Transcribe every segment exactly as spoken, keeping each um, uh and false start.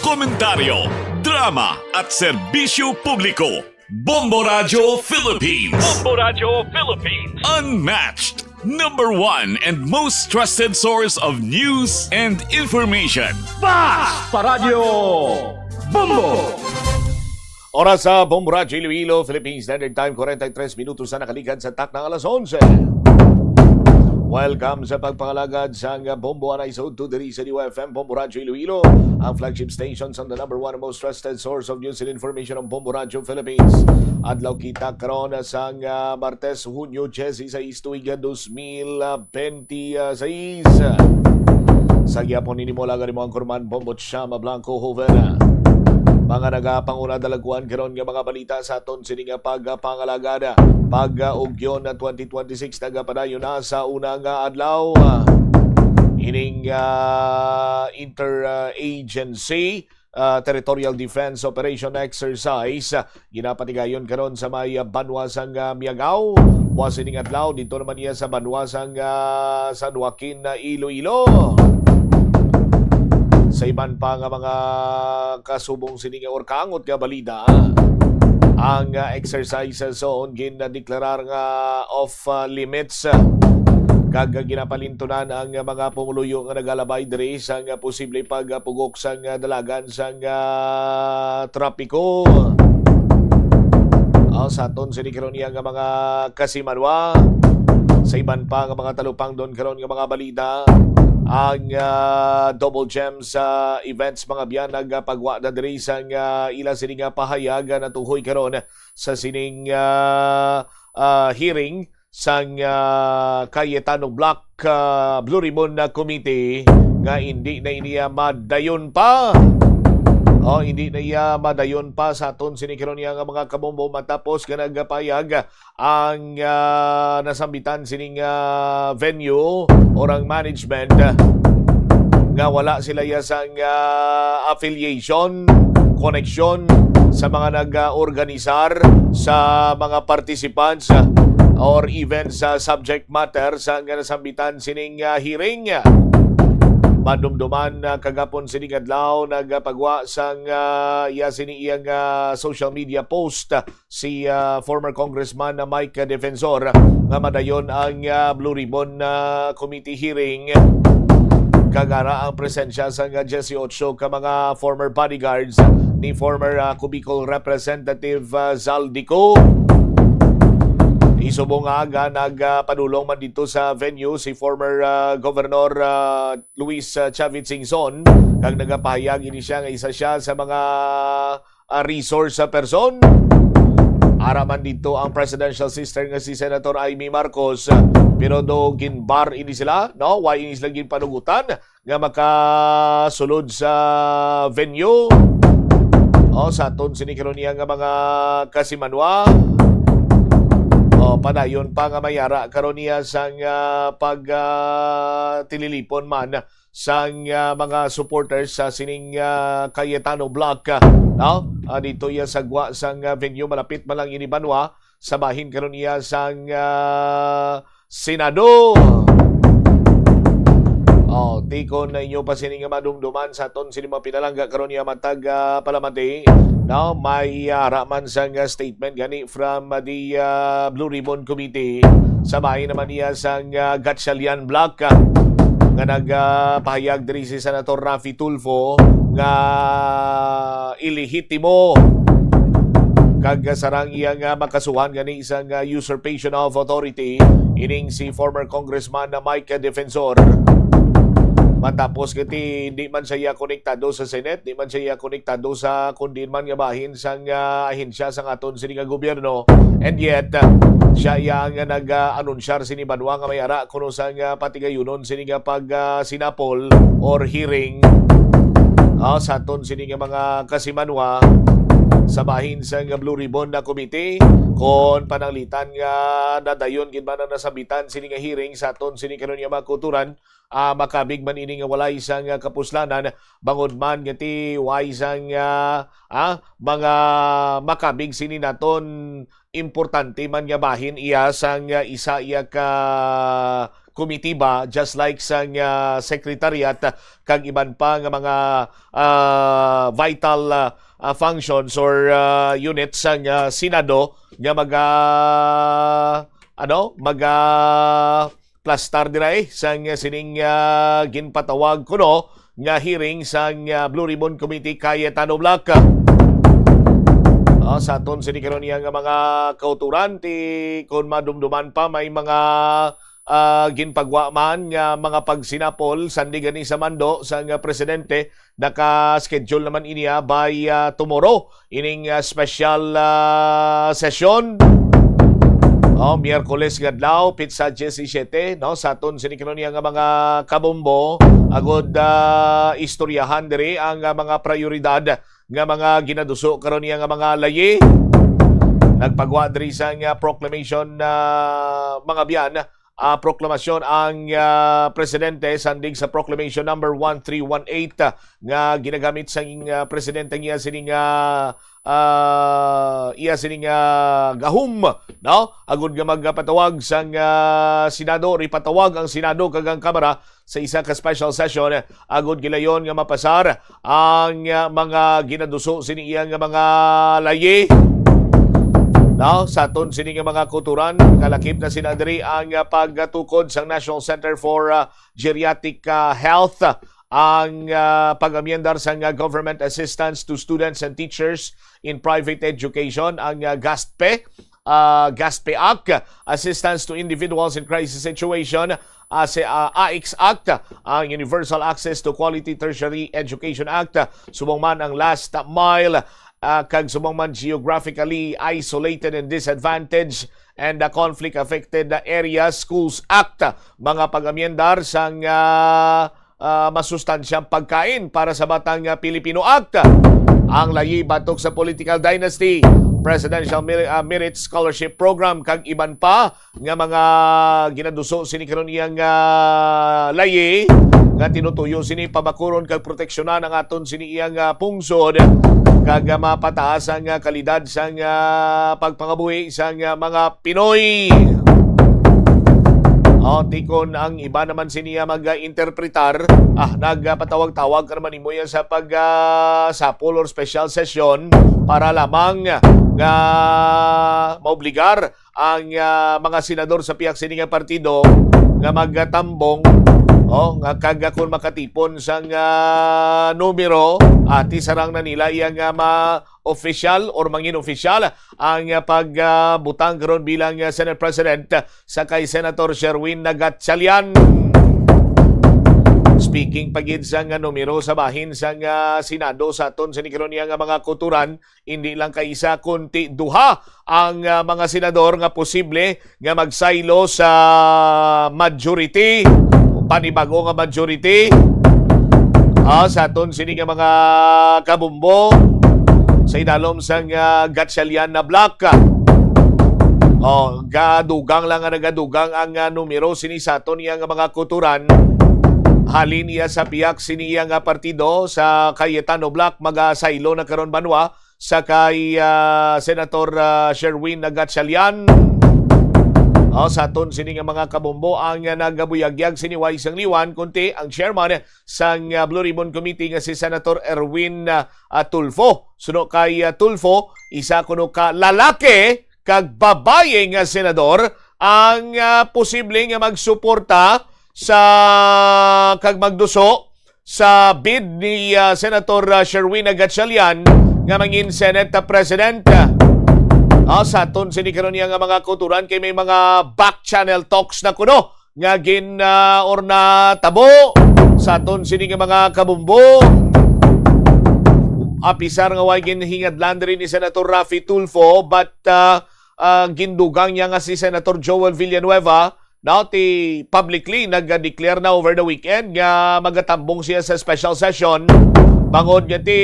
Komentaryo, drama at serbisyo publiko. Bombo Radyo Philippines. Bombo Radyo Philippines. Unmatched, number one and most trusted source of news and information. Basta Radyo Bombo! Oras sa Bombo Radyo Iloilo, Philippine Standard Time, forty-three minutos na nakalikan sa takna alas onse. Welcome sa pagpangalagad sang Bombo Anay Sud to diri sa D Y F M, Bombo Radyo Iloilo, ang flagship station sang the number one most trusted source of news and information, ang Bombo Radyo Philippines. Adlaw kita karon sang, ah, Martes, Hunyo diyesisais, tuig dos mil benti seis. Sa gihapon ini mo lang ang imong anchorman, Bombo Chama Blanco Joven. Mga nagapanguna dalagkuan karon nga mga balita sa aton sini nga pagpangalagad. Pag-ugyon na twenty twenty-six nagapadayon na sa una nga adlaw. Ining, ah, interagency, ah, territorial defense operation exercise, ah, ginapatigayon karon sa may, ah, banwa sang, ah, Miagao. Buwas ining adlaw, dito naman iya sa banwa sang, ah, San Joaquin, ah, Iloilo. Sa iban pa nga mga kasubong sini nga or kaangot nga balita, ang, ah, exercise zone gindeklarar nga off, ah, limits, ah, kag ginapalintunan ang mga pumuluyo nga nagalabay diri sang posible pagpugok sang dalagan sang, ah, trapiko. Ah, sa aton sini karon iya nga mga kasimanwa, sa iban pa nga mga talupangdon karon nga mga balita, ang, ah, Double Gems, ah, Events mga biyan nagapagwa na diri sang, ah, ila sini nga pahayag, ah, natuhoy karon sa sining, ah, ah, hearing sang, ah, Cayetano Block, ah, Blue Ribbon na Committee nga hindi na iniya madayon pa. O, hindi na iya madayon pa sa aton sini karon iya nga mga kabombo matapos nga nagapayag ang, ah, nasambitan sining, ah, venue or ang management nga wala sila iya sang, ah, affiliation, koneksyon sa mga nag-organisar sa mga participants, ah, or even sa subject matter sa nga nasambitan sining, ah, hearing. Madumduman, ah, kagapon sining adlaw nagapagwa sang, ah, iya sini iyang, ah, social media post, ah, si, ah, former Congressman na Mike Defensor nga madayon ang, ah, Blue Ribbon, ah, Committee hearing. Kag ara ang presensya sang diyesyocho ka mga former bodyguards ni former, ah, Cubicol Representative, ah, Zaldy Co. Isubong nga aga, nagpadulong man dito sa venue si former, ah, Governor, ah, Luis, ah, Chavit Singson, kag nagapahayag ini siya nga isa siya sa mga, ah, resource person. Ara man dito ang presidential sister nga si Senator Imee Marcos, ah, pero do ginbar ini sila, no? Why ini sila ginpanugutan nga makasulod sa venue? O, sa aton sini karon iya nga mga kasimanwa. O, padayon pa nga mayara karon niya sang, ah, pag, ah, tililipon man sang, ah, mga supporters sa sining, ah, Cayetano Block, ah, no? Ah, dito iya sa gwa sang, ah, venue, malapit man lang ini banwa sa bahin karon iya sang, ah, Senado. Oh, tikon na inyo pa sini nga madumduman sa aton sini mga pinalangga karon iya matag, ah, palamati. No, may, ah, ara man sang, ah, statement gani from, ah, the, ah, Blue Ribbon Committee. Sa bahin naman iya sang, ah, Gatchalian Block, ah, nga nagpahayag diri si Senator Raffy Tulfo nga ilehitimo kag sarang iya nga makasuhan gani isang, ah, usurpation of authority ining si former Congressman na Mike Defensor. Matapos kiti hindi man siya konektado sa Senate, di man siya konektado sa kundin man nga bahin sang, ah, ahensya sang aton sini nga gobyerno. And yet, ah, siya iya nga nag-anunsyar sini banwa nga may ara kuno sang, ah, patigayunon sini nga pag, ah, sinapol or hearing, ah, sa aton sini nga mga kasimanwa sa bahin sang Blue Ribbon na Committee. Kon pananglitan nga nadayon gid man ang nasambitan sini nga hearing sa aton sini karon nga mga kulturan, ah, makabig man ini nga walay sang, ah, kapuslanan, bangod man nga ti way sang, ah, ah, mga makabig sini naton importante man nga bahin iya sang, ah, isa iya ka komitiba, just like sang, ah, secretariat, ah, kag iban pa nga mga, ah, vital, ah, ah, functions or, ah, units sang, ah, Senado nga maga, ano, maga plastar dira, eh, sang sining, ah, ginpatawag kuno nga hearing sang, ah, Blue Ribbon Committee Cayetano Black. Ah, sa aton sini karon iya nga mga kauturan, ti kun madumduman pa, may mga, ah, ginpagwa man nga mga pagsinapol, sandi gani sa mando sang, ah, presidente, naka-schedule naman ini, ah, by, ah, tomorrow ining, ah, special, ah, session. Oh, Miyerkules nga adlaw, petsa diyesisiyete, no? Sa aton sini karon iya nga mga kabombo, agod, ah, istoryahan diri ang, ah, mga prioridad nga mga ginaduso karon iya nga mga layi. Nagpagwa diri sang, ah, proclamation, ah, mga biyan, ah, proklamasyon ang, ah, presidente sandig sa Proclamation Number one three one eight, ah, nga ginagamit sang, ah, presidente niya sining, ah, ah, iya sining, ah, gahom, no? Agud nga magpatawag sang, ah, Senado, or ipatawag ang Senado kag ang Kamara sa isa ka special session, agud gilayon nga mapasar ang, ah, mga ginaduso sini iya nga mga layi. Now, sa aton sini nga mga kuturan, kalakip na sina diri ang, ah, pagtukod sang National Center for, ah, Geriatric, ah, Health, ang, ah, pag-amyendar sang, ah, Government Assistance to Students and Teachers in Private Education, ang, ah, GASTPE, ah, GASTPE Act, Assistance to Individuals in Crisis Situation, ah, si, ah, AICS Act, ang Universal Access to Quality Tertiary Education Act, subong man ang Last Mile, ah, kag subong man Geographically Isolated and Disadvantaged and the Conflict Affected Areas Schools Act. Mga pag-amyendar sang, ah, ah, masustansyang pagkain para sa batang, ah, Pilipino Act. Ang layi batok sa political dynasty, Presidential Mil-, ah, Merit Scholarship Program, kag iban pa nga mga ginaduso sini karon iyang, ah, layi nga tinutuyo sini pabakuron kag proteksyonan ang aton sini iyang, ah, pungsod kag, ah, mapataas ang, ah, kalidad sang, ah, pagpangabuhi sang, ah, mga Pinoy. O, ti kon ang iba naman sini, ah, mag-interpretar, ah, nagpatawag-tawag ka naman nimo yan sa pag, ah, sapol or special session para lamang nga maobligar ang, ah, mga senador sa pihak sini nga partido nga magtambong, o, nga kag kon makatipon sang, ah, numero, ah, ti sarang na nila iya nga ma-, official or mangin official ang, ah, pag, ah, butang karon bilang, ah, Senate President sa kay Senator Sherwin Gatchalian. Speaking pa gid sang, ah, numero sa bahin sang, ah, Senado sa aton sini karon iya nga mga kuturan, hindi lang kay isa, kunti duha ang, ah, mga senador nga posible nga magsaylo sa majority, panibago nga majority, ah, sa aton sini nga mga kabumbo sa idalom sang, ah, Gatchalian na Bloc. Oh, gadugang lang nga nagadugang ang, ah, numero sini sa aton iya nga mga kuturan. Halin iya sa pihak sini iya nga partido sa Cayetano Bloc, magasaylo na karon banwa sa kay, ah, Senator, ah, Sherwin Gatchalian. Oh, sa aton sini nga mga kabumbo ang, ah, nagabuyagyag sini way sang liwan, kunti ang chairman sang, ah, Blue Ribbon Committee nga si Senator Erwin, ah, ah, Tulfo. Suno kay, ah, Tulfo, isa kuno ka lalaki kag babayi nga senador ang, ah, posible nga magsuporta sa kag magduso sa bid ni, ah, Senator, ah, Sherwin Gatchalian nga mangin Senate, ah, President. Ah, sa aton sini karon niya nga mga kuturan kay may mga back channel talks na kuno nga gin, ah, or natabo sa aton sini nga mga kabumbo. Apisar nga way ginhingadlan diri ni Senator Raffy Tulfo, but, ah, ah, gindugang niya nga si Senator Joel Villanueva, now ti publicly nag-declare na over the weekend nga magatambong siya sa special session, bangod nga ti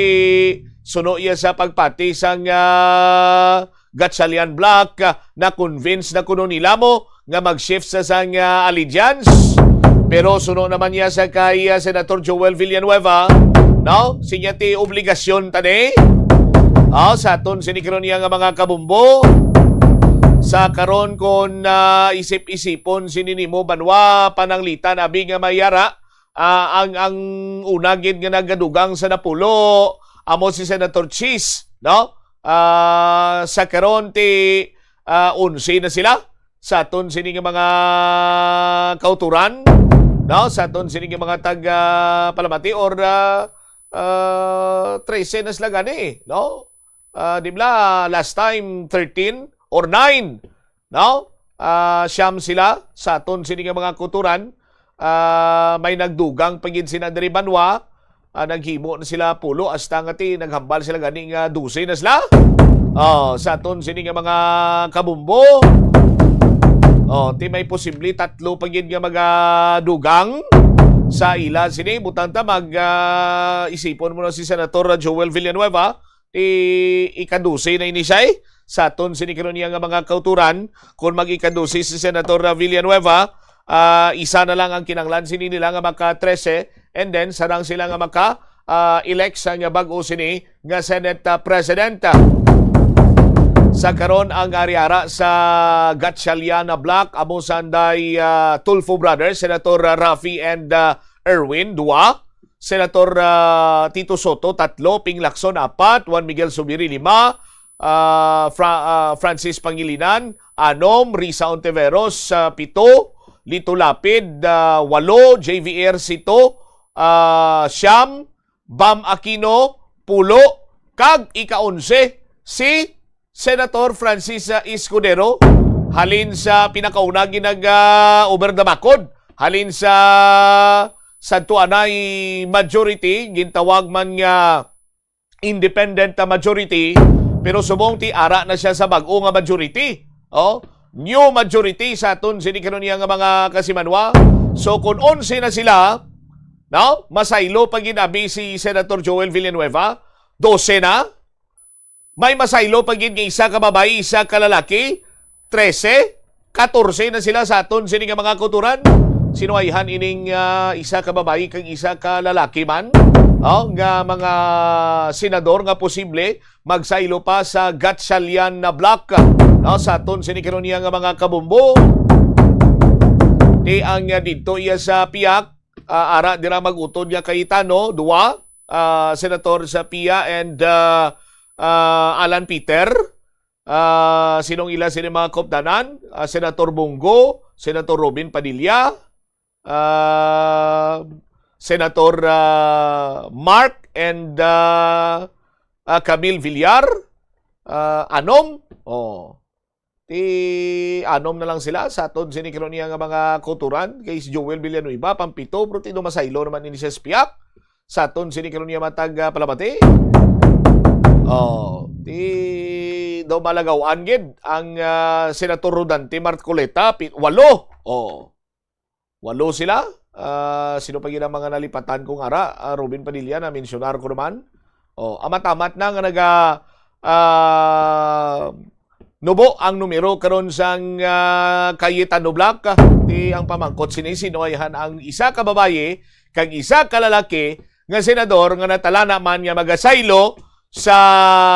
suno iya sa pagpati sang, ah, Gatchalian Bloc, ah, na-convince na kuno nila mo nga mag-shift sa sang, ah, allegiance. Pero suno naman niya sa kay, ah, Senator Joel Villanueva, no? Sinya ti obligasyon tani. Ah, sa aton sini karon niya nga mga kabumbo. Sa karon, kon, ah, isip-isipon sini nimo, banwa pananglitan, abi nga may ara, ah, ang, ang una gid nga nagadugang sa napulo, amo si Senator Chiz, no? Ah, sa karon, ti, ah, onse na sila sa aton sini nga mga kauturan, no? Sa aton sini nga mga tag, ah, palamati or, ah, ah, trese na sila gani, no? Ah, di ba, last time, thirteen or nine, no? Ah, siyam sila sa aton sini nga mga kauturan. Ah, may nagdugang pa gid sina diri banwa. Ah, naghimo na sila pulo, hasta nga ti naghambal sila gani nga dose na sila. Oh, sa aton sini nga mga kabumbo. Oh, ti may posible tatlo pa gid nga magadugang sa ila sini. Butang ta, mag, ah, isipon mo na si Senator Joel Villanueva. Ti ika-dose na ini siya, eh, sa aton sini karon niya nga mga kauturan. Kung mag-ika-dose si Senator Villanueva, ah, isa na lang ang kinahanglan sini nila nga maka-trese, and then sarang sila nga maka, ah, elect sa nga bag-o sini nga Senate, ah, President. Sa karon, ang ari-ara sa Gatchalian bloc, amo sanday, ah, Tulfo Brothers, Senator Raffy and, ah, Erwin, dua. Senator, ah, Tito Soto, tatlo. Ping Lacson, apat. Juan Miguel Zubiri, lima. Ah, Fra-, ah, Francis Pangilinan, anom. Risa Ontiveros, ah, pito. Lito Lapid, ah, walo. J V R, sito. Ah, siyam. Bam Aquino, pulo. Kag ika-onse, si Senator Francis, ah, Escudero, halin sa pinakauna ginag, ah, over the bakod, halin sa sadto anay majority, gintawag man nga independent na majority, pero subong ti ara na siya sa bag-o nga majority. Oh, new majority sa aton sini karon niya nga mga kasimanwa. So, kung onse na sila, no, masaylo pa gid abi si Senator Joel Villanueva, dose na. May masaylo pa gid nga isa ka babayi, isa ka lalaki, trese, katorse na sila sa aton sini nga mga kauturan. Sino ayhan ining, ah, isa ka babayi kag isa ka lalaki man, oh, nga mga senador nga posible magsaylo pa sa Gatchalian na bloc, no, sa aton sini karon niya nga mga kabumbo. Ti ang, ah, didto iya sa piyak, ah, ara dira mag-utod nga Cayetano, duwa, ah, Senator sa piya and, ah, ah, Alan Peter. Ah, sinong ila sini mga kaupdanan? Ah, Senator Bong Go, Senator Robin Padilla, ah, Senator, ah, Mark and, ah, ah, Camille Villar, ah, anom. Oh. Ti anom na lang sila sa aton sini karon niya nga mga kauturan, kay si Joel Villanueva, pampito, pero ti do masaylo naman ini siya sa piyak sa aton sini karon niya matag, ah, palamati. Oh, ti do malagawan gid ang, ah, Senator Rodante Marcoleta, pi-, walo. Oh. Walo sila. Ah, sino pa gid ang mga nalipatan kong ara? Ah, Robin Padilla, na-mensionar ko naman. Oh, amat-amat na nga naga, ah, nubo ang numero karon sang, ah, Cayetano Block. Ti ang pamangkot sini, sino ayhan ang isa ka babayi kag isa ka lalaki nga senador nga natalana man nga magasaylo sa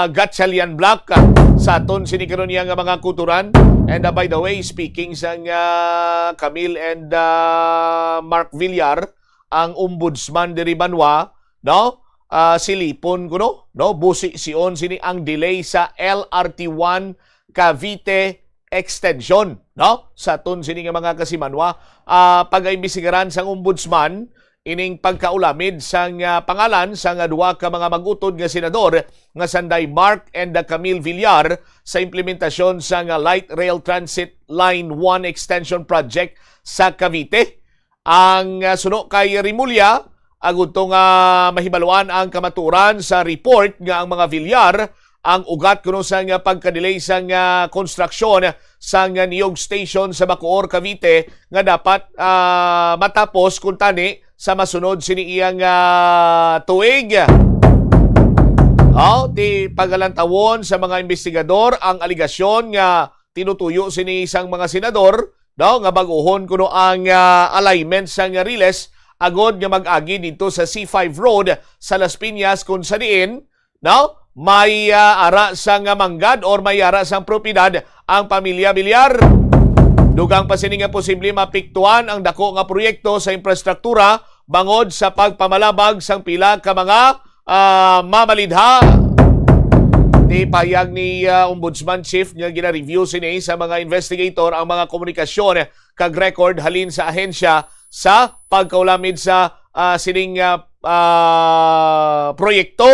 Gatchalian Block, ah, sa aton sini karon niya nga mga kuturan. And, ah, by the way, speaking sang, ah, Camille and, ah, Mark Villar, ang ombudsman diri banwa, no? Ah, silipon kuno, no? Busi sion sini ang delay sa L R T one Cavite extension, no? Sa aton sini nga mga kasimanwa, ah, pagaimbestigaran sang ombudsman ining pagkaulamid sang, ah, pangalan sang, ah, duha ka mga mag-utod nga senador nga sanday Mark and, ah, Camille Villar sa implementasyon sang, ah, Light Rail Transit Line one Extension Project sa Cavite. Ang, ah, suno kay Remulla, agud to nga mahibaluan ang kamatuoran sa report nga ang mga Villar ang ugat kuno sang pagka-delay sang, ah, konstruksyon sang Niog Station sa Bacoor, Cavite nga dapat, ah, matapos kuntani sa masunod sini iyang, ah, tuig. Oh, ti pagalantawon sa mga investigador ang alegasyon nga tinutuyo sini sang mga senador, no, nga bag-ohon kuno ang, ah, alignment sang riles agod nga mag-agi didto sa C five Road sa Las Piñas, kung sa diin, no, May, ah, ara sang manggad or may ara sang propiedad ang pamilya Villar. Dugang pa sini nga posible maapektuhan ang dako nga proyekto sa infrastruktura bangod sa pagpamalabag sang pila ka mga, ah, mamalidha. Ni pahayag ni, ah, Ombudsman Chief nga gina-review sini sa mga investigator ang mga komunikasyon kag record halin sa ahensya sa pagkaulamid sa, ah, sining, ah, ah, proyekto.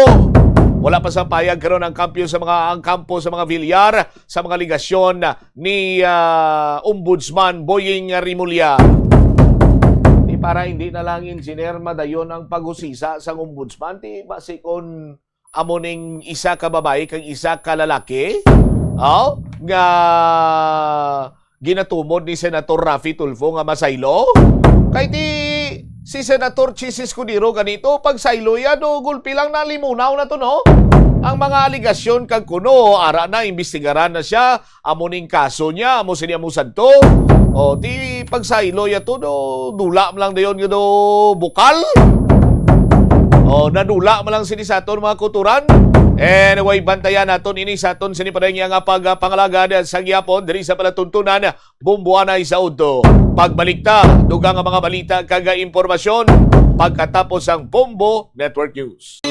Wala pa sa payag karon ang kampo sa mga, ang kampo sa mga Villar sa mga alegasyon ni, ah, Ombudsman Boying Remulla. Di para hindi na lang, Engineer, madayon ang paghusisa sang Ombudsman, ti basi kon amo ning isa ka babayi kag isa ka lalaki, oh, nga ginatumod ni Senator Raffy Tulfo nga masaylo? Kay ti si Senator Chiz Escudero ganito, pagsaylo ya, do gulpi lang nalimunaw na to, no? Ang mga alegasyon kag kuno, ara na, imbestigaran na siya, amo ning kaso niya, amo sini, amo sadto. O, ti pagsaylo ya to, do, dula man lang dayon nga do bukal. O, nadula man lang sini sa aton mga kutoran. Anyway, bantayan naton ini sa aton sini pa rin nga pagpangalagad sa gihapon diri sa palatuntunan Bombo Anay sa Udto. Pagbalik ta, dugang nga mga balita kag impormasyon pagkatapos ang Bombo Network News.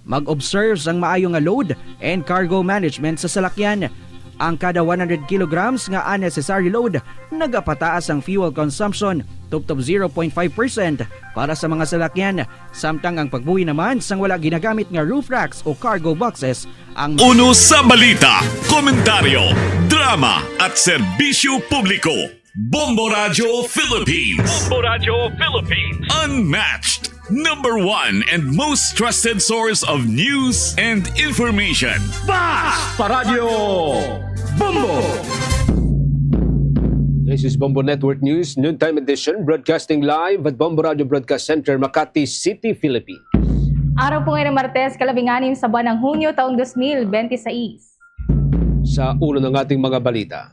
Mag-observe sang maayo nga load and cargo management sa salakyan. Ang kada one hundred kilograms nga unnecessary load, nagapataas ang fuel consumption tubtob zero point five percent para sa mga salakyan, samtang ang pagbuhi naman sang wala ginagamit nga roof racks o cargo boxes ang Uno sa balita, komentaryo, drama, at serbisyo publiko. Bombo Radyo Philippines. Bombo Radyo Philippines. Unmatched, number one, and most trusted source of news and information. Basta Radyo Bombo! This is Bombo Network News, noontime edition, broadcasting live at Bombo Radyo Broadcast Center, Makati City, Philippines. Araw po ngayon ng Martes, kalabing-anim sa buwan ng Hunyo, taong dos mil bente seis. Sa ulo ng ating mga balita.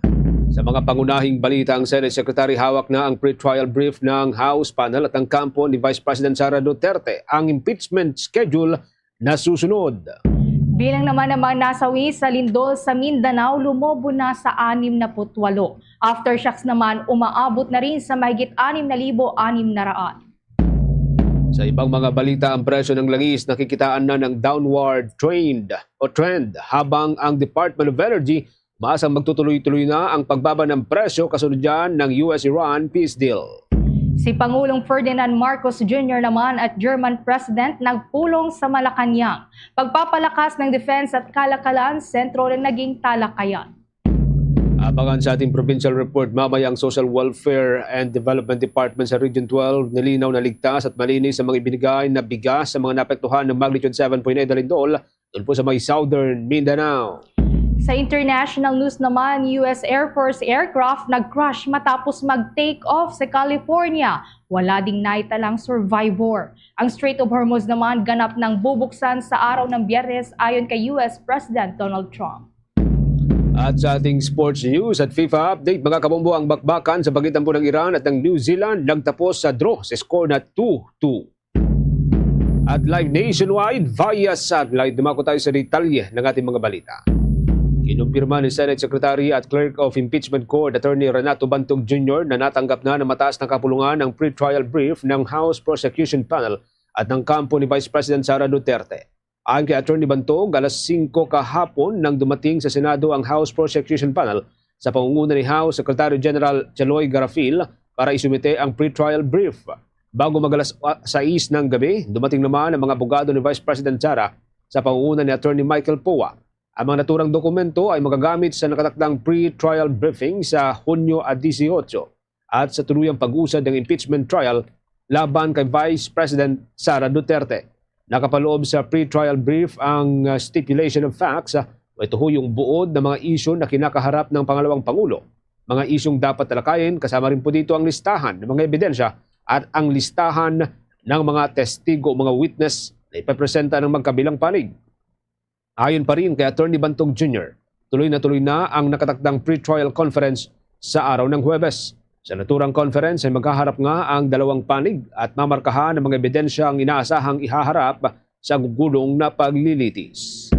Sa mga pangunahing balita, ang Senate Secretary hawak na ang pre-trial brief ng House panel at ang kampo ni Vice President Sara Duterte. Ang impeachment schedule na susunod. Bilang naman ng mga nasawi sa lindol sa Mindanao, lumobo na sa anim na putwalo. Aftershocks naman, umaabot na rin sa mahigit anim na libo anim na raan. Sa ibang mga balita, ang presyo ng langis nakikitaan na ng downward trend o trend, habang ang Department of Energy umaasang magtutuloy-tuloy na ang pagbaba ng presyo kasunod dyan ng U S Iran peace deal. Si Pangulong Ferdinand Marcos Junior naman at German President nagpulong sa Malacañang. Pagpapalakas ng defense at kalakalan, sentro na naging talakayan. Abangan sa ating provincial report mamaya ang Social Welfare and Development Department sa Region twelve. Nilinaw na ligtas at malinis ang mga ibinigay na bigas sa mga naapektuhan ng magnitude seven point eight na lindol doon po sa may Southern Mindanao. Sa international news naman, U S Air Force aircraft nag-crash matapos mag-take off sa California. Wala ding naitalang survivor. Ang Strait of Hormuz naman ganap nang bubuksan sa araw ng Biyernes ayon kay U S President Donald Trump. At sa ating sports news at FIFA update, mga kabombo, ang bakbakan sa pagitan po ng Iran at ng New Zealand nagtapos sa draw sa score na two two. At live nationwide via satellite, dumako tayo sa detalye ng ating mga balita. Kinumpirma ni Senate Secretary at Clerk of Impeachment Court Attorney Renato Bantog Junior na natanggap na ng mataas na kapulungan ang pre-trial brief ng House Prosecution Panel at ng kampo ni Vice President Sara Duterte. Ayon kay Attorney Bantog, alas singko kahapon nang dumating sa Senado ang House Prosecution Panel sa pangunguna ni House Secretary General Jaloy Garafil para isumite ang pre-trial brief. Bago mag alas sais ng gabi, dumating naman ang mga abogado ni Vice President Sara sa pangunguna ni Attorney Michael Poa. Ang mga naturang dokumento ay magagamit sa nakatakdang pre-trial briefing sa Hunyo a dieciocho at sa tuluyang pag-usad ng impeachment trial laban kay Vice President Sara Duterte. Nakapaloob sa pre-trial brief ang, uh, stipulation of facts, uh, may tuhuyong buod na mga isyu na kinakaharap ng pangalawang pangulo. Mga isyung dapat talakayin, kasama rin po dito ang listahan ng mga ebidensya at ang listahan ng mga testigo o mga witness na ipapresenta ng magkabilang panig. Ayon pa rin kay Attorney Bantog Junior, tuloy na tuloy na ang nakatakdang pre-trial conference sa araw ng Huwebes. Sa naturang conference ay maghaharap nga ang dalawang panig at mamarkahan ang mga ebidensya ang inaasahang ihaharap sa gugulong na paglilitis.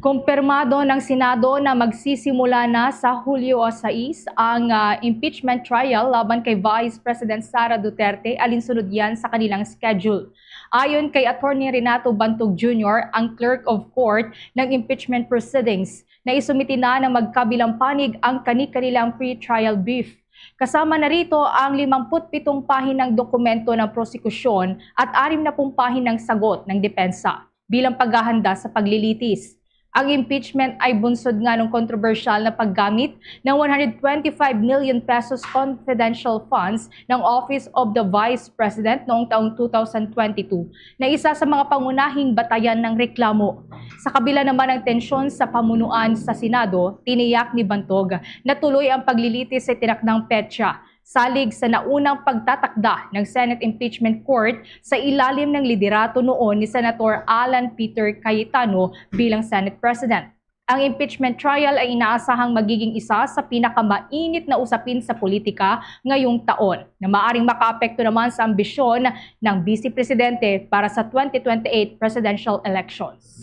Kumpirmado ng Senado na magsisimula na sa Hulyo sais ang, ah, impeachment trial laban kay Vice President Sara Duterte, alinsunod yan sa kanilang schedule. Ayon kay Attorney Renato Bantog Junior, ang Clerk of Court ng impeachment proceedings, na isumiti na ng magkabilang panig ang kani-kanilang pre-trial brief. Kasama na rito ang limampu't pitong pahinang dokumento ng prosekusyon at anim na pung pahinang sagot ng depensa bilang paghahanda sa paglilitis. Ang impeachment ay bunsod nga ng kontrobersyal na paggamit ng one hundred twenty-five million pesos confidential funds ng Office of the Vice President noong taong two thousand twenty-two, na isa sa mga pangunahing batayan ng reklamo. Sa kabila naman ng tensyon sa pamunuan sa Senado, tiniyak ni Bantog na tuloy ang paglilitis sa tinakdang petsa, salig sa naunang pagtatakda ng Senate Impeachment Court sa ilalim ng liderato noon ni Senator Alan Peter Cayetano bilang Senate President. Ang impeachment trial ay inaasahang magiging isa sa pinakamainit na usapin sa politika ngayong taon, na maaring makaapekto naman sa ambisyon ng Vice Presidente para sa twenty twenty-eight presidential elections.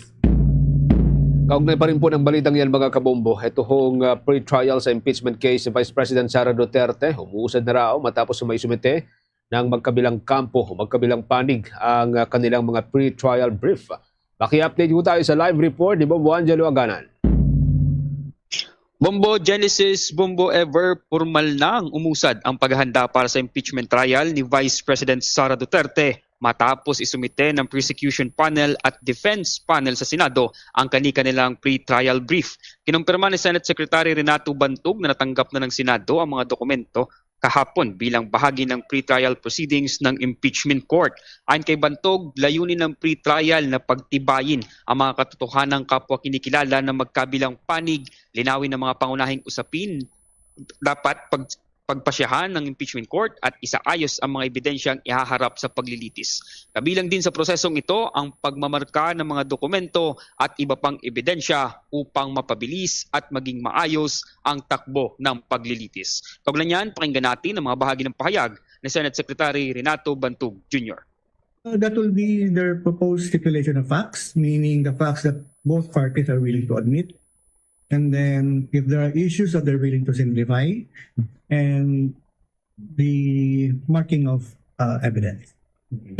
Kaugnay pa rin po ng balitang yan, mga kabombo, ito hong, ah, pre-trial sa impeachment case ni Vice President Sara Duterte, umuusad na raw matapos may sumite ng magkabilang kampo o magkabilang panig ang, ah, kanilang mga pre-trial brief. Maki-update po tayo sa live report ni Bombo Angelo Aganan. Bombo Genesis, Bombo Ever, formal na ang umusad ang paghahanda para sa impeachment trial ni Vice President Sara Duterte matapos isumite ng prosecution panel at defense panel sa Senado ang kani-kanilang pre-trial brief. Kinumpirma ni Senate Secretary Renato Bantog na natanggap na ng Senado ang mga dokumento kahapon bilang bahagi ng pre-trial proceedings ng impeachment court. Ayon kay Bantog, layunin ng pre-trial na pagtibayin ang mga katotohanang kapwa kinikilala ng magkabilang panig, linawin ang mga pangunahing usapin dapat pag pagpasyahan ng impeachment court at isaayos ang mga ebidensyang ihaharap sa paglilitis. Kabilang din sa prosesong ito ang pagmamarka ng mga dokumento at iba pang ebidensya upang mapabilis at maging maayos ang takbo ng paglilitis. Kaugnay niyan, pakinggan natin ang mga bahagi ng pahayag ni Senate Secretary Renato Bantog Junior. Uh, that will be their proposed stipulation of facts, meaning the facts that both parties are willing to admit. And then, if there are issues that they're willing to simplify, and the marking of, uh, evidence.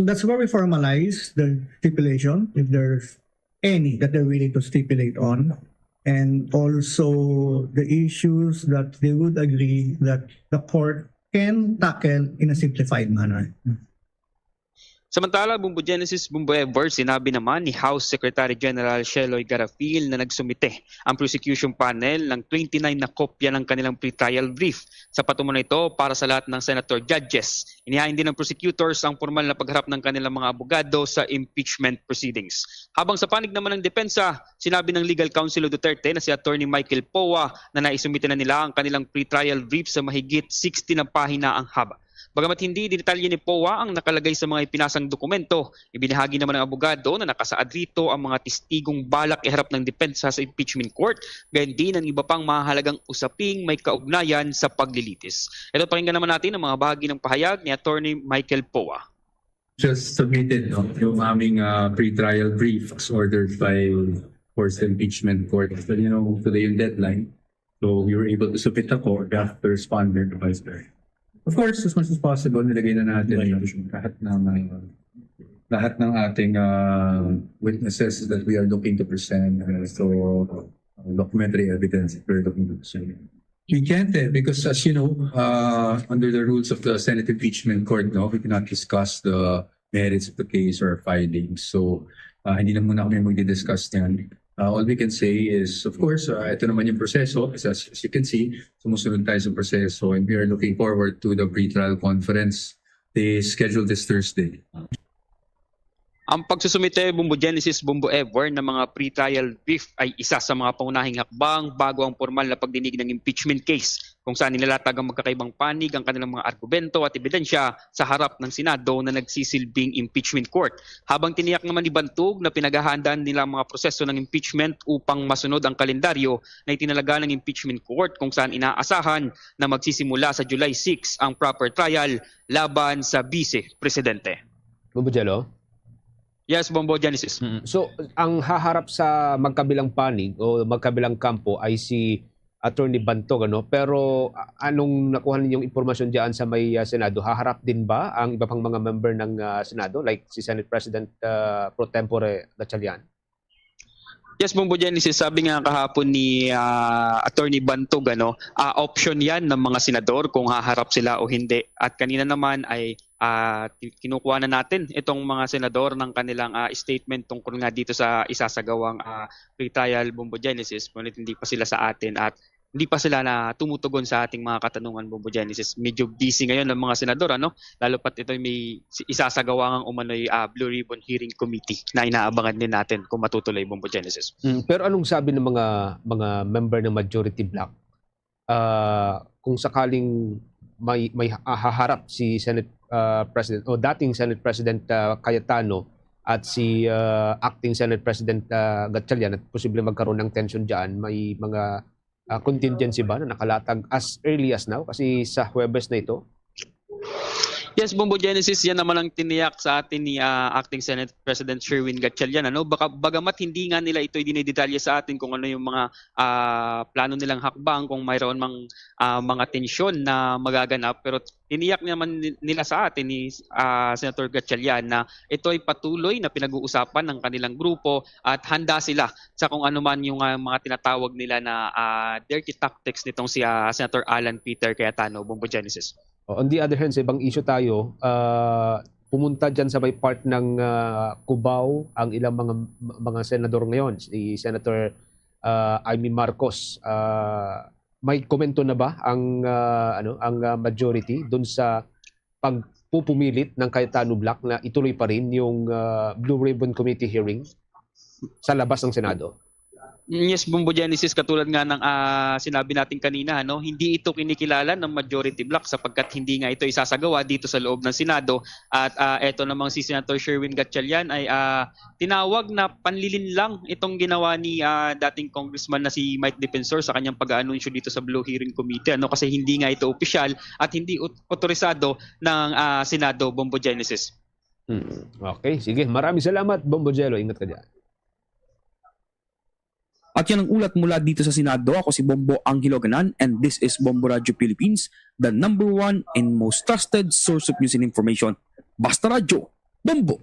That's where we formalize the stipulation, if there's any that they're willing to stipulate on, and also the issues that they would agree that the court can tackle in a simplified manner. Samantala, Bombo Genesis, Bombo Ever, sinabi naman ni House Secretary General Shelloy Garafil na nagsumite ang prosecution panel ng twenty-nine na kopya ng kanilang pretrial brief. Sapat umano ito para sa lahat ng senator judges. Inihain din ng prosecutors ang formal na pagharap ng kanilang mga abogado sa impeachment proceedings. Habang sa panig naman ng depensa, sinabi ng legal counsel of Duterte na si Attorney Michael Poa na naisumite na nila ang kanilang pretrial brief sa mahigit sixty na pahina ang haba. Bagamat hindi dinetalye ni Poa ang nakalagay sa mga ipinasang dokumento, ibinahagi naman ng abogado na nakasaad rito ang mga testigong balak iharap ng depensa sa impeachment court, gayon din ang iba pang mahalagang usaping may kaugnayan sa paglilitis. Ito, pakinggan naman natin ang mga bahagi ng pahayag ni Attorney Michael Poa. Just submitted, no, yung aming, ah, pretrial brief as ordered by, of course, the impeachment court. So, you know, today yung deadline. So we were able to submit ako, draft respondent, Vice Chair. Of course, as much as possible, nilagay na natin yung lahat ng, uh, lahat ng ating, uh, witnesses that we are looking to present. Uh, so, uh, documentary evidence that we're looking to present. We can't, eh, because as you know, uh, under the rules of the Senate Impeachment Court, no, we cannot discuss the merits of the case or findings. So, uh, hindi na muna kami magdi-discuss niyan. Uh, all we can say is, of course, uh, ito naman yung proseso. As, as you can see, sumusunod tayo sa proseso, and we are looking forward to the pretrial conference. They scheduled this Thursday. Ang pagsusumite, Bombo Genesis, Bombo Ever, ng mga pretrial brief ay isa sa mga pangunahing hakbang bago ang formal na pagdinig ng impeachment case, kung saan nilalatag ang magkakaibang panig ang kanilang mga argumento at ebidensya sa harap ng Senado na nagsisilbing impeachment court. Habang tiniyak naman ni Bantog na pinaghahandaan nila ang mga proseso ng impeachment upang masunod ang kalendaryo na itinalaga ng impeachment court, kung saan inaasahan na magsisimula sa July six ang proper trial laban sa Vice Presidente. Bombo Jello? Yes, Bombo Genesis. Mm. So, ang haharap sa magkabilang panig o magkabilang kampo ay si Attorney Bantog, ano? Pero a- anong nakuha ninyong impormasyon diyan sa may ah, Senado? Haharap din ba ang iba pang mga member ng ah, Senado, like si Senate President ah, pro tempore Gatchalian? Yes, Bombo Genesis, sabi nga kahapon ni ah, Attorney Bantog, ano, ah, option yan ng mga senador kung haharap sila o hindi. At kanina naman ay ah, ti- kinukuha na natin itong mga senador ng kanilang ah, statement tungkol nga dito sa isasagawang ah, pretrial, Bombo Genesis, ngunit hindi pa sila sa atin at hindi pa sila na tumutugon sa ating mga katanungan, Bombo Genesis. Medyo busy ngayon ang mga senador, ano? Lalo pat ito may si- isasagawa ng umano'y ah, Blue Ribbon Hearing Committee na inaabangan din natin kung matutuloy, Bombo Genesis. Mm, pero anong sabi ng mga mga member ng majority bloc ah, kung sakaling may may haharap si Senate ah, President o dating Senate President ah, Cayetano at si ah, acting Senate President ah, Gatchalian at posible magkaroon ng tension diyan, may mga ah, contingency ba na nakalatag as early as now kasi sa Huwebes na ito? Yes, Bombo Genesis, yan naman ang tiniyak sa atin ni ah, Acting Senate President Sherwin Gatchalian. Ano? Baka, bagamat hindi nga nila ito dinidetalye sa atin kung ano yung mga ah, plano nilang hakbang, kung mayroon mang ah, mga tensyon na magaganap, pero tiniyak naman ni- nila sa atin ni ah, Senator Gatchalian na ito ay patuloy na pinag-uusapan ng kanilang grupo at handa sila sa kung ano man yung ah, mga tinatawag nila na ah, dirty tactics nitong si ah, Senator Alan Peter Cayetano, Bombo Genesis. O, on the other hand, sa ibang issue tayo, ah, pumunta dyan sa may part ng ah, Cubao ang ilang mga mga senador ngayon, si Senator ah, Imee Marcos. Ah, may komento na ba ang ah, ano ang ah, majority dun sa pagpupumilit ng Cayetano Bloc na ituloy pa rin yung ah, Blue Ribbon Committee hearing sa labas ng Senado? Yes, Bombo Genesis, katulad nga ng ah, sinabi natin kanina, ano, hindi ito kinikilala ng majority bloc sapagkat hindi nga ito isasagawa dito sa loob ng Senado. At ah, eto namang si Senator Sherwin Gatchalian ay ah, tinawag na panlilin lang itong ginawa ni ah, dating congressman na si Mike Defensor sa kanyang pag-aanunsyo dito sa Blue Hearing Committee, ano, kasi hindi nga ito opisyal at hindi ut- otorisado ng ah, Senado, Bombo Genesis. Hmm. Okay, sige. Maraming salamat, Bombo Jello. Ingat ka dyan. At yan ang ulat mula dito sa Senado. Ako si Bombo Angelo Ganan, and this is Bombo Radio Philippines, the number one and most trusted source of news and information. Basta Radyo, Bombo!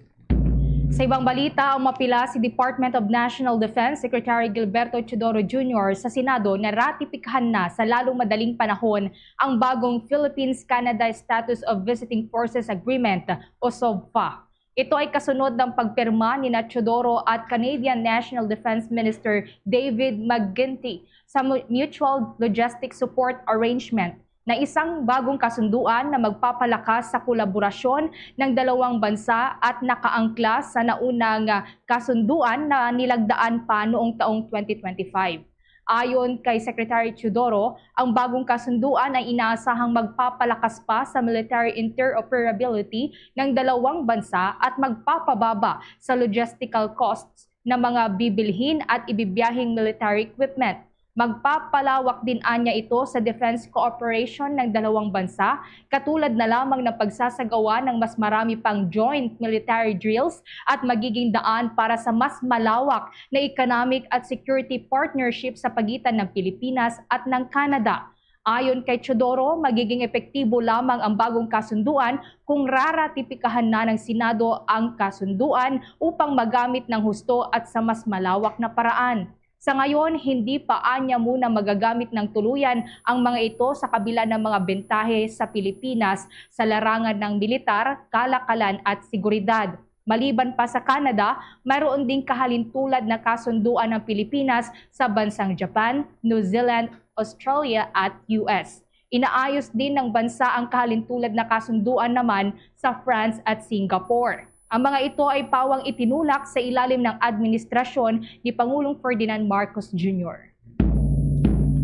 Sa ibang balita, ang mapila si Department of National Defense Secretary Gilberto Teodoro Junior sa Senado na ratipikahan na sa lalong madaling panahon ang bagong Philippines-Canada Status of Visiting Forces Agreement o SOVFA. Ito ay kasunod ng pagpirma ni Teodoro at Canadian National Defense Minister David McGuinty sa mu- Mutual Logistic Support Arrangement na isang bagong kasunduan na magpapalakas sa kolaborasyon ng dalawang bansa at nakaangkla sa naunang ah, kasunduan na nilagdaan pa noong taong twenty twenty-five. Ayon kay Secretary Teodoro, ang bagong kasunduan ay inaasahang magpapalakas pa sa military interoperability ng dalawang bansa at magpapababa sa logistical costs ng mga bibilhin at ibibiyahing military equipment. Magpapalawak din anya ito sa defense cooperation ng dalawang bansa, katulad na lamang ng pagsasagawa ng mas marami pang joint military drills at magiging daan para sa mas malawak na economic at security partnership sa pagitan ng Pilipinas at ng Canada. Ayon kay Teodoro, magiging epektibo lamang ang bagong kasunduan kung raratipikahan na ng Senado ang kasunduan upang magamit ng husto at sa mas malawak na paraan. Sa ngayon, hindi pa anya muna magagamit ng tuluyan ang mga ito sa kabila ng mga bentahe sa Pilipinas sa larangan ng militar, kalakalan at seguridad. Maliban pa sa Canada, mayroon ding kahalintulad na kasunduan ng Pilipinas sa bansang Japan, New Zealand, Australia at U S. Inaayos din ng bansa ang kahalintulad na kasunduan naman sa France at Singapore. Ang mga ito ay pawang itinulak sa ilalim ng administrasyon ni Pangulong Ferdinand Marcos Junior.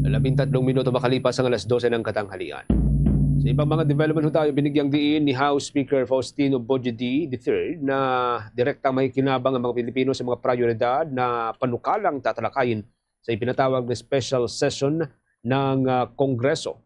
Labing tatlong minuto makalipas ang alas dose ng katanghalian. Sa ibang mga development ho tayo, binigyang diin ni House Speaker Faustino Bojedi the third na direkta may kinabang ang mga Pilipino sa mga prioridad na panukalang tatalakayin sa ipinatawag na special session ng ah, Kongreso.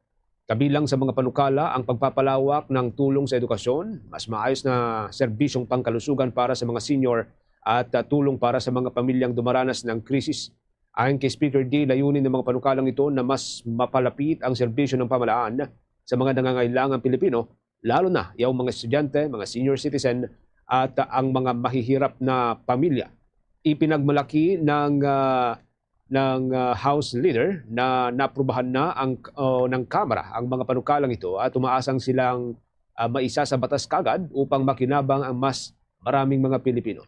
Kabilang sa mga panukala ang pagpapalawak ng tulong sa edukasyon, mas maayos na serbisyong pangkalusugan para sa mga senior at, ah, tulong para sa mga pamilyang dumaranas ng krisis. Ayon kay Speaker Dee, layunin ng mga panukalang ito na mas mapalapit ang serbisyo ng pamahalaan sa mga nangangailangang Pilipino, lalo na yung mga estudyante, mga senior citizen, at, ah, ang mga mahihirap na pamilya. Ipinagmalaki ng, ah, ng, ah, House leader na naaprubahan na ang, o ng Kamara ang mga panukalang ito at umaasang silang, ah, maisa sa batas kagad upang makinabang ang mas maraming mga Pilipino.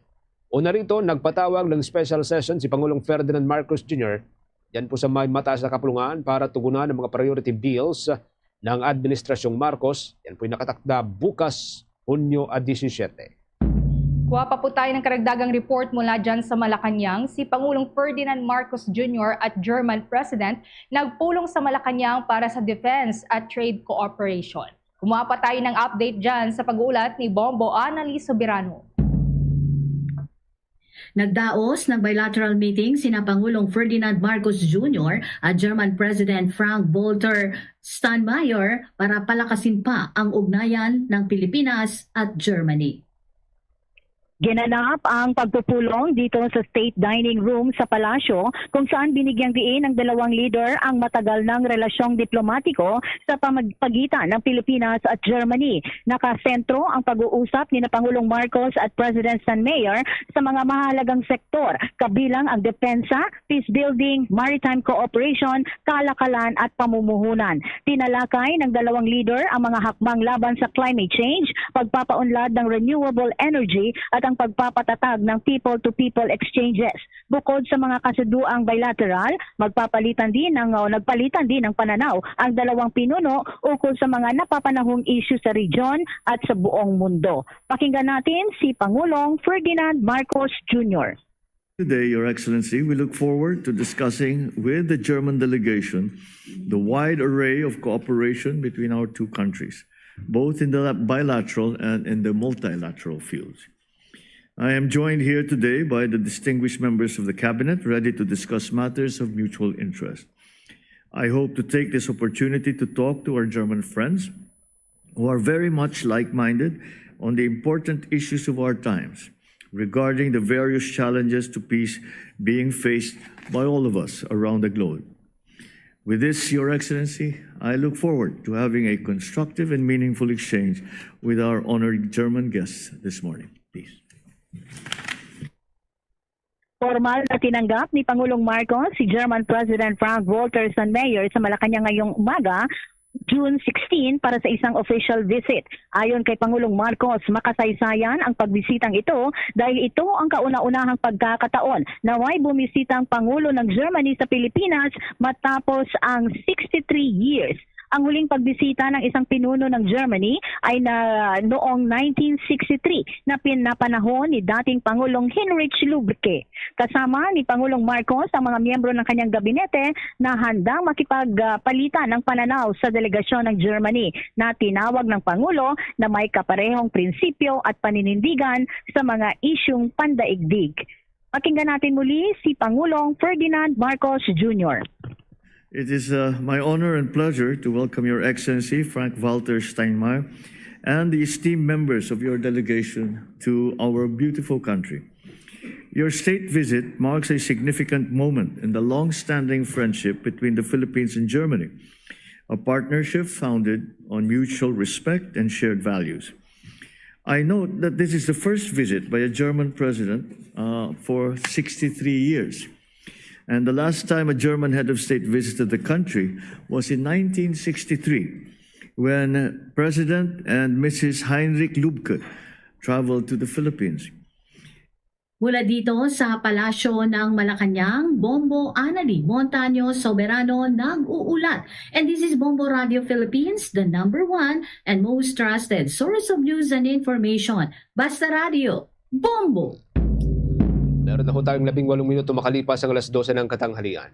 Una rito, nagpatawag ng special session si Pangulong Ferdinand Marcos Junior, yan po sa may mataas na kapulungan, para tugunan ang mga priority bills ng Administrasyong Marcos. Yan po'y nakatakda bukas, Hunyo a disisyete. Kuha pa po tayo ng karagdagang report mula dyan sa Malacañang. Si Pangulong Ferdinand Marcos Junior at German President nagpulong sa Malacañang para sa defense at trade cooperation. Kumuha pa tayo ng update dyan sa pag-uulat ni Bombo Anali Soberano. Nagdaos ng bilateral meeting sina Pangulong Ferdinand Marcos Junior at German President Frank-Walter Steinmeier para palakasin pa ang ugnayan ng Pilipinas at Germany. Ginanap ang pagpupulong dito sa State Dining Room sa Palasyo, kung saan binigyang diin ng dalawang leader ang matagal ng relasyong diplomatiko sa pamag-, pagitan ng Pilipinas at Germany. Nakasentro ang pag-uusap ni na Pangulong Marcos at President Steinmeier sa mga mahalagang sektor, kabilang ang depensa, peace building, maritime cooperation, kalakalan at pamumuhunan. Tinalakay ng dalawang leader ang mga hakbang laban sa climate change, pagpapaunlad ng renewable energy at ang pagpapatatag ng people-to-people exchanges. Bukod sa mga kasunduang bilateral, magpapalitan din ng, o nagpalitan din ng pananaw ang dalawang pinuno ukol sa mga napapanahong isyu sa region at sa buong mundo. Pakinggan natin si Pangulong Ferdinand Marcos Junior. Today, Your Excellency, we look forward to discussing with the German delegation the wide array of cooperation between our two countries, both in the bilateral and in the multilateral fields. I am joined here today by the distinguished members of the cabinet ready to discuss matters of mutual interest. I hope to take this opportunity to talk to our German friends, who are very much like-minded on the important issues of our times regarding the various challenges to peace being faced by all of us around the globe. With this, Your Excellency, I look forward to having a constructive and meaningful exchange with our honored German guests this morning. Peace. Formal na tinanggap ni Pangulong Marcos si German President Frank-Walter Steinmeier sa Malacañang ngayong umaga, June sixteen, para sa isang official visit. Ayon kay Pangulong Marcos, makasaysayan ang pagbisitang ito dahil ito ang kauna-unahang pagkakataon na may bumisita ang Pangulo ng Germany sa Pilipinas matapos ang sixty-three years. Ang huling pagbisita ng isang pinuno ng Germany ay na noong nineteen sixty-three, na pinapanahon ni dating Pangulong Heinrich Lübke. Kasama ni Pangulong Marcos ang mga miyembro ng kanyang gabinete na handang makipagpalitan ng pananaw sa delegasyon ng Germany na tinawag ng Pangulo na may kaparehong prinsipyo at paninindigan sa mga isyung pandaigdig. Pakinggan natin muli si Pangulong Ferdinand Marcos Junior. It is, uh, my honor and pleasure to welcome Your Excellency Frank-Walter Steinmeier and the esteemed members of your delegation to our beautiful country. Your state visit marks a significant moment in the long-standing friendship between the Philippines and Germany, a partnership founded on mutual respect and shared values. I note that this is the first visit by a German president, uh, for sixty-three years. And the last time a German head of state visited the country was in nineteen sixty-three, when President and Missus Heinrich Lübke traveled to the Philippines. Mula dito sa Palasyo ng Malacañang, Bombo Anali Montaño Soberano nag-uulat. And this is Bombo Radio Philippines, the number one and most trusted source of news and information. Basta Radio, Bombo! Meron na ho tayong labing walong minuto makalipas ang alas dose ng katanghalian.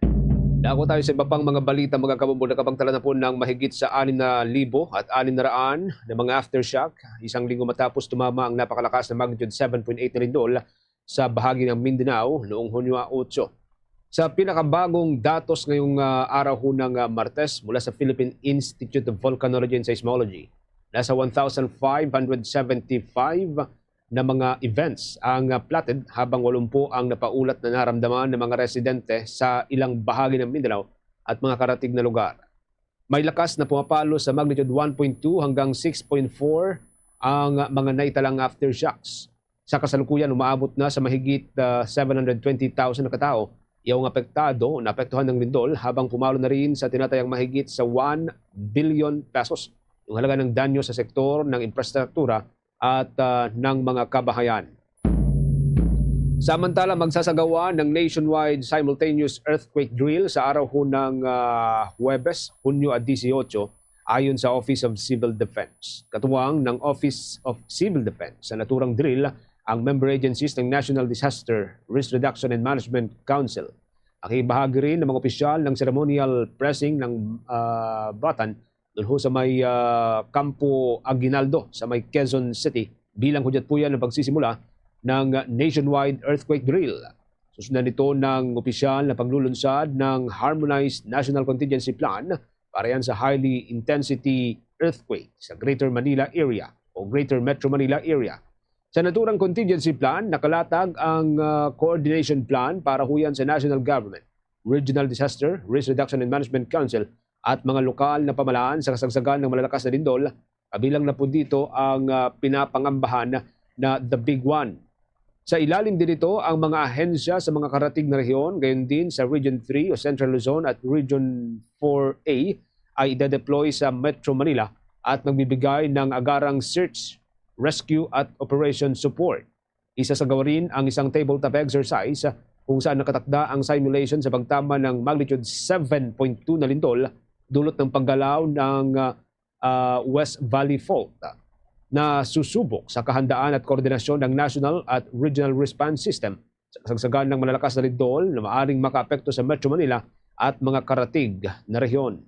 Dako tayo sa iba pang mga balita, mga kabombo. Nakapagtala na po ng mahigit sa anim na libo at anim na raan na mga aftershock, isang linggo matapos tumama ang napakalakas na magnitude seven point eight na lindol sa bahagi ng Mindanao noong Hunyo otso. Sa pinakabagong datos ngayong, ah, araw ho ng, ah, Martes mula sa Philippine Institute of Volcanology and Seismology, nasa one thousand five hundred seventy-five na mga events ang, ah, platted, habang walumpo ang napaulat na naramdaman ng mga residente sa ilang bahagi ng Mindanao at mga karatig na lugar. May lakas na pumapalo sa magnitude one point two hanggang six point four ang mga naitalang aftershocks. Sa kasalukuyan, umaabot na sa mahigit, ah, seven hundred twenty thousand na katao yaw ang apektado o naapektuhan ng lindol, habang pumalo na rin sa tinatayang mahigit sa one billion pesos yung halaga ng danyo sa sektor ng infrastruktura at, ah, ng mga kabahayan. Samantala, magsasagawa ng nationwide simultaneous earthquake drill sa araw ho ng, ah, Huwebes, Hunyo disiotso, ayon sa Office of Civil Defense. Katuwang ng Office of Civil Defense sa naturang drill ang member agencies ng National Disaster Risk Reduction and Management Council. Makibahagi rin ng mga opisyal ng ceremonial pressing ng, ah, Batan dulho sa may, ah, Campo Aguinaldo sa may Quezon City bilang hudyat po yan ng pagsisimula ng nationwide earthquake drill. Susundan nito ng opisyal na paglulunsad ng Harmonized National Contingency Plan para yan sa highly intensity earthquake sa Greater Manila Area o Greater Metro Manila Area. Sa naturang contingency plan, nakalatag ang, ah, coordination plan para huyan sa national government, regional disaster risk reduction and management council, at mga lokal na pamalaan sa kasagsagan ng malalakas na lindol, kabilang na po dito ang, ah, pinapangambahan na The Big One. Sa ilalim din nito ang mga ahensya sa mga karatig na rehiyon, gayon din sa Region three o Central Luzon at Region four A ay idedeploy sa Metro Manila at magbibigay ng agarang search, rescue at operation support. Isasagawa rin ang isang tabletop exercise kung saan nakatakda ang simulation sa pagtama ng magnitude seven point two na lindol dulot ng paggalaw ng, ah, ah, West Valley Fault na susubok sa kahandaan at koordinasyon ng national at regional response system sa kasagsagan ng malalakas na lindol na maaring makaapekto sa Metro Manila at mga karatig na rehiyon.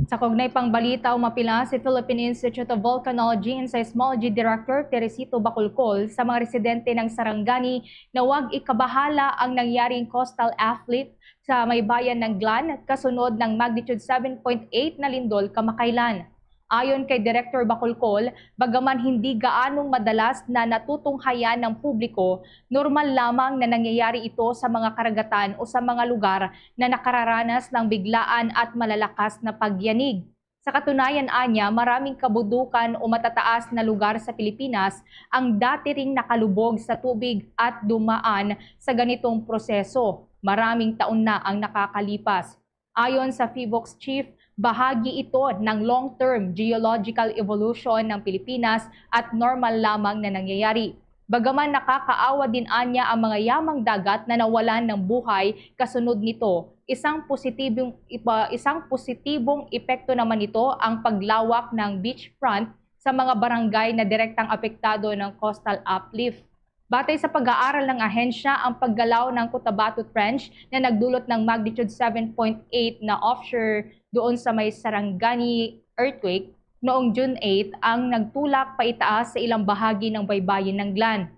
Sa kaugnay pang balita, umapila si Philippine Institute of Volcanology and Seismology Director Teresito Bacolcol sa mga residente ng Sarangani na huwag ikabahala ang nangyaring coastal uplift sa may bayan ng Glan kasunod ng magnitude seven point eight na lindol kamakailan. Ayon kay Director Bacolcol, bagaman hindi gaanong madalas na natutunghayan ng publiko, normal lamang na nangyayari ito sa mga karagatan o sa mga lugar na nakararanas ng biglaan at malalakas na pagyanig. Sa katunayan, anya, maraming kabundukan o matataas na lugar sa Pilipinas ang dati ring nakalubog sa tubig at dumaan sa ganitong proseso. Maraming taon na ang nakakalipas. Ayon sa PHIVOLCS chief, bahagi ito ng long-term geological evolution ng Pilipinas at normal lamang na nangyayari. Bagaman nakakaawa din anya ang mga yamang dagat na nawalan ng buhay kasunod nito, isang positibong, ipa-, isang positibong epekto naman nito ang paglawak ng beachfront sa mga barangay na direktang apektado ng coastal uplift. Batay sa pag-aaral ng ahensya, ang paggalaw ng Cotabato Trench na nagdulot ng magnitude seven point eight na offshore doon sa may Sarangani earthquake noong June eight ang nagtulak paitaas sa ilang bahagi ng baybayin ng Glan.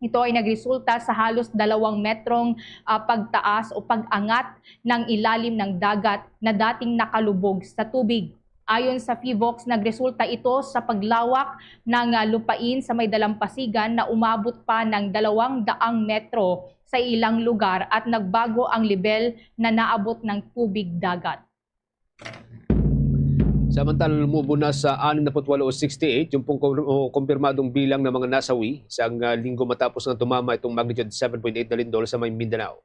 Ito ay nagresulta sa halos dalawang metrong, ah, pagtaas o pag-angat ng ilalim ng dagat na dating nakalubog sa tubig. Ayon sa PHIVOLCS, nagresulta ito sa paglawak ng, ah, lupain sa may dalampasigan na umabot pa ng dalawang daang metro sa ilang lugar at nagbago ang lebel na naabot ng tubig dagat. Samantala, lumubo na sa anim na put walo o sixty-eight yung pong kom-, o kumpirmadong bilang ng mga nasawi sa, ah, linggo matapos nga tumama itong magnitude seven point eight na lindol sa may Mindanao.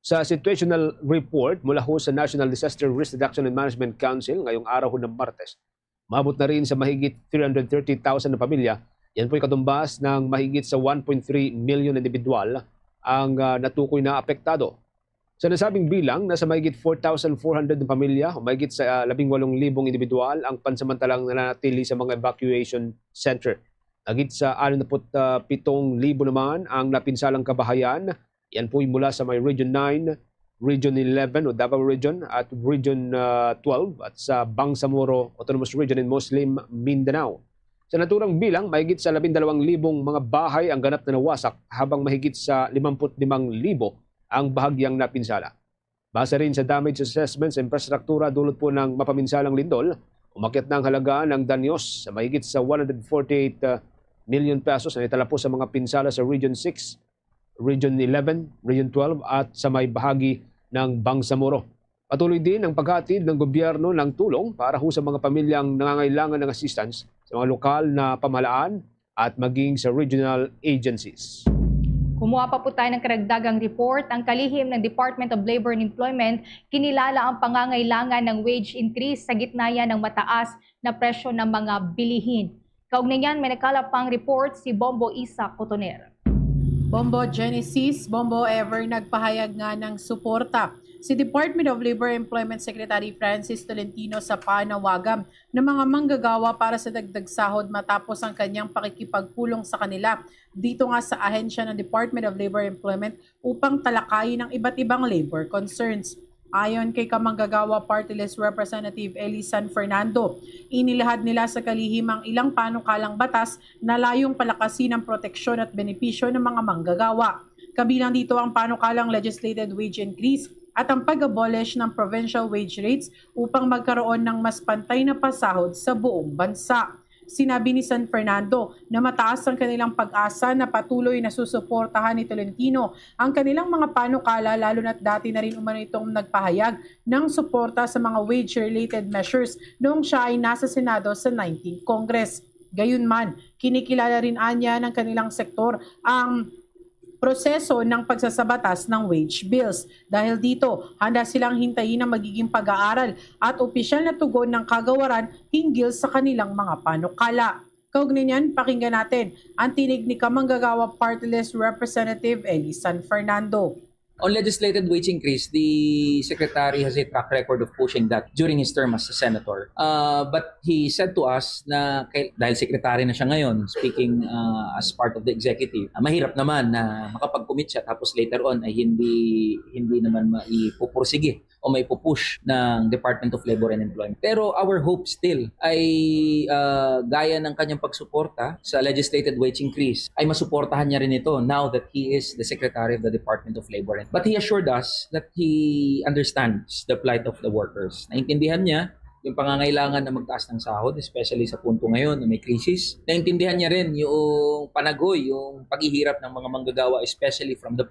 Sa situational report mula ho sa National Disaster Risk Reduction and Management Council ngayong araw ho ng Martes, umabot na rin sa mahigit three hundred thirty thousand na pamilya. Yan po'y katumbas ng mahigit sa one point three million individual ang, ah, natukoy na apektado. Sa nasabing bilang, nasa mahigit four thousand four hundred na pamilya o mahigit sa, ah, labing walong libong individual ang pansamantalang nananatili sa mga evacuation center. Mahigit sa anim na put pitong libo naman ang napinsalang kabahayan. Yan po'y mula sa may Region nine, Region eleven o Davao Region at Region, ah, twelve at sa Bangsamoro Autonomous Region in Muslim Mindanao. Sa naturang bilang, mahigit sa labindalawang libong mga bahay ang ganap na nawasak, habang mahigit sa limamput limang libo ang bahagyang napinsala. Base rin sa damage assessment sa infrastruktura dulot po ng mapaminsalang lindol, umakyat na ang halaga ng danyos sa mahigit sa one hundred forty-eight, ah, milyon pesos ang italapos sa mga pinsala sa Region six, Region eleven, Region twelve at sa may bahagi ng Bangsamoro. Patuloy din ang paghatid ng gobyerno ng tulong para ho sa mga pamilyang nangangailangan ng assistance sa mga lokal na pamahalaan at maging sa regional agencies. Kumuha pa po tayo ng karagdagang report. Ang kalihim ng Department of Labor and Employment, kinilala ang pangangailangan ng wage increase sa gitna yan ng mataas na presyo ng mga bilihin. Kaugnay niyan, may nakalap pang report si Bombo Isa Cotoner. Bombo Genesis, Bombo Ever nagpahayag nga ng suporta si Department of Labor and Employment Secretary Francis Tolentino sa panawagan ng mga manggagawa para sa dagdag sahod matapos ang kanyang pakikipagpulong sa kanila dito nga sa ahensya ng Department of Labor and Employment upang talakayin ang iba't ibang labor concerns. Ayon kay Kamanggagawa Party List Representative Eli San Fernando, inilahad nila sa kalihim ang ilang panukalang batas na layong palakasin ang proteksyon at benepisyo ng mga manggagawa. Kabilang dito ang panukalang legislated wage increase at ang pag-abolish ng provincial wage rates upang magkaroon ng mas pantay na pasahod sa buong bansa. Sinabi ni San Fernando na mataas ang kanilang pag-asa na patuloy na susuportahan ni Tolentino ang kanilang mga panukala, lalo na't dati na rin umano itong nagpahayag ng suporta sa mga wage-related measures noong siya ay nasa Senado sa nineteenth Congress. Gayunman, kinikilala rin anya ng kanilang sektor ang proseso ng pagsasabatas ng wage bills. Dahil dito, handa silang hintayin ang magiging pag-aaral at opisyal na tugon ng kagawaran hinggil sa kanilang mga panukala. Kaugnay niyan, pakinggan natin ang tinig ni Kamanggagawa Party List Representative Eli San Fernando. On legislated wage increase, the secretary has a track record of pushing that during his term as a senator. Uh, but he said to us na kay, dahil secretary na siya ngayon, speaking uh, as part of the executive, uh, mahirap naman na makapag-commit siya tapos later on ay hindi hindi naman maipupursige o maipupush ng Department of Labor and Employment. Pero our hope still ay uh, gaya ng kanyang pagsuporta sa legislated wage increase, ay masuportahan niya rin ito now that he is the Secretary of the Department of Labor. But he assured us that he understands the plight of the workers. Naintindihan niya yung pangangailangan na magtaas ng sahod, especially sa punto ngayon na may krisis. Naintindihan niya rin yung panagoy, yung paghihirap ng mga manggagawa, especially from the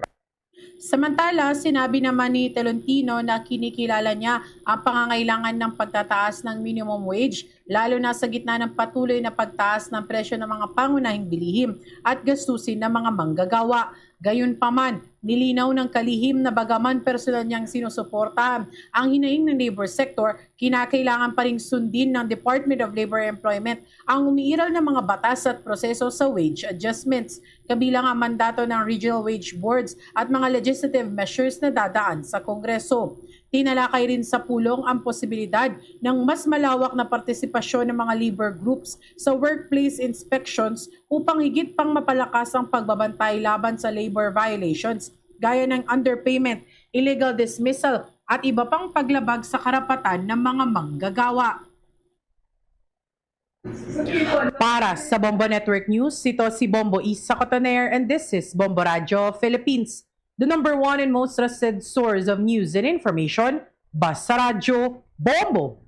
Samantala, sinabi naman ni Tolentino na kinikilala niya ang pangangailangan ng pagtataas ng minimum wage, lalo na sa gitna ng patuloy na pagtaas ng presyo ng mga pangunahing bilihin at gastusin ng mga manggagawa. Gayunpaman, nilinaw ng kalihim na bagaman personal niyang sinusuportahan ang hinaing ng labor sector, kinakailangan pa ring sundin ng Department of Labor and Employment ang umiiral na mga batas at proseso sa wage adjustments, kabilang ang mandato ng regional wage boards at mga legislative measures na dadaan sa Kongreso. Tinalakay rin sa pulong ang posibilidad ng mas malawak na partisipasyon ng mga labor groups sa workplace inspections upang higit pang mapalakas ang pagbabantay laban sa labor violations gaya ng underpayment, illegal dismissal at iba pang paglabag sa karapatan ng mga manggagawa. Para sa Bombo Network News, ito si Bombo Isa Cotoner and this is Bombo Radyo Philippines, the number one and most trusted source of news and information. Basta Radyo, Bombo!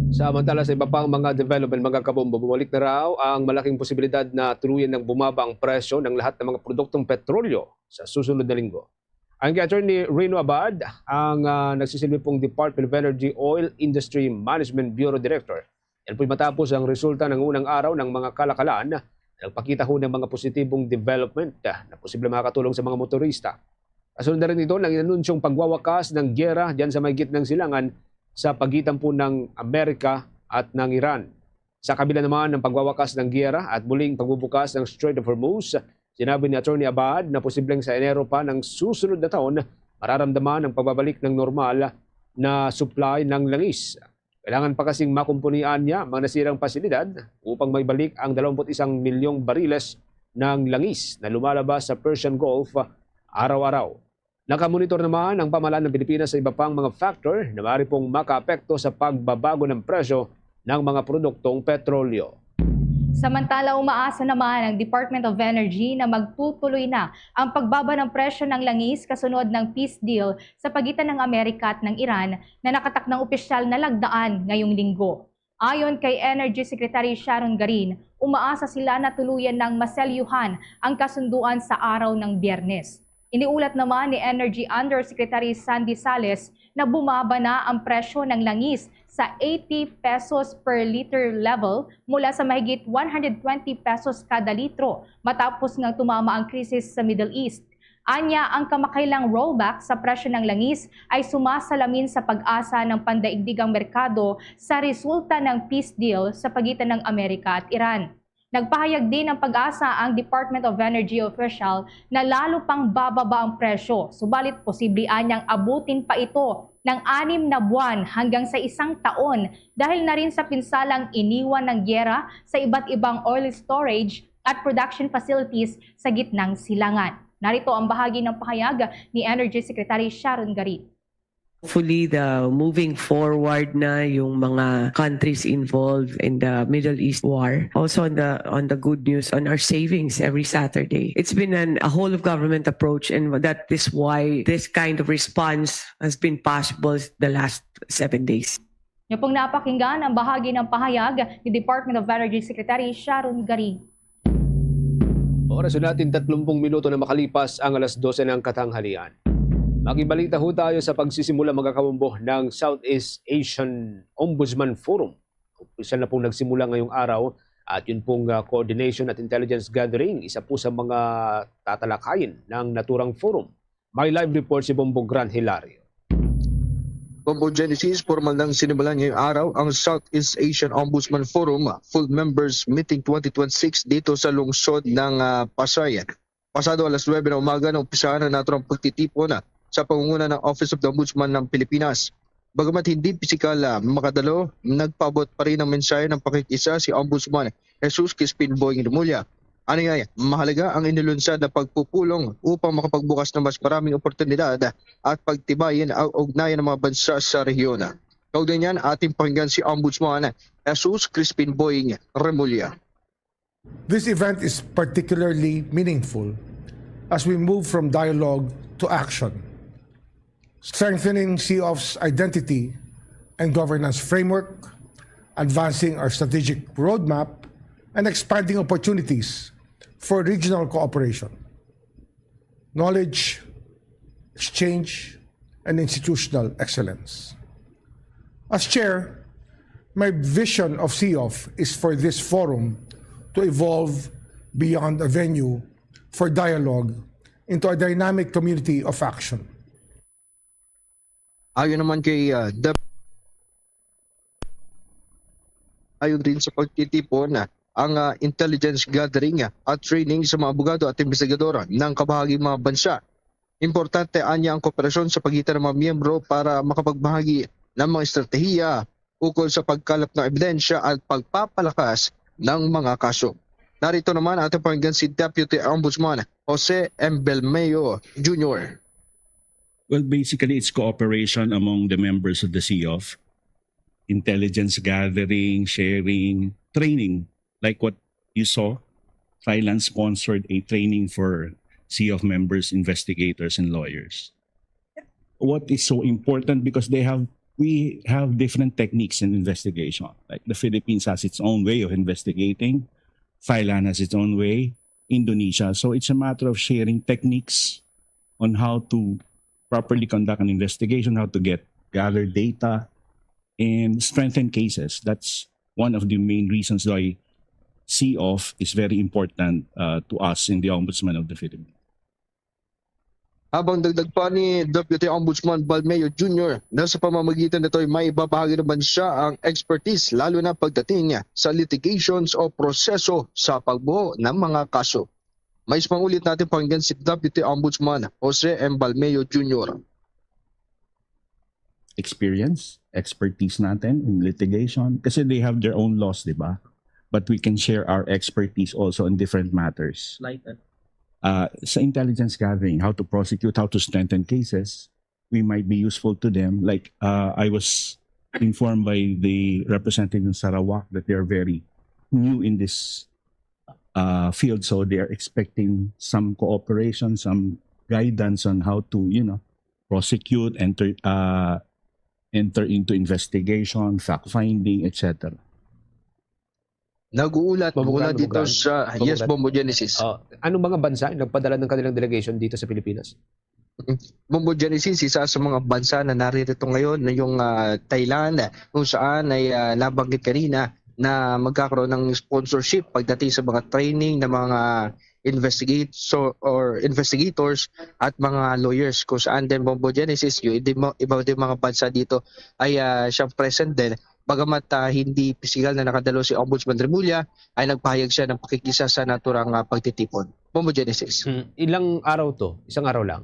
Samantala, sa iba pang mga development, mga kabombo, bumalik na raw ang malaking posibilidad na tuluyan ng bumaba ang presyo ng lahat ng mga produktong petrolyo sa susunod na linggo. Ang kay Attorney Reno Abad, ang uh, nagsisilbi pong Department of Energy Oil Industry Management Bureau Director. Yan po'y matapos ang resulta ng unang araw ng mga kalakalan na nagpakita ho ng mga positibong development na posible makakatulong sa mga motorista. Kasunod na rin ito ng inanunsyong pagwawakas ng giyera dyan sa may gitnang silangan sa pagitan po ng Amerika at ng Iran. Sa kabila naman ng pagwawakas ng giyera at muling pagbubukas ng Strait of Hormuz, sinabi ni Attorney Abad na posibleng sa Enero pa ng susunod na taon mararamdaman ang pagbabalik ng normal na supply ng langis. Kailangan pa kasing makumpunian niya ang mga nasirang pasilidad upang maibalik ang dalawampu't isang milyong bariles ng langis na lumalabas sa Persian Gulf araw-araw. Nakamonitor naman ang pamahalaan ng Pilipinas sa iba pang mga factor na maaari pong makaapekto sa pagbabago ng presyo ng mga produktong petrolyo. Samantala, umaasa naman ang Department of Energy na magtutuloy na ang pagbaba ng presyo ng langis kasunod ng peace deal sa pagitan ng Amerika at ng Iran na nakatakdang opisyal na lagdaan ngayong linggo. Ayon kay Energy Secretary Sharon Garin, umaasa sila na tuluyan nang maselyuhan ang kasunduan sa araw ng Biyernes. Iniulat naman ni Energy Undersecretary Sandy Sales na bumaba na ang presyo ng langis sa eighty pesos per liter level mula sa mahigit one hundred twenty pesos kada litro matapos nga tumama ang krisis sa Middle East. Anya, ang kamakailang rollback sa presyo ng langis ay sumasalamin sa pag-asa ng pandaigdigang merkado sa resulta ng peace deal sa pagitan ng Amerika at Iran. Nagpahayag din ng PAGASA ang Department of Energy official na lalo pang bababa ang presyo, subalit posible anyang abutin pa ito ng anim na buwan hanggang sa isang taon dahil na rin sa pinsalang iniwan ng giyera sa iba't ibang oil storage at production facilities sa gitnang silangan. Narito ang bahagi ng pahayag ni Energy Secretary Sharon Garin. Hopefully, the moving forward na yung mga countries involved in the Middle East war. Also on the on the good news on our savings every Saturday. It's been an, a whole of government approach, and that is why this kind of response has been possible the last seven days. Niyo pong napakinggan ang bahagi ng pahayag ni Department of Energy Secretary Sharon Garin. Oras natin, tatlong minuto na makalipas ang alas dose ng katanghalian. Makibalita ho tayo sa pagsisimula, mga kabombo, ng Southeast Asian Ombudsman Forum. Opisyal na pong nagsimula ngayong araw at yun pong ah, coordination at intelligence gathering, isa po sa mga tatalakayin ng naturang forum. May live report si Bombo Gran Hilario. Bombo Genesis, formal nang sinimulan ngayong araw ang Southeast Asian Ombudsman Forum Full Members Meeting twenty twenty-six dito sa lungsod ng ah, Pasay. Pasado alas nuwebe ng umaga na umpisahan ang naturang pagtitipon ah, sa pangunguna ng Office of the Ombudsman ng Pilipinas. Bagamat hindi pisikal ah, makadalo, nagpaabot pa rin ng mensahe ng pakikisa si Ombudsman Jesus Crispin Boying Remulla. Ano nga, mahalaga ang inilunsad na pagpupulong upang makapagbukas ng mas maraming oportunidad at pagtibayin ang ugnayan ng mga bansa sa rehiyon. Kaugnay niyan, ating pakinggan si Ombudsman Jesus Crispin Boying Remulla. This event is particularly meaningful as we move from dialogue to action, strengthening CEOF's identity and governance framework, advancing our strategic roadmap, and expanding opportunities for regional cooperation, knowledge exchange, and institutional excellence. As chair, my vision of CEOF is for this forum to evolve beyond a venue for dialogue into a dynamic community of action. Ayon naman kay uh, Dep- ayon din sa pagtitipon ah, ang ah, intelligence gathering ah, at training sa mga abogado at investigador ng kabahaging mga bansa. Importante anya ang kooperasyon sa pagitan ng mga miyembro para makapagbahagi ng mga estratehiya ukol sa pagkalap ng ebidensya at pagpapalakas ng mga kaso. Narito naman ating pakinggan si Deputy Ombudsman Jose M. Belmeo Junior. Well, basically, it's cooperation among the members of the CEOF, intelligence gathering, sharing, training, like what you saw. Thailand sponsored a training for CEOF members, investigators, and lawyers. What is so important, because they have we have different techniques in investigation. Like, the Philippines has its own way of investigating, Thailand has its own way, Indonesia. So it's a matter of sharing techniques on how to properly conduct an investigation, how to get gather data, and strengthen cases. That's one of the main reasons why CEOF is very important uh, to us in the Ombudsman of the Philippines. Habang dagdag pa ni Deputy Ombudsman Balmeo Junior na sa pamamagitan nito ay may ibabahagi naman siya ang expertise, lalo na pagdating sa litigations o proseso sa pagbuo ng mga kaso. Mais pangulit natin pakinggan si Deputy Ombudsman Jose M. Balmeo Junior. Experience, expertise natin in litigation, kasi they have their own laws, di ba? But we can share our expertise also in different matters. Like that. Uh, sa intelligence gathering, how to prosecute, how to strengthen cases, we might be useful to them. Like uh, I was informed by the representative in Sarawak that they are very new in this uh, field, so they are expecting some cooperation, some guidance on how to, you know, prosecute, enter, uh, enter into investigation, fact finding, et cetera. Nag-uulat Bombo mula Grant, dito Bombo Grant. sa, Bombo yes, Grant. Bombo Genesis. Oh, anong mga bansa ang nagpadala ng kanilang delegation dito sa Pilipinas? Bombo Genesis, isa sa mga bansa na naririto ngayon na yung ah, Thailand, kung saan ay ah, nabanggit kanina na magkakaroon ng sponsorship pagdating sa mga training ng mga investigator or investigators at mga lawyers, kung saan din, Bombo Genesis, yung iba, iba din mga bansa dito ay ah, siyang present din. Bagamat ah, hindi pisikal na nakadalo si Ombudsman Remulla, ay nagpahayag siya ng pakikisa sa naturang ah, pagtitipon. Bombo Genesis. Hmm, ilang araw to? Isang araw lang?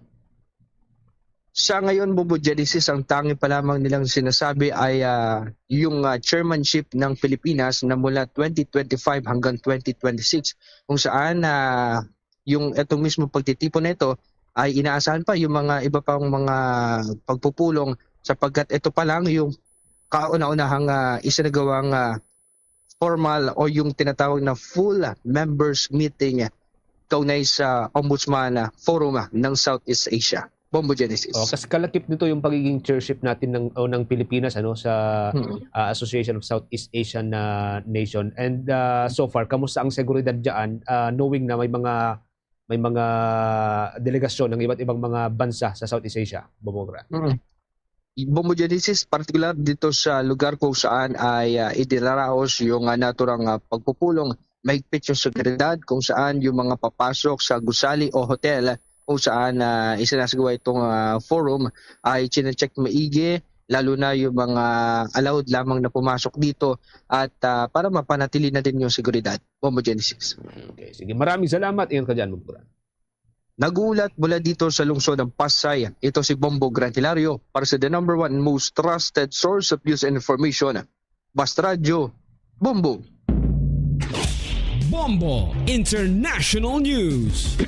Sa ngayon, Bombo Genesis, ang tangi pa lamang nilang sinasabi ay ah, yung ah, chairmanship ng Pilipinas na mula twenty twenty-five hanggang twenty twenty-six, kung saan ah, yung itong mismo pagtitipon na ito ay inaasahan pa yung mga iba pang mga pagpupulong, sapagkat ito pa lang yung kauna-unahang ah, isinagawang ah, formal o yung tinatawag na full members meeting kaunay sa Ombudsman ah, Forum ah, ng Southeast Asia. Bombo Genesis. Oh, kasi kalakip nito yung pagiging chairship natin ng o ng Pilipinas, ano, sa Mm. ah, Association of Southeast Asian ah, Nation. And ah, so far, kamusta ang seguridad diyan, ah, knowing na may mga may mga delegasyon ng iba't ibang mga bansa sa Southeast Asia, Bombo Grant? Mm. Bombo Genesis, partikular dito sa lugar kung saan ay ah, idinaraos yung ah, naturang ah, pagpupulong, mahigpit yung seguridad kung saan yung mga papasok sa gusali o hotel kung saan ah, isinasagawa itong ah, forum ay chinecheck maigi, lalo na yung mga allowed lamang na pumasok dito at ah, para mapanatili na din yung seguridad. Bombo Genesis. Okay, sige. Maraming salamat. Ingat ka dyan, Bombo Grant. Nag-uulat mula dito sa lungsod ng Pasay, ito si Bombo Grant Hilario para sa the number one most trusted source of news and information, Basta Radyo, Bombo. Bombo International News.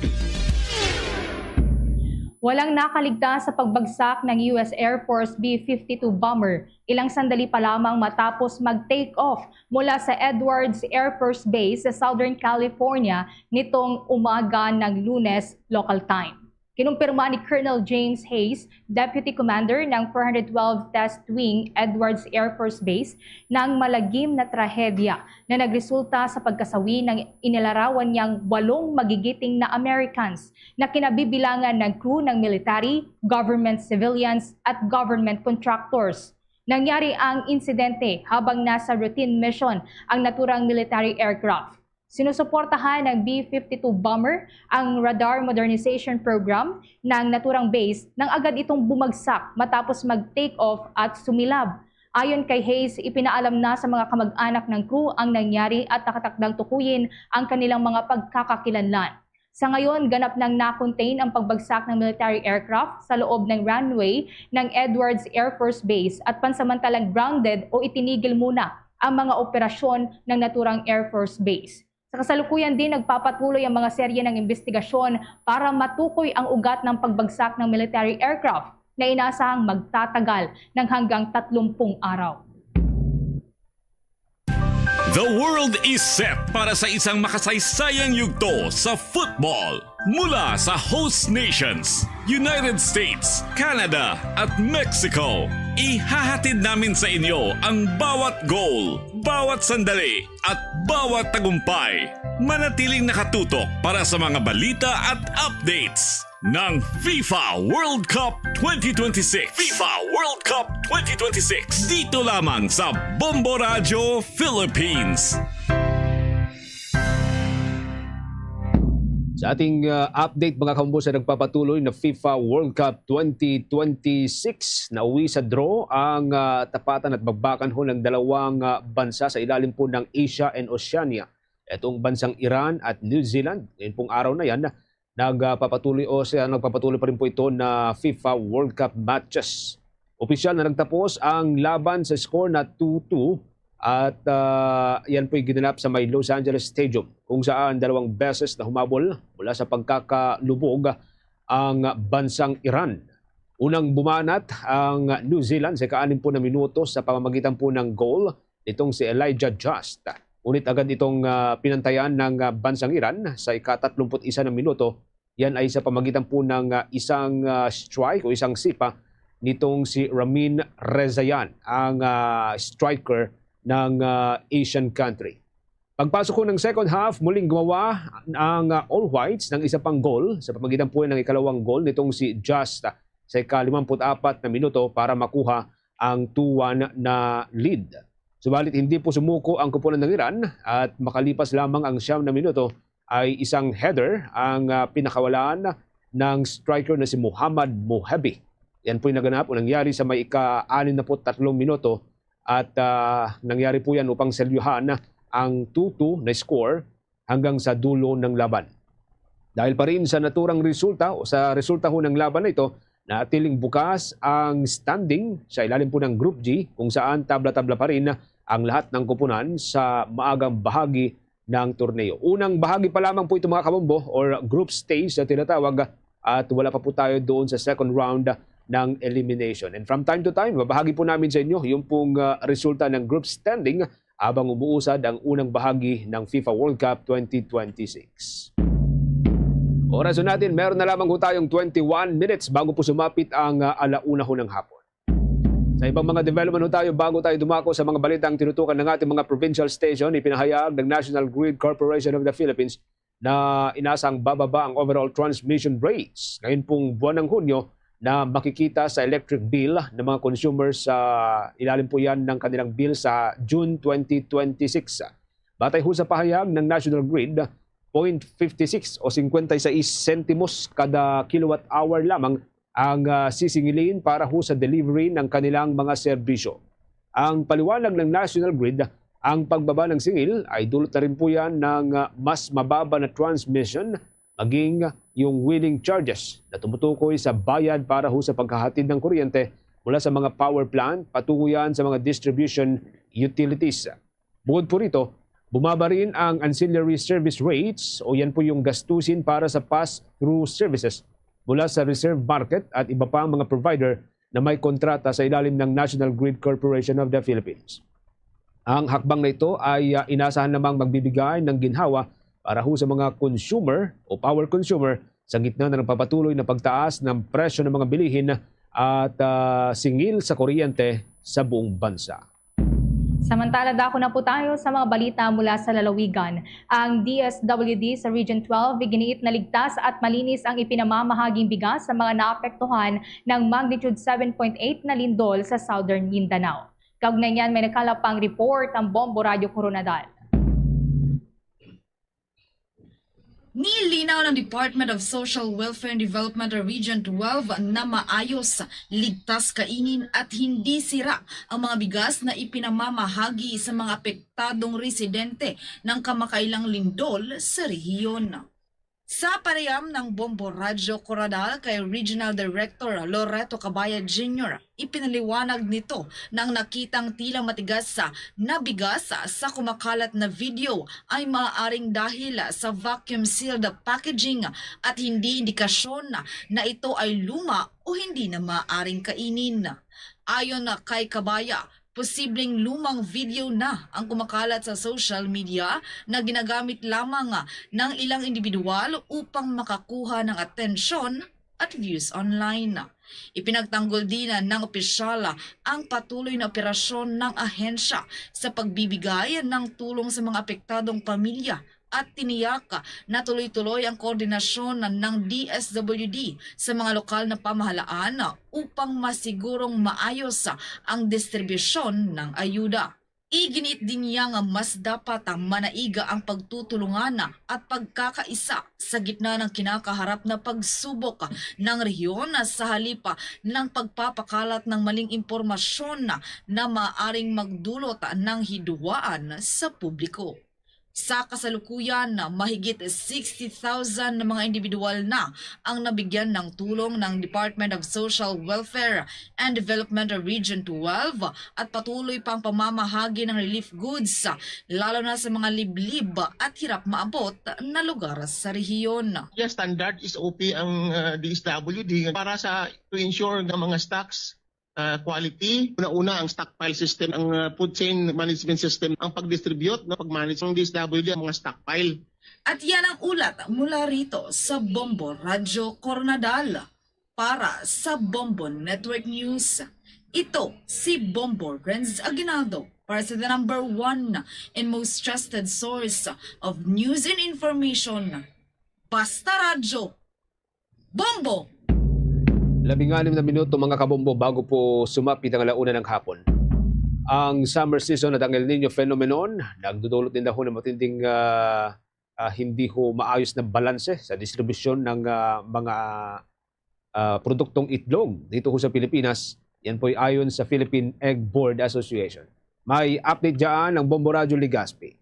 Walang nakaligtas sa pagbagsak ng U S Air Force B fifty-two bomber ilang sandali pa lamang matapos mag-take off mula sa Edwards Air Force Base sa Southern California nitong umaga ng Lunes, local time. Kinumpirma ni Colonel James Hayes, Deputy Commander ng four hundred twelve Test Wing, Edwards Air Force Base, ng malagim na trahedya na nagresulta sa pagkasawi ng inilarawan niyang walong magigiting na Americans na kinabibilangan ng crew ng military, government civilians, at government contractors. Nangyari ang insidente habang nasa routine mission ang naturang military aircraft. Sinusuportahan ng B fifty-two bomber ang radar modernization program ng naturang base nang agad itong bumagsak matapos mag-take off at sumilab. Ayon kay Hayes, ipinaalam na sa mga kamag-anak ng crew ang nangyari at nakatakdang tukuyin ang kanilang mga pagkakakilanlan. Sa ngayon, ganap nang na-contain ang pagbagsak ng military aircraft sa loob ng runway ng Edwards Air Force Base at pansamantalang grounded o itinigil muna ang mga operasyon ng naturang Air Force Base. Sa kasalukuyan din, nagpapatuloy ang mga serye ng imbestigasyon para matukoy ang ugat ng pagbagsak ng military aircraft na inasahang magtatagal ng hanggang tatlumpung araw. The world is set para sa isang makasaysayang yugto sa football. Mula sa host nations, United States, Canada, at Mexico, ihahatid namin sa inyo ang bawat goal, bawat sandali, at bawat tagumpay. Manatiling nakatutok para sa mga balita at updates ng FIFA World Cup twenty twenty-six. FIFA World Cup twenty twenty-six. Dito lamang sa Bombo Radyo Philippines. Sa ating uh, update, mga kaumbusan, nagpapatuloy na FIFA World Cup twenty twenty-six. Nauwi sa draw ang uh, tapatan at bagbakan ho ng dalawang uh, bansa sa ilalim po ng Asia and Oceania. Itong bansang Iran at New Zealand. Ngayon pong araw na yan, nagpapatuloy o siya nagpapatuloy pa rin po ito na FIFA World Cup matches. Opisyal na nagtapos ang laban sa score na two two at uh, yan po'y ginanap sa may Los Angeles Stadium kung saan dalawang beses na humabol mula sa pagkakalubog ang bansang Iran. Unang bumanat ang New Zealand sa ika-anim po na minuto sa pamamagitan po ng goal nitong si Elijah Just. Ngunit agad itong uh, pinantayan ng uh, bansang Iran sa ika-tatlumput-isa na minuto. Yan ay sa pamagitan po ng uh, isang uh, strike o isang sipa nitong si Ramin Rezayan, ang uh, striker ng uh, Asian country. Pagpasok ho ng second half, muling gumawa ang, ah, All Whites ng isa pang goal sa pamagitan po ng ikalawang goal nitong si Just, ah, sa ika-limampu't-apat na minuto para makuha ang two one na lead. Subalit hindi po sumuko ang koponan ng Iran at makalipas lamang ang siyam na minuto ay isang header ang, ah, pinakawalaan ng striker na si Muhammad Muhebi. Yan po'y naganap o nangyari sa may ika-anim na put tatlong minuto at, ah, nangyari po yan upang selyuhan ang two two na score hanggang sa dulo ng laban. Dahil pa rin sa naturang resulta o sa resulta ho ng laban na ito, natiling bukas ang standing sa ilalim po ng Group G, kung saan tabla-tabla pa rin ang lahat ng koponan sa maagang bahagi ng torneo. Unang bahagi pa lamang po ito, mga kabombo, or group stage na tinatawag, at wala pa po tayo doon sa second round ng elimination. And from time to time, mabahagi po namin sa inyo yung pong, ah, resulta ng group standing habang umuusad ang unang bahagi ng FIFA World Cup twenty twenty-six. Oras ho natin, meron na lamang ho tayong twenty-one minutes bago po sumapit ang, ah, alauna ho ng hapon. Sa ibang mga development ho tayo, bago tayo dumako sa mga balitang tinutukan ng ating mga provincial station, ipinahayag ng National Grid Corporation of the Philippines na inasang bababa ang overall transmission rates. Ngayon pong buwan ng Hunyo na makikita sa electric bill ng mga consumers sa ilalim po yan ng kanilang bill sa June twenty twenty-six. Batay ho sa pahayag ng National Grid, point fifty six o singkwenta y seis sentimos kada kilowatt hour lamang ang, ah, sisingilin para ho sa delivery ng kanilang mga serbisyo. Ang paliwanag ng National Grid, ang pagbaba ng singil ay dulot na rin po yan ng, ah, mas mababa na transmission, maging yung wheeling charges na tumutukoy sa bayad para ho sa paghahatid ng kuryente mula sa mga power plant patungo yan sa mga distribution utilities. Bukod po rito, bumaba rin ang ancillary service rates o yan po yung gastusin para sa pass-through services mula sa reserve market at iba pa ang mga provider na may kontrata sa ilalim ng National Grid Corporation of the Philippines. Ang hakbang na ito ay, ah, inasahan namang magbibigay ng ginhawa para ho sa mga consumer o power consumer sa gitna ng nagpapatuloy na pagtaas ng presyo ng mga bilihin at, ah, singil sa kuryente sa buong bansa. Samantala, dako na po tayo sa mga balita mula sa lalawigan. Ang D S W D sa Region twelve iginiit na ligtas at malinis ang ipinamamahaging bigas sa mga naapektuhan ng magnitude seven point eight na lindol sa Southern Mindanao. Kaugnay niyan, may nakalap pang report ang Bombo Radyo Koronadal. Nilinaw ng Department of Social Welfare and Development Region twelve na maayos, ligtas kainin at hindi sira ang mga bigas na ipinamamahagi sa mga apektadong residente ng kamakailang lindol sa rehiyon. Sa panayam ng Bombo Radyo Koronadal kay Regional Director Loreto Cabaya Junior, ipinaliwanag nito na ang nakitang tila matigas na bigas sa kumakalat na video ay maaaring dahil sa vacuum-sealed packaging at hindi indikasyon na ito ay luma o hindi na maaaring kainin. Ayon kay Cabaya, posibleng lumang video na ang kumakalat sa social media na ginagamit lamang ng ilang individual upang makakuha ng atensyon at views online. Ipinagtanggol din ng opisyal ang patuloy na operasyon ng ahensya sa pagbibigay ng tulong sa mga apektadong pamilya at tiniyak na tuloy-tuloy ang koordinasyon ng D S W D sa mga lokal na pamahalaan upang masigurong maayos ang distribusyon ng ayuda. Iginiit din niya nga mas dapat manaiga ang pagtutulungan at pagkakaisa sa gitna ng kinakaharap na pagsubok ng rehiyon sa halip ng pagpapakalat ng maling impormasyon na maaring magdulot ng hidwaan sa publiko. Sa kasalukuyan, mahigit sixty thousand na mga individual na ang nabigyan ng tulong ng Department of Social Welfare and Development Region twelve at patuloy pang pamamahagi ng relief goods, lalo na sa mga liblib at hirap maabot na lugar sa rehiyon. Yes, standard S O P ang, ah, D S W D para sa, to ensure nga mga stocks, ah, quality. Una-una ang stockpile system, ang, ah, food chain management system, ang pag-distribute, no, pag-manage ng D S W D ang mga stockpile. At yan ang ulat mula rito sa Bombo Radyo Koronadal. Para sa Bombo Network News, ito si Bombo Renz Aguinaldo para sa the number one and most trusted source of news and information. Basta Radyo, Bombo! Labing anim na minuto, mga kabombo, bago po sumapit ang alauna ng hapon. Ang summer season at ang El Niño phenomenon nagdudulot din daw ng matinding, ah, ah, hindi ho maayos na balanse sa distribusyon ng, ah, mga, ah, produktong itlog dito ho sa Pilipinas. Yan po'y ayon sa Philippine Egg Board Association. May update dyan ang Bombo Radyo Legazpi.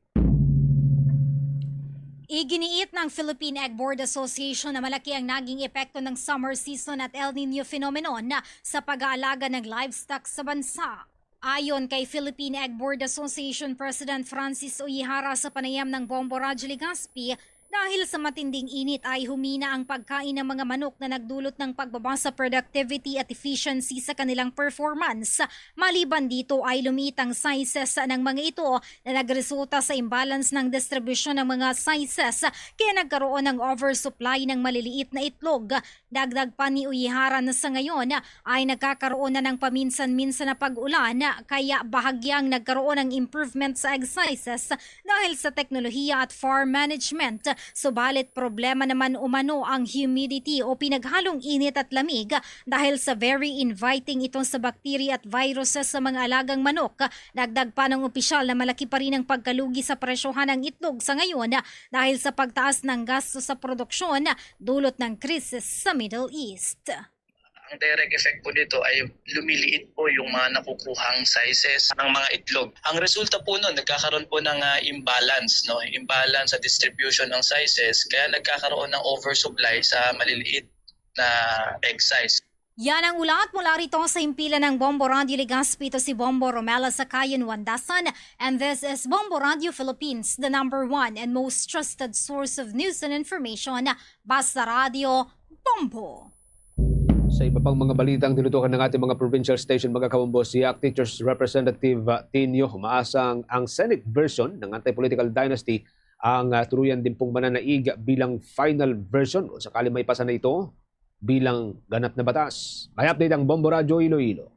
Iginiit ng Philippine Egg Board Association na malaki ang naging epekto ng summer season at El Niño phenomenon sa pag-aalaga ng livestock sa bansa. Ayon kay Philippine Egg Board Association President Francis Uehara sa panayam ng Bombo Radyo Legazpi, dahil sa matinding init ay humina ang pagkain ng mga manok na nagdulot ng pagbaba sa productivity at efficiency sa kanilang performance. Maliban dito ay lumiit ang sizes ng mga ito na nagresulta sa imbalance ng distribusyon ng mga sizes, kaya nagkaroon ng oversupply ng maliliit na itlog. Dagdag pa ni Uehara na sa ngayon ay nagkakaroon na ng paminsan-minsan na pag-ulan, kaya bahagyang nagkaroon ng improvement sa egg sizes dahil sa teknolohiya at farm management. Subalit problema naman umano ang humidity o pinaghalong init at lamig dahil sa very inviting ito sa bacteria at viruses sa mga alagang manok. Dagdag pa ng opisyal na malaki pa rin ang pagkalugi sa presyohan ng itlog sa ngayon dahil sa pagtaas ng gasto sa produksyon dulot ng krisis sa Middle East. Ang direct effect po nito ay lumiliit po yung mga nakukuhang sizes ng mga itlog. Ang resulta po nun, nagkakaroon po ng, ah, imbalance, no? Imbalance sa distribution ng sizes, kaya nagkakaroon ng oversupply sa maliliit na egg size. Yan ang ulat mula rito sa himpilan ng Bombo Radyo Legazpi. Ito si Bombo Romela Sakayan Wandasan, and this is Bombo Radyo Philippines, the number one and most trusted source of news and information. Basta Radyo, Bombo! Sa iba pang mga balita, ang tinutukan ng ating mga provincial station, mga kabombo, si ACT Teachers Representative, uh, Tinio, umaasang ang Senate version ng Anti-Political Dynasty ang, uh, tuluyan din pong mananaig bilang final version o sakali may pasa na ito bilang ganap na batas. May update ang Bombo Radyo Iloilo.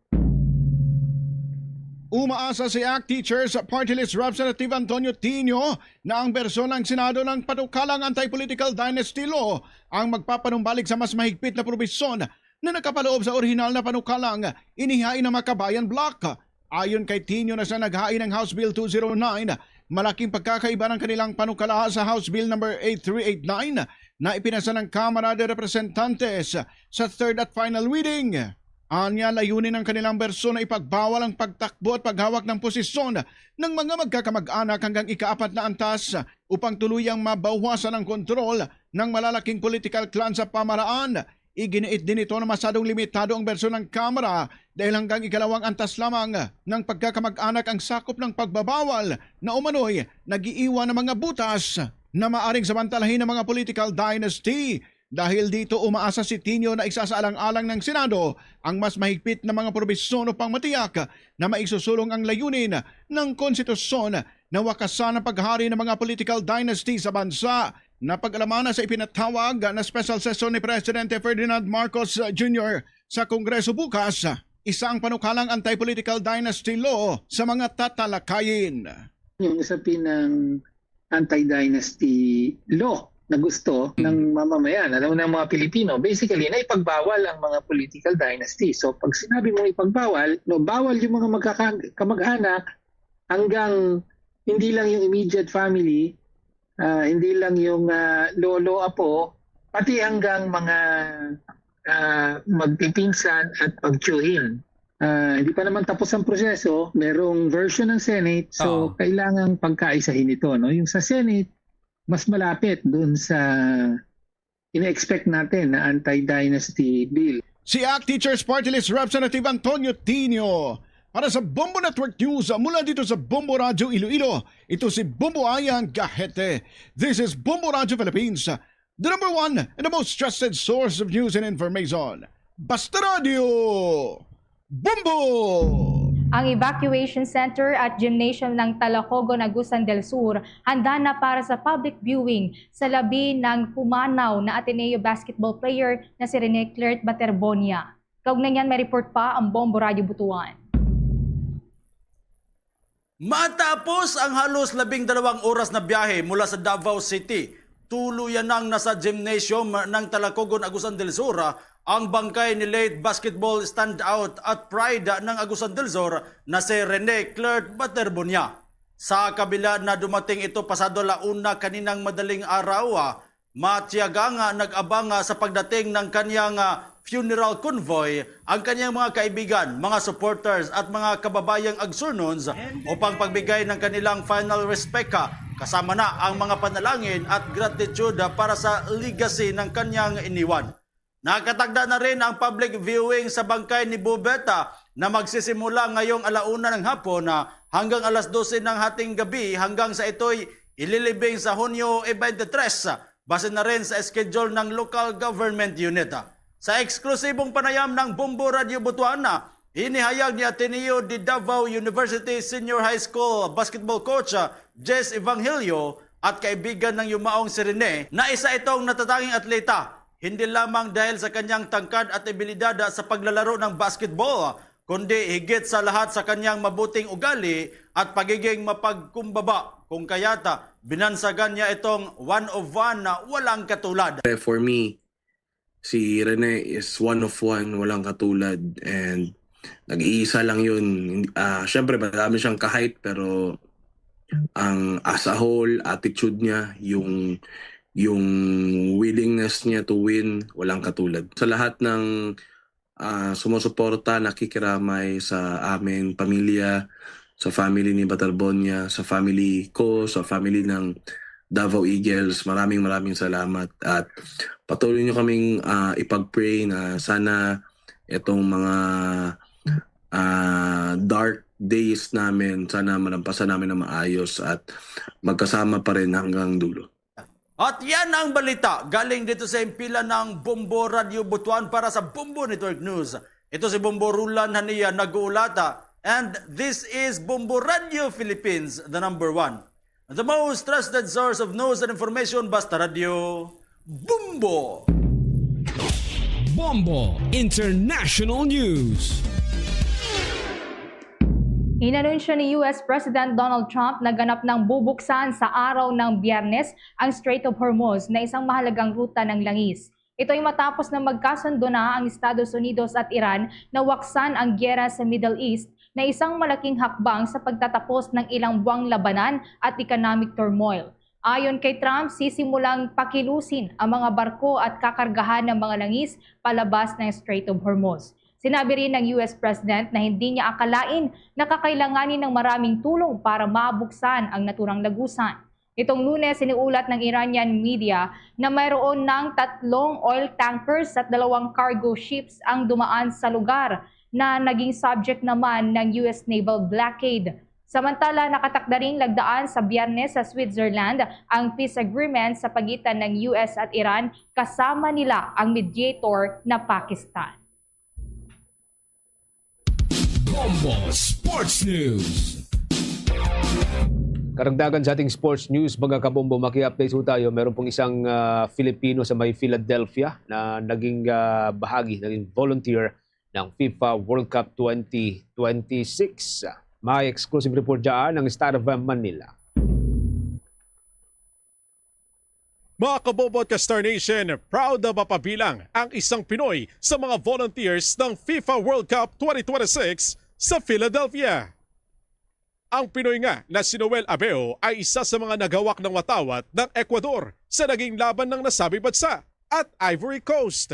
Umaasa si ACT Teachers Party List Representative Antonio Tinio na ang bersyon ng Senado ng panukalang anti-political dynasty law ang magpapanumbalik sa mas mahigpit na probisyon na nakapaloob sa orihinal na panukalang inihain ng Makabayan Bloc. Ayon kay Tinio na sa naghain ng House Bill two zero nine, malaking pagkakaiba ng kanilang panukala sa House Bill number eight three eight nine na ipinasa ng Kamara de Representantes sa third at final reading. Anya, layunin ng kanilang bersyon na ipagbawal ang pagtakbo at paghawak ng posisyon ng mga magkakamag-anak hanggang ikaapat na antas upang tuluyang mabawasan ang kontrol ng malalaking political clan sa pamahalaan. Iginiit din ito na masyadong limitado ang bersyon ng Kamara dahil hanggang ikalawang antas lamang ng pagkakamag-anak ang sakop ng pagbabawal na umano'y nag-iiwan ng mga butas na maaring samantalahin ng mga political dynasty. Dahil dito, umaasa si Tinio na isasaalang-alang ng Senado ang mas mahigpit na mga probisyon upang matiyak na maisusulong ang layunin ng konstitusyon na wakasan ang paghari ng mga political dynasty sa bansa. Napag-alaman na sa ipinatawag na special session ni Presidente Ferdinand Marcos Junior sa Kongreso bukas, isa ang panukalang anti-political dynasty law sa mga tatalakayin. Yung usapin ng anti-dynasty law na gusto Mm. ng mamamayan, ano, ng mga Pilipino, basically, na ipagbawal ang mga political dynasty. So, pag sinabi mong ipagbawal, no, bawal yung mga magkaka-, kamag-anak hanggang hindi lang yung immediate family, ah, hindi lang yung, ah, lolo, apo, pati hanggang mga, ah, magpipinsan at magtiyuhin. Ah, hindi pa naman tapos ang proseso, merong version ng Senate, so Oo. kailangang pagkaisahin ito, no? Yung sa Senate, mas malapit dun sa ina-expect natin na anti-dynasty bill. Si ACT Teachers Party List Representative Antonio Tinio. Para sa Bombo Network News, mula dito sa Bombo Radyo Iloilo, ito si Bombo Ayang Gahete. This is Bombo Radyo Philippines, the number one and the most trusted source of news and information. Basta Radyo, Bombo! Ang evacuation center at gymnasium ng Talacogon, Agusan del Sur handa na para sa public viewing sa labi ng pumanaw na Ateneo basketball player na si Rene Clert Baterbonia. Kaugnay niyan, may report pa ang Bombo Radyo Butuan. Matapos ang halos labing dalawang oras na biyahe mula sa Davao City, tuluyan nang nasa gymnasium ng Talacogon, Agusan del Sur, ang bangkay ni late basketball standout at pride ng Agusan del Sur na si Rene Clert Baterbonia. Sa kabila na dumating ito pasado la una kaninang madaling araw, matiyaga nga nag-abang sa pagdating ng kanyang, ah, funeral convoy ang kanyang mga kaibigan, mga supporters at mga kababayang Agsurnons upang pagbigay ng kanilang final respect, ah, kasama na ang mga panalangin at gratitude, ah, para sa legacy ng kanyang iniwan. Nakatagda na rin ang public viewing sa bangkay ni Bubeta na magsisimula ngayong ala una ng hapon, ah, hanggang alas dose ng hating gabi, hanggang sa ito'y ililibing sa Hunyo twenty-three, base na rin sa schedule ng local government unit. Sa eksklusibong panayam ng Bombo Radyo Butuan, inihayag ni Ateneo de Davao University Senior High School basketball coach, ah, Jess Evangelio, at kaibigan ng yumaong si Rene, na isa itong natatanging atleta, hindi lamang dahil sa kanyang tangkad at abilidad sa paglalaro ng basketball, kundi higit sa lahat sa kanyang mabuting ugali at pagiging mapagkumbaba, kung kaya't binansagan niya itong one of one na walang katulad. For me, si Rene is one of one, walang katulad, and nag-iisa lang yun. Hindi- ah, Siyempre, marami siyang ka-height, pero ang as a whole, attitude niya, yung yung willingness niya to win, walang katulad. Sa lahat ng ah, sumusuporta, nakikiramay sa aming pamilya, sa family ni Baterbonia, sa family ko, sa family ng Davao Eagles. Maraming, maraming salamat at patuloy niyo kaming, ah, ipag-pray na sana itong mga, ah, dark days namin, sana malampasan namin na maayos at magkasama pa rin hanggang dulo. At yan ang balita galing dito sa himpilan ng Bombo Radyo Butuan para sa Bombo Network News. Ito si Bombo Rulan Hania nag-uulata. And this is Bombo Radyo Philippines, the number one, the most trusted source of news and information. Basta Radyo, Bombo! Bombo International News. Inanunsyo ni U S President Donald Trump na ganap nang bubuksan sa araw ng Biyernes ang Strait of Hormuz na isang mahalagang ruta ng langis. Ito'y matapos na magkasundo na ang Estados Unidos at Iran na waksan ang giyera sa Middle East, na isang malaking hakbang sa pagtatapos ng ilang buwang labanan at economic turmoil. Ayon kay Trump, sisimulang pakilusin ang mga barko at kakargahan ng mga langis palabas ng Strait of Hormuz. Sinabi rin ng U S President na hindi niya akalain na kakailanganin ng maraming tulong para mabuksan ang naturang lagusan. Nitong Lunes, iniulat ng Iranian media na mayroon ng tatlong oil tankers at dalawang cargo ships ang dumaan sa lugar na naging subject naman ng U S naval blockade. Samantala, nakatakda ring lagdaan sa Biyernes sa Switzerland ang peace agreement sa pagitan ng U S at Iran, kasama nila ang mediator na Pakistan. Bombo Sports News. Karagdagan sa ating sports news, mga kabombo, maki-update ho tayo. Meron pong isang, ah, Filipino sa may Philadelphia na naging, ah, bahagi, naging volunteer ng FIFA World Cup twenty twenty-six. May exclusive report dyan ng Star of Manila. Mga kabombo at ka-Star Nation, proud na mapabilang ang isang Pinoy sa mga volunteers ng FIFA World Cup twenty twenty-six sa Philadelphia. Ang Pinoy nga na si Noel Abeo ay isa sa mga naghawak ng watawat ng Ecuador sa naging laban ng nasabing bansa at Ivory Coast.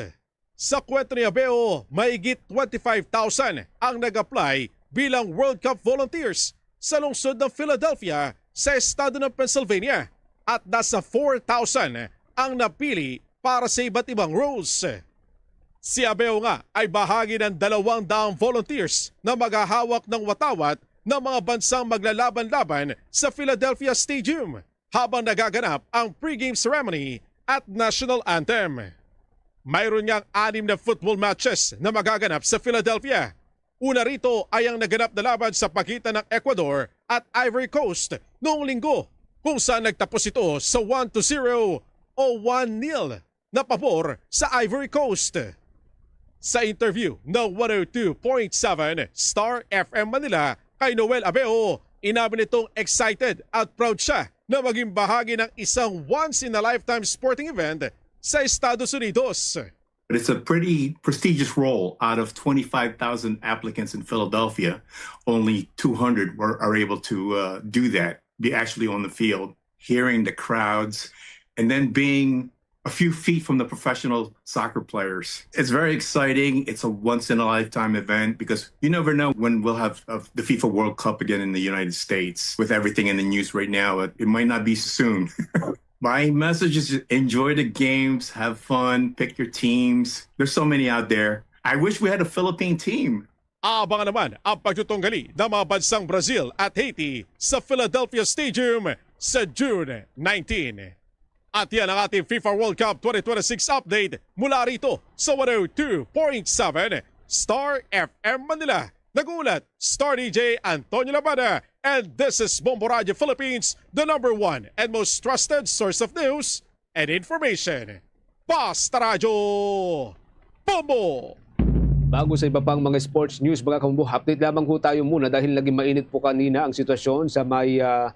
Sa kwento ni Abeo, mahigit twenty-five thousand ang nag-apply bilang World Cup volunteers sa lungsod ng Philadelphia sa estado ng Pennsylvania at nasa four thousand ang napili para sa iba't ibang roles. Si Abeo nga ay bahagi ng dalawang daang volunteers na maghahawak ng watawat ng mga bansang maglalaban-laban sa Philadelphia Stadium habang nagaganap ang pregame ceremony at national anthem. Mayroon ngang anim na football matches na magaganap sa Philadelphia. Una rito ay ang naganap na laban sa pagitan ng Ecuador at Ivory Coast noong Linggo, kung saan nagtapos ito sa one to zero o one nil na pabor sa Ivory Coast. Sa interview ng one oh two point seven Star F M Manila kay Noel Abeo, inamin nitong excited at proud siya na maging bahagi ng isang once-in-a-lifetime sporting event sa Estados Unidos. But it's a pretty prestigious role. Out of twenty-five thousand applicants in Philadelphia, only two hundred were, are able to uh, do that, be actually on the field, hearing the crowds, and then being a few feet from the professional soccer players. It's very exciting. It's a once in a lifetime event because you never know when we'll have uh, the FIFA World Cup again in the United States with everything in the news right now. It, it might not be soon. My message is enjoy the games, have fun, pick your teams. There's so many out there. I wish we had a Philippine team. Abangan naman ang pagtutunggali ng mga bansang Brazil at Haiti sa Philadelphia Stadium sa June nineteen. At yan ang ating FIFA World Cup twenty twenty-six update mula rito sa one oh two point seven Star F M Manila. Nag-uulat, Star D J Antonio Labada, and this is Bombo Radio Philippines, the number one and most trusted source of news and information. Basta Radyo, Bombo! Bago sa iba pang mga sports news, mga kambo, update lamang ho tayo muna dahil naging mainit po kanina ang sitwasyon sa may ah,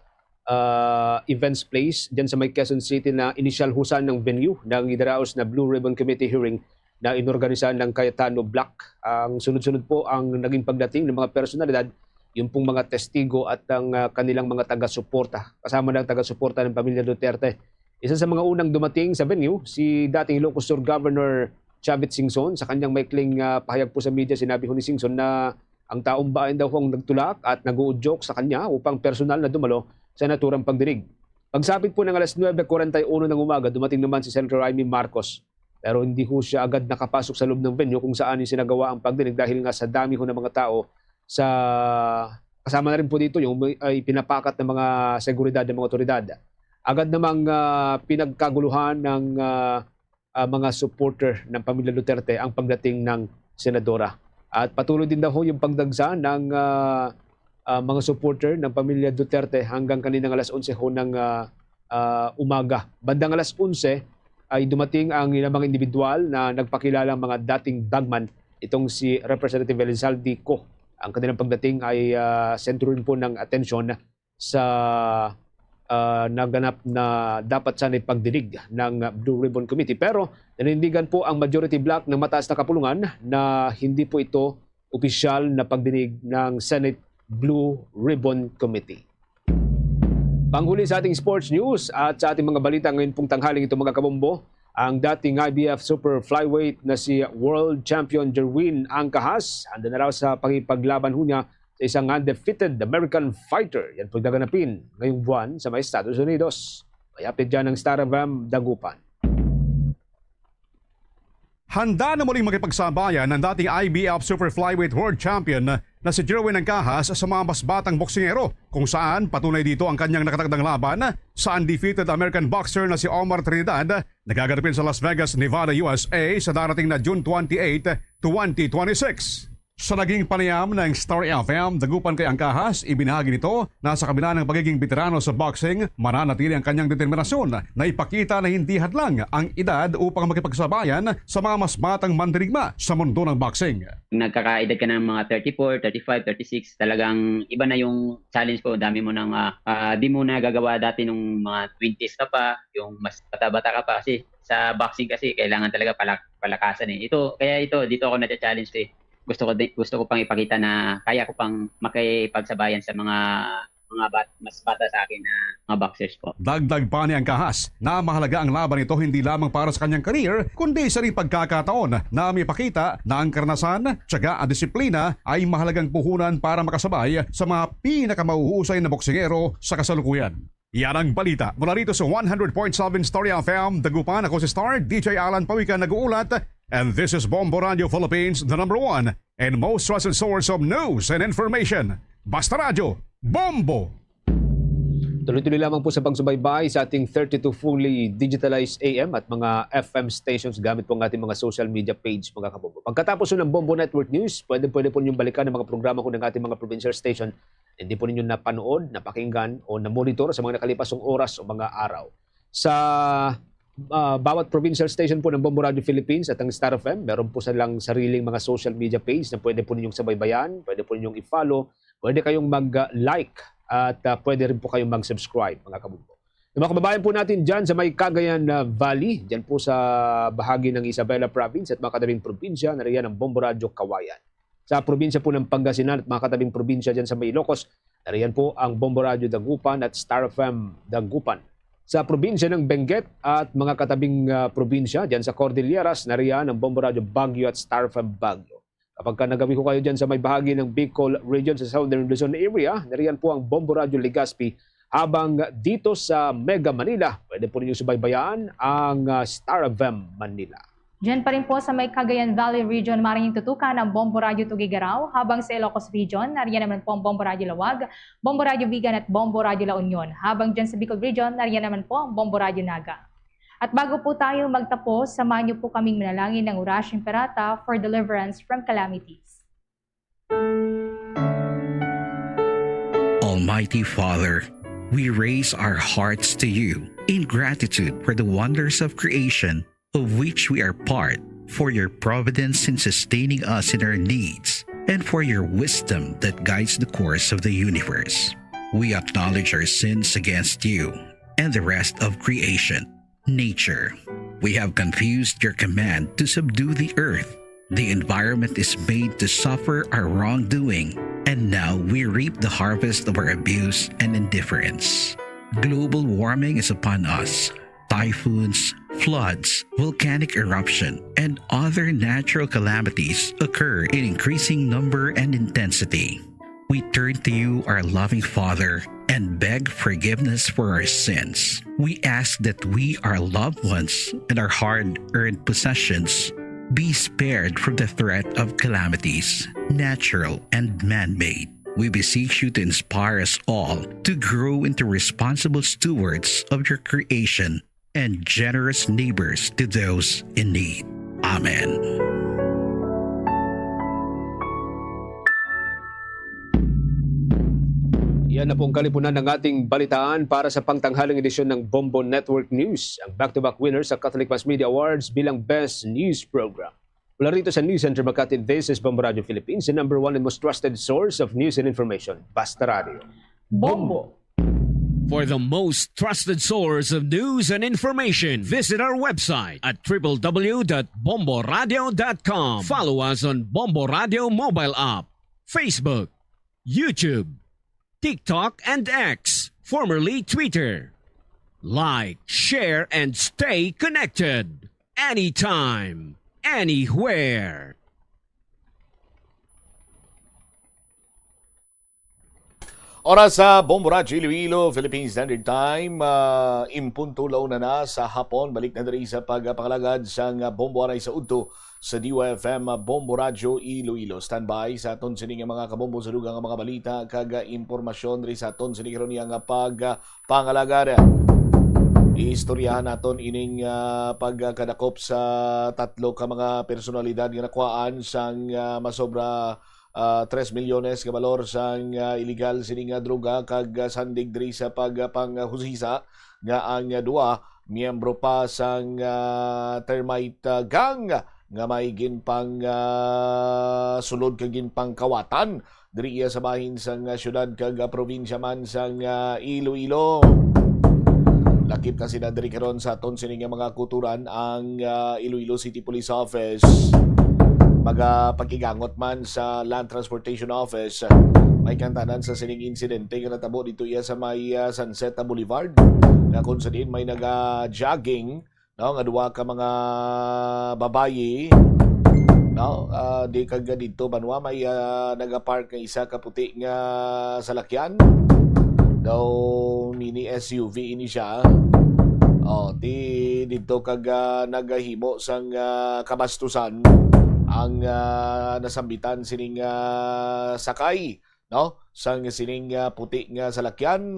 ah, events place dyan sa may Quezon City na inisyal husan ng venue ng idaraos na Blue Ribbon Committee hearing na inorganisa ng Cayetano Block. Ang sunod-sunod po ang naging pagdating ng mga personalidad, yung pong mga testigo at ang ah, kanilang mga taga-suporta, kasama ng taga-suporta ng pamilya Duterte. Isa sa mga unang dumating sa venue, si dating Ilocos Sur Governor Chavit Singson. Sa kanyang maikling ah, pahayag po sa media, sinabi ho ni Singson na ang taong bayan daw ho ang nagtulak at nag-uudyok sa kanya upang personal na dumalo sa naturang pagdinig. Pagsapit po ng alas nuebe kuwarenta y uno ng umaga, dumating naman si Senator Imee Marcos. Pero hindi ho siya agad nakapasok sa loob ng venue kung saan isinagawa ang pagdinig dahil nga sa dami ho ng mga tao sa kasama na rin po dito yung may- ay pinapakat ng mga seguridad ng mga otoridad. Agad namang ah, pinagkaguluhan ng ah, ah, mga supporter ng pamilya Duterte ang pagdating ng senadora. At patuloy din daw ho yung pagdagsa ng ah, ah, mga supporter ng pamilya Duterte hanggang kaninang alas onse ho ng ah, ah, umaga. Bandang alas onse ay dumating ang ilang mga individual na nagpakilalang mga dating bagman, itong si Representative Elizalde Co. Ang kanilang pagdating ay ah, sentro rin po ng atensyon sa ah, naganap na dapat sana'y pagdinig ng Blue Ribbon Committee. Pero nanindigan po ang majority bloc ng mataas na kapulungan na hindi po ito opisyal na pagdinig ng Senate Blue Ribbon Committee. Panghuli sa ating sports news at sa ating mga balita ngayon pong tanghaling ito, mga kabombo, ang dating I B F Super Flyweight na si World Champion Jerwin Angkahas handa na raw sa pakipaglaban ho niya sa isang undefeated American fighter. Yan po gaganapin ngayong buwan sa may Estados Unidos. May update dyan ng Star F M Dagupan. Handa na muling makipagsabayan ang dating I B F Super Flyweight World Champion na si Jerwin Angkahas sa mga mas batang boksingero, kung saan patunay dito ang kanyang nakatakdang laban sa undefeated American boxer na si Omar Trinidad, nagaganapin sa Las Vegas, Nevada, U S A sa darating na June twenty-eight, twenty twenty-six. Sa naging panayam ng Star F M Dagupan kay Angkahas, ibinahagi nito na sa kabila ng pagiging beterano sa boxing, mananatili ang kanyang determinasyon na ipakita na hindi hadlang ang edad upang makipagsabayan sa mga mas batang mandirigma sa mundo ng boxing. Nagkakaedad ka ng mga thirty-four, thirty-five, thirty-six, talagang iba na yung challenge ko. Dami mo nang, ah, ah, di mo nagagawa dati nung mga twenties ka pa, yung mas bata-bata ka pa. Kasi sa boxing kasi kailangan talaga palak palakasan eh. Ito, kaya ito, dito ako na-challenge eh. Gusto ko di- gusto ko pang ipakita na kaya ko pang makipagsabayan sa mga mga bat, mas bata sa akin na mga boxers po. Dagdag pa ni Angkahas na mahalaga ang laban nito hindi lamang para sa kanyang career, kundi sa rin pagkakataon na mipakita na ang karanasan, tiyaga at disiplina ay mahalagang puhunan para makasabay sa mga pinakamahuhusay na boksingero sa kasalukuyan. Yan ang balita mula rito sa one hundred point seven Story F M Dagupan. Ako si Star D J Alan Pawikan nag-uulat, and this is Bombo Radio Philippines, the number one and most trusted source of news and information. Basta Radyo, Bombo! Tuloy-tuloy lamang po sa pagsubaybay sa ating thirty-two fully digitalized A M at mga F M stations gamit po ang ating mga social media page, mga kabombo. Pagkatapos ng Bombo Network News, pwede-pwede po ninyong balikan ang mga programa ko ng ating mga provincial station. Hindi po ninyo napanood, napakinggan, o namonitor sa mga nakalipas kong oras o mga araw. Sa ah, bawat provincial station po ng Bombo Radio Philippines at ang Star F M, meron po silang sariling mga social media page na pwede po ninyong sabaybayan, pwede po ninyong i-follow, pwede kayong mag-like at ah, pwede rin po kayong mag-subscribe, mga kabombo. Yung mga kababayan po natin dyan sa may Cagayan ah, Valley, dyan po sa bahagi ng Isabela Province at mga katabing probinsya, nariyan ang Bombo Radio Kawayan. Sa probinsya po ng Pangasinan at mga katabing probinsya dyan sa may Ilocos, nariyan po ang Bombo Radio Dagupan at Star F M Dagupan. Sa probinsya ng Benguet at mga katabing ah, probinsya dyan sa Cordilleras, nariyan ang Bombo Radio Baguio at Star F M Baguio. Kapag ka nagawi ko kayo dyan sa may bahagi ng Bicol region sa Southern Luzon area, nariyan po ang Bombo Radio Legazpi, habang dito sa Mega Manila, pwede po ninyong subaybayan ang ah, Star F M Manila. Diyan pa rin po sa may Cagayan Valley Region, maaaring tutukan ang Bombo Radio Tuguegarao, habang sa Ilocos Region, nariyan naman po ang Bombo Radio Laoag, Bombo Radio Vigan at Bombo Radio La Union, habang dyan sa Bicol Region, nariyan naman po ang Bombo Radio Naga. At bago po tayo magtapos, samahan niyo po kaming manalangin ng Ora Ashe Imperata for deliverance from calamities. Almighty Father, we raise our hearts to you in gratitude for the wonders of creation of which we are part, for your providence in sustaining us in our needs, and for your wisdom that guides the course of the universe. We acknowledge our sins against you and the rest of creation, nature. We have confused your command to subdue the earth. The environment is made to suffer our wrongdoing, and now we reap the harvest of our abuse and indifference. Global warming is upon us. Typhoons, floods, volcanic eruption, and other natural calamities occur in increasing number and intensity. We turn to you, our loving Father, and beg forgiveness for our sins. We ask that we, our loved ones, and our hard earned possessions be spared from the threat of calamities, natural and man made. We beseech you to inspire us all to grow into responsible stewards of your creation and generous neighbors to those in need. Amen. Yan na po ang kalipunan ng ating balitaan para sa pangtanghaling edisyon ng Bombo Network News. Ang back-to-back winner sa Catholic Mass Media Awards bilang Best News Program. Mula rito sa News Center Makati, this is Bombo Radio Philippines, the number one and most trusted source of news and information. Basta Radio. Bombo. For the most trusted source of news and information, visit our website at triple w dot bomboradio dot com. Follow us on Bombo Radio mobile app, Facebook, YouTube, TikTok, and X, formerly Twitter. Like, share, and stay connected anytime, anywhere. Oras sa Bombo Radyo Iloilo, Philippine Standard Time, ah, in punto la una na sa hapon. Balik na diri sa pagpangalagad sang Bombo Anay sa Udto sa D Y F M Bombo Radyo Iloilo. Standby sa aton sini nga mga kabombo sa dugang nga mga balita kag impormasyon diri sa aton sini karon nga pagpangalagad. Iistoryahan naton ining, ah, pagkadakop sa tatlo ka mga personalidad nga nakuhaan sang, ah, masobra ah, tres milyones nga balor sang, ah, iligal sini nga droga kag, ah, sandig diri sa pagpanghusisa nga ang, ah, duha miyembro pa sang, ah, termite, ah, gang nga may ginpang, ah, sulod kag ginpangkawatan diri iya sa bahin sang, ah, syudad kag, ah, probinsya man sang, ah, Iloilo. Lakip na sila diri karon sa aton sini nga mga kuturan ang, ah, Iloilo City Police Office. Magapakigangot man sa Land Transportation Office, may kantanan sa sining insidente nga natabo dito iya sa may, ah, Sunset Boulevard, na kung sa diin may naga-jogging, no, nga duha ka mga babayi, no, ah, di kag dito banwa may, ah, nagapark nga isa ka puti nga salakyan. Daw mini S U V ini siya. Oh, di dito kag, ah, nagahimo sang, ah, kabastusan ang, ah, nasambitan sining, ah, sakay, no, sang sining, ah, puti nga salakyan.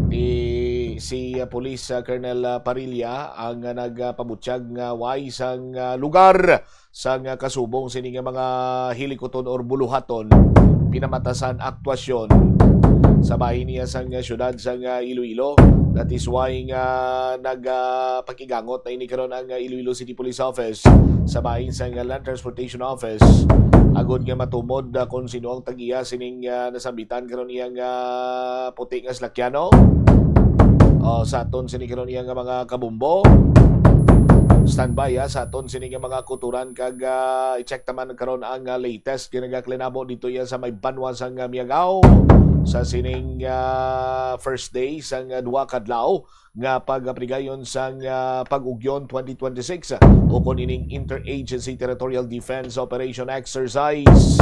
Ni si, ah, Police, ah, Colonel, ah, Parilla ang, ah, nagpabutyag nga way sang, ah, lugar sang, ah, kasubong sini nga mga hilikuton or buluhaton, pinamatasan, aktwasyon sa bahin niya sang, ah, siyudad sang, ah, Iloilo. That is why nga nag, ah, pakigangot na ini karon ang, ah, Iloilo City Police Office sa bahin sang, ah, Land Transportation Office agod nga matumod, ah, kung sino ang tag-iya sining, ah, nasambitan karon iyang, ah, puti nga slakyano. O, sa aton sini karon iyang mga kabombo. Standby, ha, sa aton sini nga mga kuturan kag, ah, i-check naman karon ang, ah, latest ginagaklinabo dito iya sa may banwa sang, ah, Miagao sa sining, ah, first day sang, ah, duha ka adlaw nga pagpahigayon sang, ah, Pag-Ugyon twenty twenty-six, ah, ukon ining Interagency Territorial Defense Operation Exercise.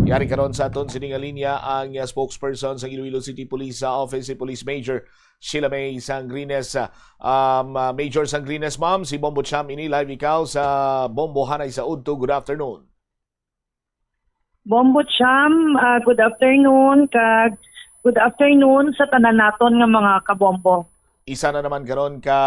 Yari karon sa aton sini nga linya ang, ah, spokesperson sa Iloilo City Police, ah, Office, si Police Major Sheila May Sangrines. Ah, um, ah, Major Sangrines, ma'am, si Bombo Cham ini, live ikaw sa Bombo Hanay sa Udto. Good afternoon. Bombo Cham, ah, good afternoon, kag good afternoon sa tanan naton nga mga kabombo. Isa na naman karon ka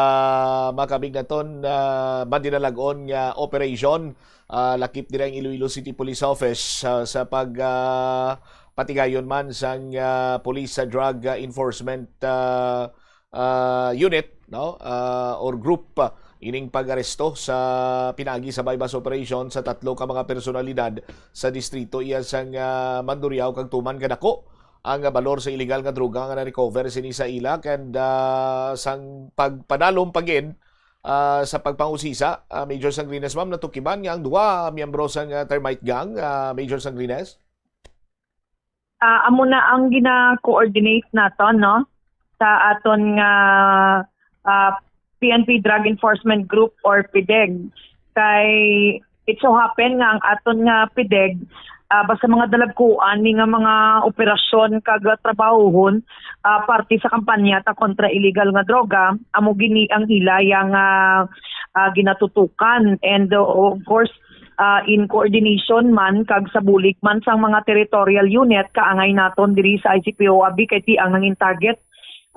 makabignaton, ah, madinalag-on nga operation, ah, lakip dira ang Iloilo City Police Office, ah, sa pag, ah, patigayon man sang, ah, Police sa Drug, ah, Enforcement, ah, ah, Unit, no, ah, or group, ah, ining pag-aresto sa pinaagi sa buy-bust operation sa tatlo ka mga personalidad sa distrito iya sang, ah, Mandurriao kag tuman kadako ang, ah, balor sa illegal nga droga nga na-recover sini sa ila, and, ah, sang pagpadalom pa gid, ah, sa pagpangusisa, ah, Major Sangrines, ma'am, natukiban nga ang duha miyembro sang, ah, Termite Gang, ah, Major Sangrines? Ah, amo na ang gina-coordinate naton, no, sa aton nga, ah, P N P Drug Enforcement Group or PDEG. Kay it so happen nga ang aton nga PDEG, ah, basta mga dalagkuan ni nga mga operasyon kag trabahohon, ah, parte sa kampanya ta kontra illegal nga droga, amo gini ang ila yang, ah, ah, ginatutukan. And, uh, of course, ah, in coordination man kag sa bulig man sang mga territorial unit, kaangay naton diri sa I C P O Abi kay ti ang nangin target,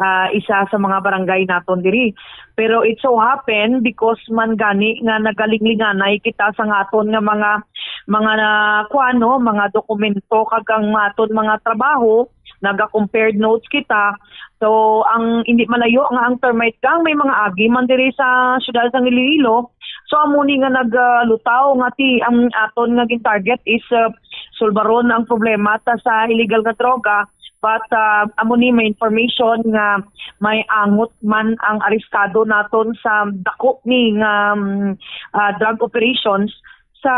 ah, isa sa mga barangay naton diri. Pero it so happen, because man gani nga nagalinglinganay kita sa nga aton nga mga, mga na, kuan, no, mga dokumento kag ang aton mga trabaho, naga-compared notes kita. So, ang hindi malayo nga ang Termite Gang may mga agi man diri sa siyudad sang Iloilo. So, amo ni nga naglutaw nga ti ang aton nga gin-target is, uh, sulbaron ang problema ta sa illegal nga droga. But, uh, amo ni may information nga may angot man ang arestado naton sa dako ni nga, um, uh, drug operations sa,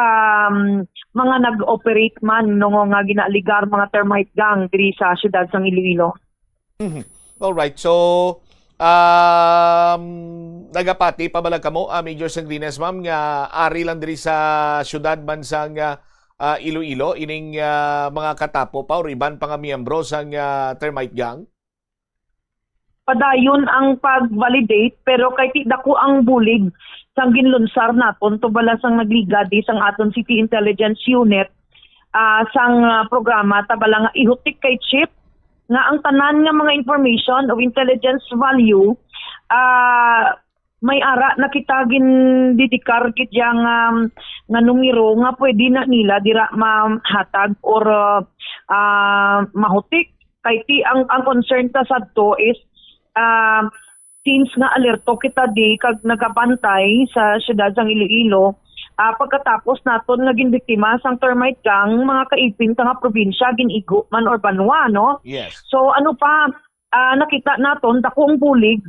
um, mga nag-operate man, no, nga ginaaligar mga Termite Gang diri sa siyudad sang Iloilo. Mhm. Alright. So, um, nagapati pa bala kamo, ah, Major Sangrines, ma'am, nga ari lang diri sa siyudad man sang, ah, ah, Iloilo, ining, ah, mga katapo pa or iban pa nga miyembro sang, ah, Termite Gang? Padayon ang pag-validate, pero kay ti dako ang bulig sang ginlunsar naton to bala sang nagligad di sang aton City Intelligence Unit, ah, sang, ah, programa ta bala nga ihutik kay Chief nga ang tanan nga mga information of intelligence value, ah, may ara na kita gindedikar gid yang, um, nga numero nga pwede na nila dira mahatag or, uh, ah, mahutik. Kay ti ang, ang concern ta sadto is, ah, since nga alerto kita di kag nagabantay sa siyudad sang Iloilo, ah, pagkatapos naton nga ginbiktima sang Termite Gang, mga kaipin ta nga probinsya, gin-igo man or banwa, no? Yes. So, ano pa, ah, nakita naton dako ang bulig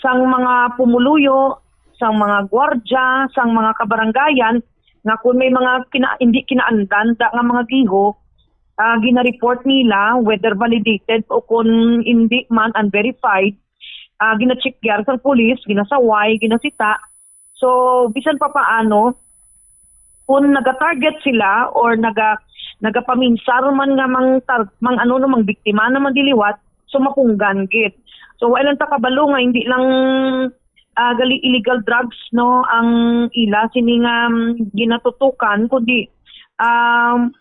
sang mga pumuluyo, sang mga gwardya, sang mga kabarangayan, nga kung may mga kina-, hindi kinaandan da nga mga giho, ah, gina-report nila, whether validated o kung hindi man, unverified, ah, gina-check gyud sang pulis, ginasaway, ginasita. So, bisan pa paano, kung naga-target sila or naga-, nagapaminsar man nga mang tar-, mang ano, no, mang biktima naman diliwat, so mapunggan gid. So, wala lang ta kabalo nga hindi lang, ah, gali illegal drugs, no, ang ila sini nga, um, ginatutukan, kundi, um,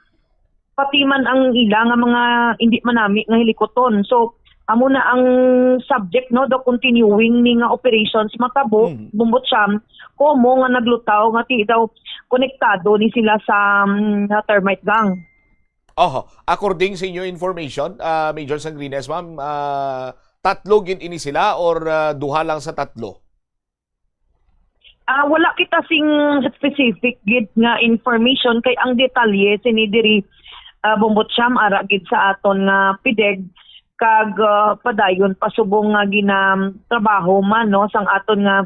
pati man ang ila nga mga hindi manami nga hilikuton. So, Amo na ang subject, no, the continuing ni nga operations matabo, Mhm. Bumbot Siyam, komo nga naglutaw nga ti daw konektado ni sila sa, mm, nga termite gang. Oho, according sa inyo information, ah, Major Sangrines, ma'am, ah, tatlo gid ini sila or, ah, duha lang sa tatlo? Ah, wala kita sing specific gid nga information kay ang detalye sini diri, ah, Bumbot Siyam, ara gid sa aton nga pideg kag, ah, padayon pa subong nga ginatrabaho man, no, sang aton nga,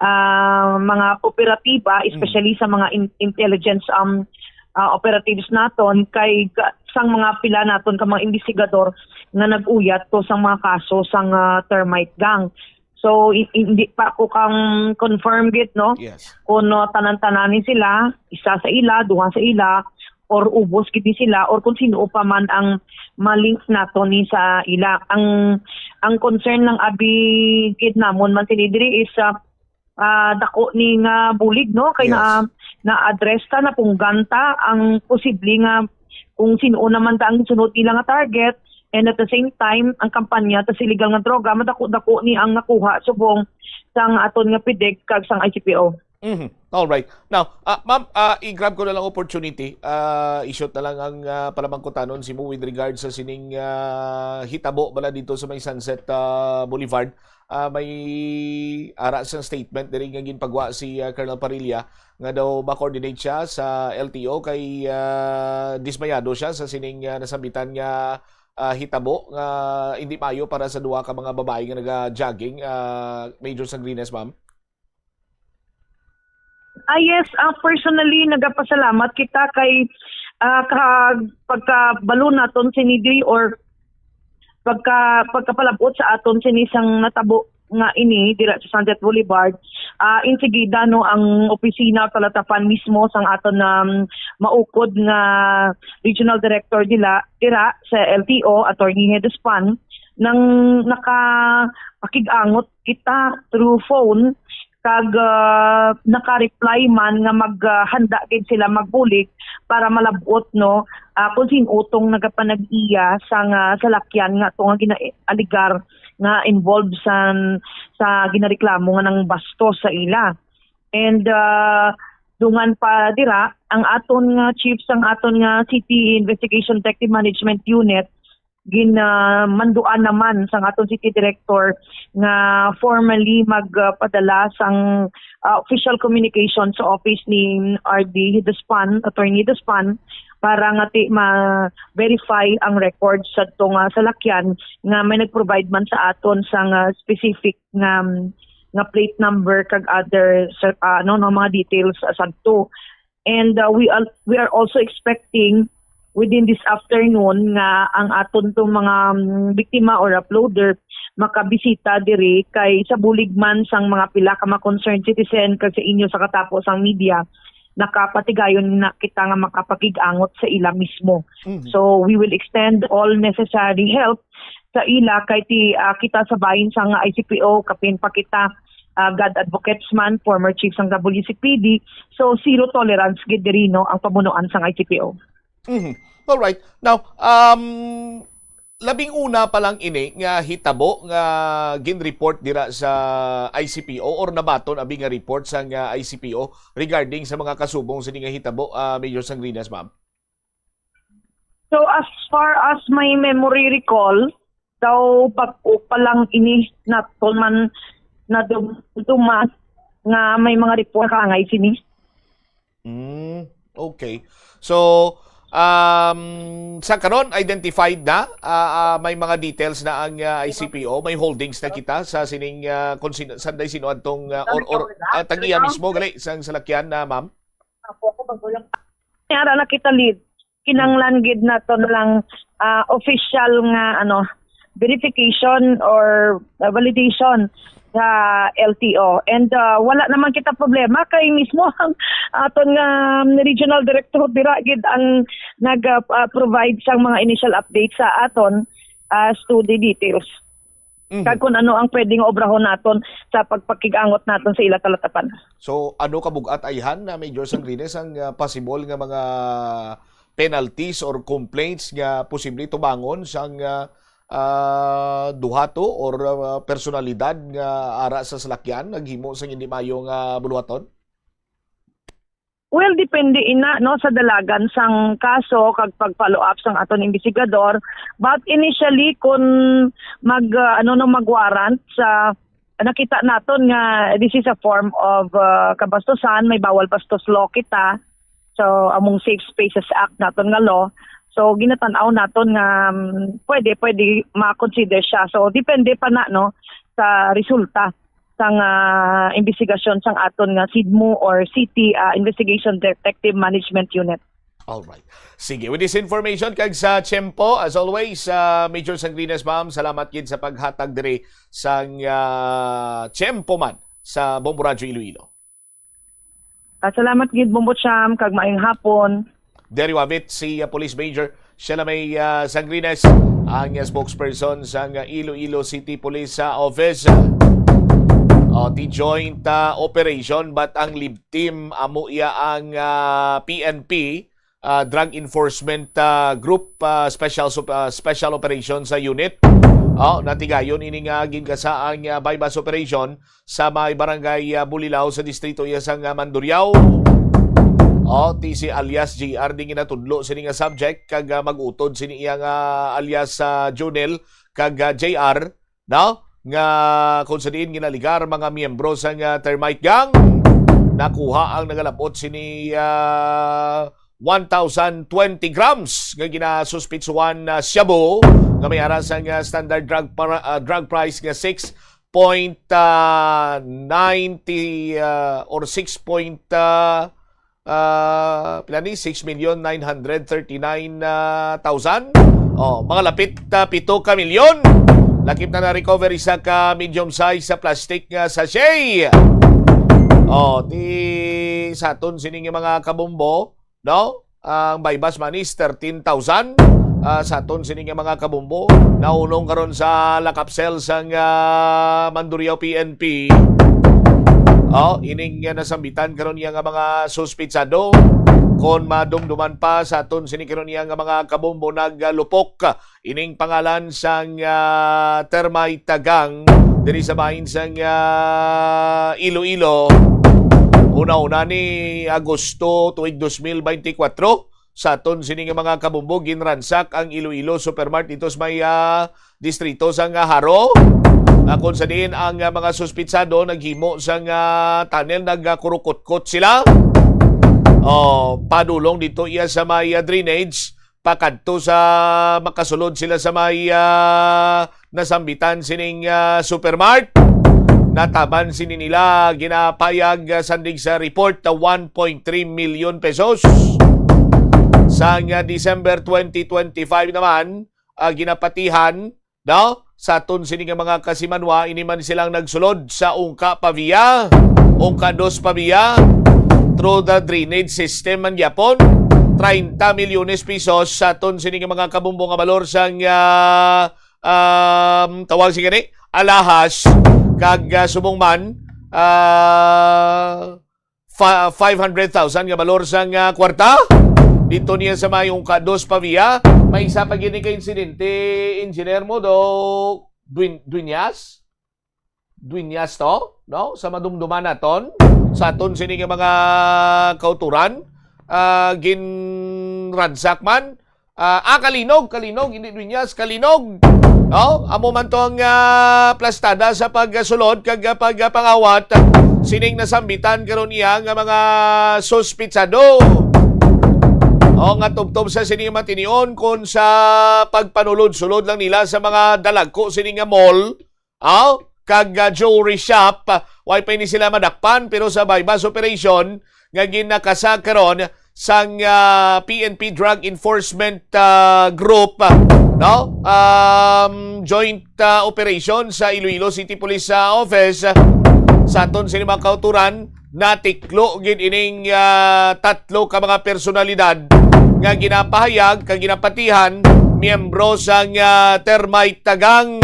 ah, mga operatiba, Mm. especially sa mga in-, intelligence, um, ah, operatives naton kay ka-, sang mga pila naton ka mga investigador nga nag-uyat to sang mga kaso sang, ah, termite gang. So, i-, hindi pa ako kang confirm gid, no? Yes. Kung, no, tanan-tanan ni sila, isa sa ila, duha sa ila, or ubos gid ni sila, or kung sino pa man ang ma-link nato ni sa ila. Ang, ang concern ng abi gid namon man sini diri is, ah, ah, dako ni nga bulig, no? Kay Yes. na, na-address ta, napunggan ta ang posible nga kung sino naman ta ang sunod nila nga target, and at the same time, ang kampanya ta sa illegal nga droga, madako-dako ni ang nakuha subong sang aton nga pideg kag sang I C P O. Mhm. All right. Now, ah, ma'am, ah, i-grab ko na lang opportunity. Ah, i-shoot na lang ang, ah, palamangkutanon simo with regard sa sining, ah, hitabo bala dito sa may Sunset, ah, Boulevard. Ah, may ara siyang statement diri nga ginpagwa si, ah, Colonel Parrilla nga daw ma-coordinate siya sa L T O kay, ah, dismayado siya sa sining, ah, nasambitan nga, ah, hitabo nga hindi maayo para sa duha ka mga babae nga naga-jogging, ah, Major Sangrines, ma'am. Ah, yes, ah, personally, nagapasalamat kita kay, ah, ka-, pagkabalo naton sini diri or pagka-, pagkapalabot sa aton sini sang natabo nga ini dira sa Sunset Boulevard. Ah, insigida, no, ang opisina o talatapan mismo sang aton, um, maukod nga regional director dila, dira sa L T O, Attorney Hedespan, nang nakapakig-angot kita through phone kag, ah, naka-reply man nga mag, ah, handa gid sila magbulig para malab-ot, no, ah, kung sin-o tong nagapanag-iya sang salakyan nga to nga ginaaligar nga involved sa, sa ginareklamo nga nangbastos sa ila. And, ah, dungan pa dira, ang aton nga chief sang aton nga City Investigation Detective Management Unit ginamanduan naman sang aton city director nga formally magpadala sang, ah, official communication sa office ni R D Hidespan, Attorney Hidespan, para nga ti ma-verify ang record sa to nga salakyan nga may nag-provide man sa aton sang, ah, specific nga, nga plate number kag other sa, ah, ano, no, mga details, ah, sadto. And, uh, we al-, we are also expecting within this afternoon nga ang aton tong mga, mm, biktima or uploader makabisita diri kay sa bulig man sang mga pila ka mga concerned citizen kag sa inyo sa katapo sang media, nakapatigayon na kita nga makapakig-angot sa ila mismo. Mhm. So, we will extend all necessary help sa ila kay ti, ah, kita sa bahin sang I C P O, kapin pa kita, ah, God advocates man, former chief sang W C P D. So, zero tolerance gid diri, no, ang pamunuan sang I C P O. Mhm. All right. Now, um, labing una pa lang ini nga hitabo nga gin-report dira sa I C P O or nabaton abi nga report sang, ah, I C P O regarding sa mga kasubong sini nga hitabo, ah, Major Sangrines, ma'am? So, as far as my memory recall, daw bag-o pa lang ini naton man nadum-, dumas nga may mga report kaangay sini. Mm, okay. So, um, sa karon, identified na, ah, ah, may mga details na ang, ah, I C P O, may holdings na kita sa sining, ah, kung sin-, sanday sino adtong, ah, or, or, ah, tag-iya mismo, gali, sang salakyan na, ma'am? Ara na kita lead. Kinanglan gid naton lang, ah, official nga, ano, verification or, ah, validation sa L T O. And, ah, wala naman kita problema kay mismo ang aton nga, um, regional director dira gid ang nag, ah, ah, provide sang mga initial update sa aton as to the details. Mhm. Kag kung ano ang pwedeng obrahon naton sa pagpakig-angot naton sa ila talatapan. So, ano kabug-at ayhan na, Major Sangrines, ang, ah, possible nga mga penalties or complaints nga posible tubangon sang, ah, ah, duha to or, ah, personalidad nga ara sa salakyan naghimo sang hindi maayo nga buluhaton? Well, depende ina, no, sa dalagan sang kaso kag pag-follow up sang aton investigador. But initially, kung mag, ah, ano, no, mag-warrant sa, nakita naton nga this is a form of, ah, kabastusan, may bawal bastos law kita. So, among Safe Spaces Act naton nga law. So, ginatan-aw naton nga, um, pwede, pwede ma-consider siya. So, depende pa na, no, sa resulta sang, ah, investigasyon sang aton nga SIDMU or City, ah, Investigation Detective Management Unit. All right. Sige, with this information, kag sa tiyempo, as always, ah, Major Sangrinas, ma'am, salamat gid sa paghatag diri sang, ah, tiyempo man sa Bombo Radyo Iloilo. Ah, salamat gid, Bombo Cham, kag maayong hapon. There you have it, si, ah, Police Major Sheila May, ah, Sangrinas, ang, ah, spokesperson sang, ah, Iloilo City Police, ah, Office. Oh, the joint, ah, operation, but ang lead team amo iya ang, ah, P N P, ah, Drug Enforcement, ah, Group, ah, Special Sup-, ah, Special Operations, ah, Unit. Oh, natigayon ini nga ginkasaang, ah, buy-bust operation sa may barangay, ah, Bulilao sa distrito iya sang, ah, Mandurriao. Oh, ti si alias J R di ginatudlo sini nga subject kag, ah, mag-utod sini iya nga alias, ah, Junel kag, ah, J R, no? Nga kung sa diin ginaligar mga miyembro sang, ah, Termite Gang. Nakuha ang nagalabot sini, ah, one thousand twenty grams nga ginasuspitsuhan na shabu nga may ara sang, ah, standard drug para, ah, drug price nga six point, ah, ninety, ah, or six point, ah, ah, pila ni? Six million nine hundred thirty-nine, ah, thousand. Oh, mga lapit, ah, pito ka milyon. Lakip na na-recover isa ka medium size sa plastic nga sachet. Oh, di sa aton sining mga kabombo, no? Ang buy-bust man is thirteen thousand, ah, sa aton sini nga mga kabombo. Naunong karon sa lakap cell sang, ah, Mandurriao P N P. Oh, ining, ah, nasambitan karon iya nga mga suspitsado. Kon madumduman pa sa aton sini karon iya nga mga kabombo nagalupok ining pangalan sang, ah, Termite Gang diri sa bahin sang, ah, Iloilo. Una-una ni Agosto tuig dos mil beintikwatro, sa aton sini nga mga kabombo, ginransak ang Iloilo Supermart dito sa may, ah, distrito sang, ah, Jaro. Ah, kung sa diin ang, ah, mga suspitsado naghimo sang, ah, tunnel, nagkurukutkot sila. Oh, padulong dito iya sa may, ah, drainage pakadto sa makasulod sila sa may, ah, nasambitan sining, ah, Supermart. Nataban sini nila ginapayag, ah, sandig sa report na one point three million pesos. Sang, ah, December twenty twenty-five naman, ah, ginapatihan, no? Sa aton sini nga mga kasimanwa, ini man silang nagsulod sa Ungka Pavia, Ungka Dos Pavia, through the drainage system man gyapon. Treinta milyones pesos sa aton sini nga mga kabombo nga balor sang, ah, um, tawag, sige ni, alahas, kag, ah, subong man, ah, fa-, five hundred thousand nga balor sang, ah, kwarta. Dito niya sa may Ungka Dos Pavia, may isa pa gini ka insidente, Engineer mo, do, Duin-, Dueñas? Dueñas to, no? Sa madumduman naton, sa aton sini nga mga kauturan, ah, ginransak man. Ah, ah, Kalinog, Kalinog, hindi Dueñas, Kalinog. No? Amo man to ang, ah, plastada sa pagsulod kag, ah, pagpangawat sining nasambitan karon iya nga mga suspitsado. O, nga tubtob sa sini matinion kon sa pagpanulod-sulod lang nila sa mga dalagko sini nga mall, aw, kag, ah, jewelry shop, ah, way pa ini sila madakpan, pero sa buy-bust operation nga ginakasa karon sang, ah, P N P Drug Enforcement, ah, Group, ah, no? Um, joint, ah, operation sa Iloilo City Police, ah, Office, ah, sa aton sini mga kauturan, natiklo gid ining, ah, tatlo ka mga personalidad nga ginapahayag kag ginapatihan miyembro sang, ah, Termite Gang.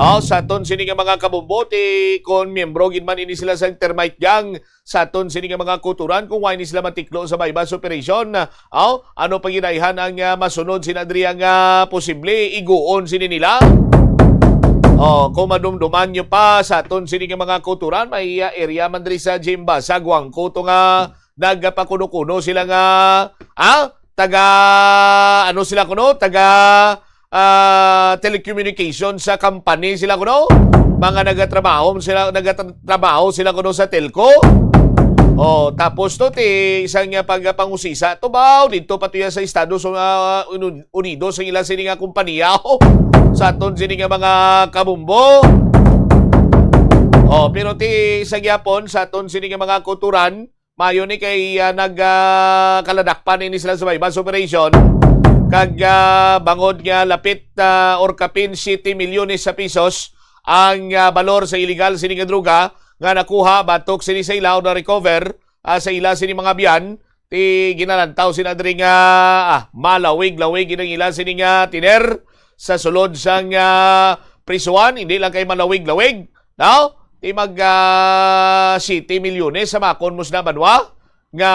Oh, sa aton sini nga mga kabombo, ti kon miyembro gid man ini sila sa termite gang, sa aton sini nga mga kutoran, kung wala ni sila matiklo sa buy-bust operation, oh, ano pa gid ayhan ang, ah, masunod sina diri nga posible iguon sini nila? Oh, kung madumduman nyo pa sa aton sini nga mga kutoran, may, ah, area man diri sa Jimba, sa Guangco to nga nagpakuno-kuno sila nga, ah, taga, ano sila kuno? Taga, ah, telecommunication sa company sila kuno. Mga nagatrabaho sila, nagatrabaho sila kuno sa telco. Oh, tapos to ti isang nga pagpangusisa to ba, dito pa to ya sa Estados Uni-, Unidos ang ila sini nga kompanya, oh, sa aton sini nga mga kabumbo. Oh, pero ti sa gyapon sa aton sini nga mga kutoran, mayo ni kay, ah, nag, ah, kaladakpan ini sila sa buy-bust operation. Kag, ah, bangod nga lapit, ah, or kapin siete milyones sa pesos ang, ah, balor sa iligal sini nga droga nga nakuha batok sini sa ila o na-recover, ah, sa ila sini mga biyan, ti ginalantaw sila diri nga, ah, malawig-lawig gid ang ila sini nga tiner sa sulod sang, ah, prisuhan, hindi lang kay malawig-lawig, no? Ti mag, ah, siete milyones sa makon mo sina banwa nga,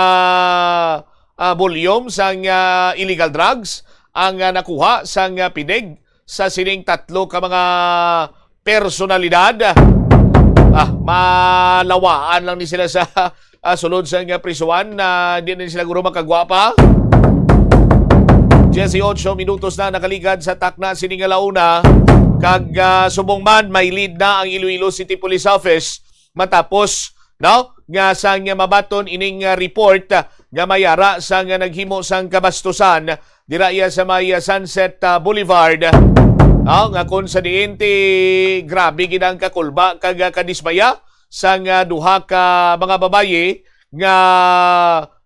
ah, volume sang, ah, illegal drugs ang, ah, nakuha sang, ah, pidig sa sining tatlo ka mga personalidad. Ah, malawaan lang ni sila sa, ah, sulod sa nga prisuhan na di na sila guro makagwa pa. Dieciocho minutos na nakaligad sa takna sini nga launa, kag, ah, subong man may lead na ang Iloilo City Police Office matapos, no, nga sang mabaton ining, ah, report, ah, nga may ara sang, ah, naghimo sang kabastusan dira iya sa may, ah, Sunset, ah, Boulevard, no, nga kung sa diin ti grabe gid ang kakulba kag, ah, kadismaya sang, ah, duha ka mga babayi nga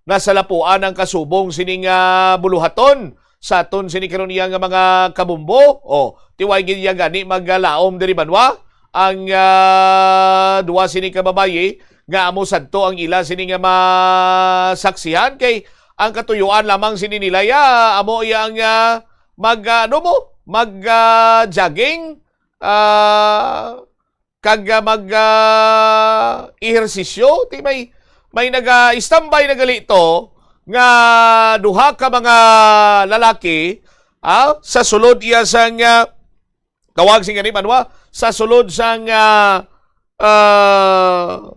nasalapuan ang kasubong sining, ah, buluhaton sa aton sini karon iya nga mga kabumbo. O, ti way gid iya gani maglaom diri banwa ang, ah, duha sini ka babayi nga amo sadto ang ila sini nga masaksihan, kay ang katuyuan lamang sini nila ya amo iya ang, ah, mag, ah, ano mo, mag, ah, jogging, ah, kag, ah, mag, ah, ehersisyo. Ti may, may naga-istambay na gali to nga duha ka mga lalaki, ah, sa sulod iya sang, ah, tawag sing gani, banwa, sa sulod sang, ah, ah,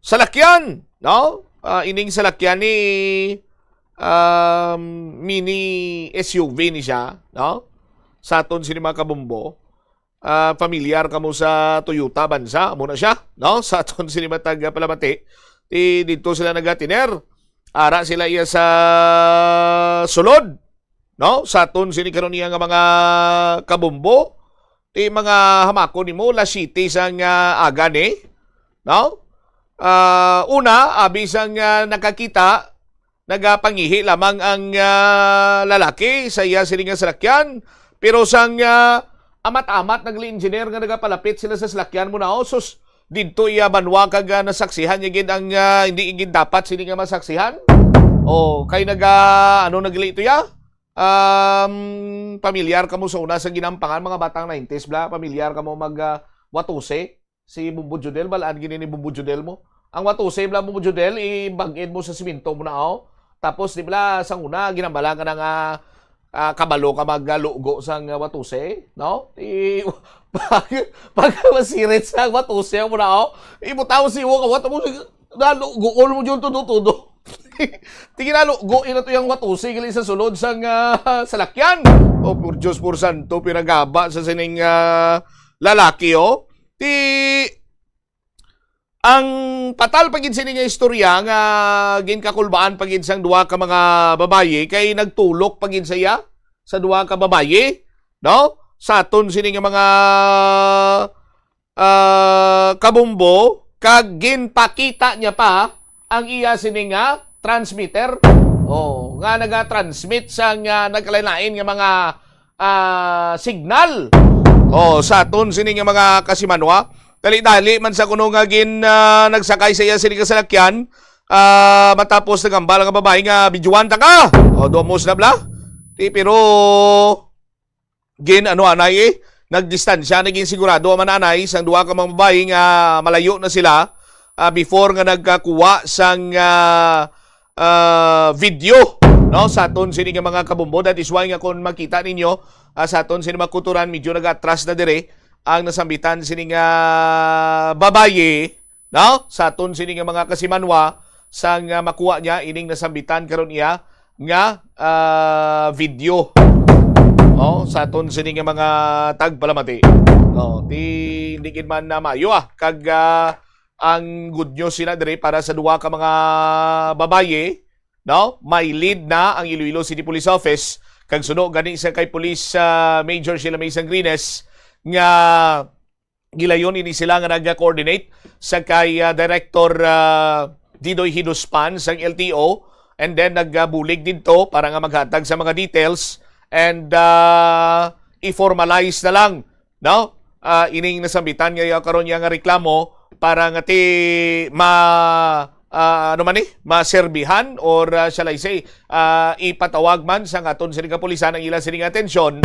salakyan, no? Ah, ining salakyan ni, um, mini S U V ni siya, no? Sa aton sini mga kabumbo. Ah, familiar kamo sa Toyota Avanza, amo na siya, no? Sa aton sini matag, ah, palamati, ti dito sila nagatiner. Ara sila iya sa sulod, no? Sa aton sini karon iya nga mga kabumbo, ti mga hamakon nimo, las siyete sang aga ni, no? Ah, una, abi sang, ah, nakakita, nagapangihi lamang ang, ah, lalaki sa iya sini nga salakyan, pero sang, ah, amat-amat nagli engineer nga nagapalapit sila sa salakyan mo na, oh, sus, didto iya banwa kag, ah, nasaksihan niya gid ang, ah, hindi gid dapat sini nga masaksihan. O, kay naga, ano, nagli to ya? Um, pamilyar kamo sa una sa ginampangan, mga batang nineties bla, pamilyar kamo mag, ah, watose? Si Bombo Jodel, balaan gini ni Bombo Jodel mo. Ang watose bla, Bombo Jodel, ibag-id mo sa simento mo na, oh. Tapos, di bla, sang una, ginambala ka na nga, ah, kabalo ka maglugo sang watose, no? I-, pag, pag masirit sa watose mo na, oh, ibutaw si iwo ka, wat mo, nalugoon mo yun, tudo-tudo. Tingin na, lugo, ina to yung watose, gali sa sulod sang, ah, salakyan. Oh, por Diyos, por santo, pinagaba sa sining, ah, lalaki, oh. Ti, ang patal pa gid sini nga istorya nga ginkakulbaan pa gid sang duha ka mga babayi kay nagtulok pa gid sa iya sa duha ka babayi, no? Sa aton sini nga mga, ah, kabumbo, kag ginpakita niya pa ang iya sini nga transmitter. Oh, nga nagatransmit sa nga nagkalain-lain nga mga, ah, signal. Oh, sa aton sini nga mga kasimanwa, dali-dali man sa kuno nga gin, ah, nagsakay sa iya sini nga salakyan, ah, matapos nagambal ang babae nga, "Bidyuhan ta ka." Oh, dumos na bla. Ti, pero gin, ano, anay, eh, nagdistansya, naging sigurado ang mananay sang duha ka mga babayi nga malayo na sila, ah, before nga nagkakuha sang, ah, ah, video, no, sa aton sini nga mga kabombo. That is why nga kung makita ninyo, ah, sa aton sini mga kuturan, medyo nag-atras na dire ang nasambitan sini nga babayi, no? Sa aton sini nga mga kasimanwa, sang, ah, makuha niya ining nasambitan karon iya nga, ah, video. Oh, sa aton sini nga mga tagpalamati. Oh, ti hindi gid man na maayo, ah, kag, ah, ang good news sila diri para sa duha ka mga babayi, no? May lead na ang Iloilo City Police Office, kag suno gani sa kay Police, ah, Major Sheila May Sangrines nga gilayon ini sila nga nag-coordinate sa kay, ah, Director, ah, Didoy Hiduspan sang L T O, and then nagbulig didto para nga maghatag sa mga details and, ah, i-formalize na lang, no? Ah, ining nasambitan nga karon niya nga reklamo para nga ti ma ah, ano man ni, maserbihan or, ah, shall I say, ah, ipatawag man sa aton sini kapulisan ang ila sining atensyon,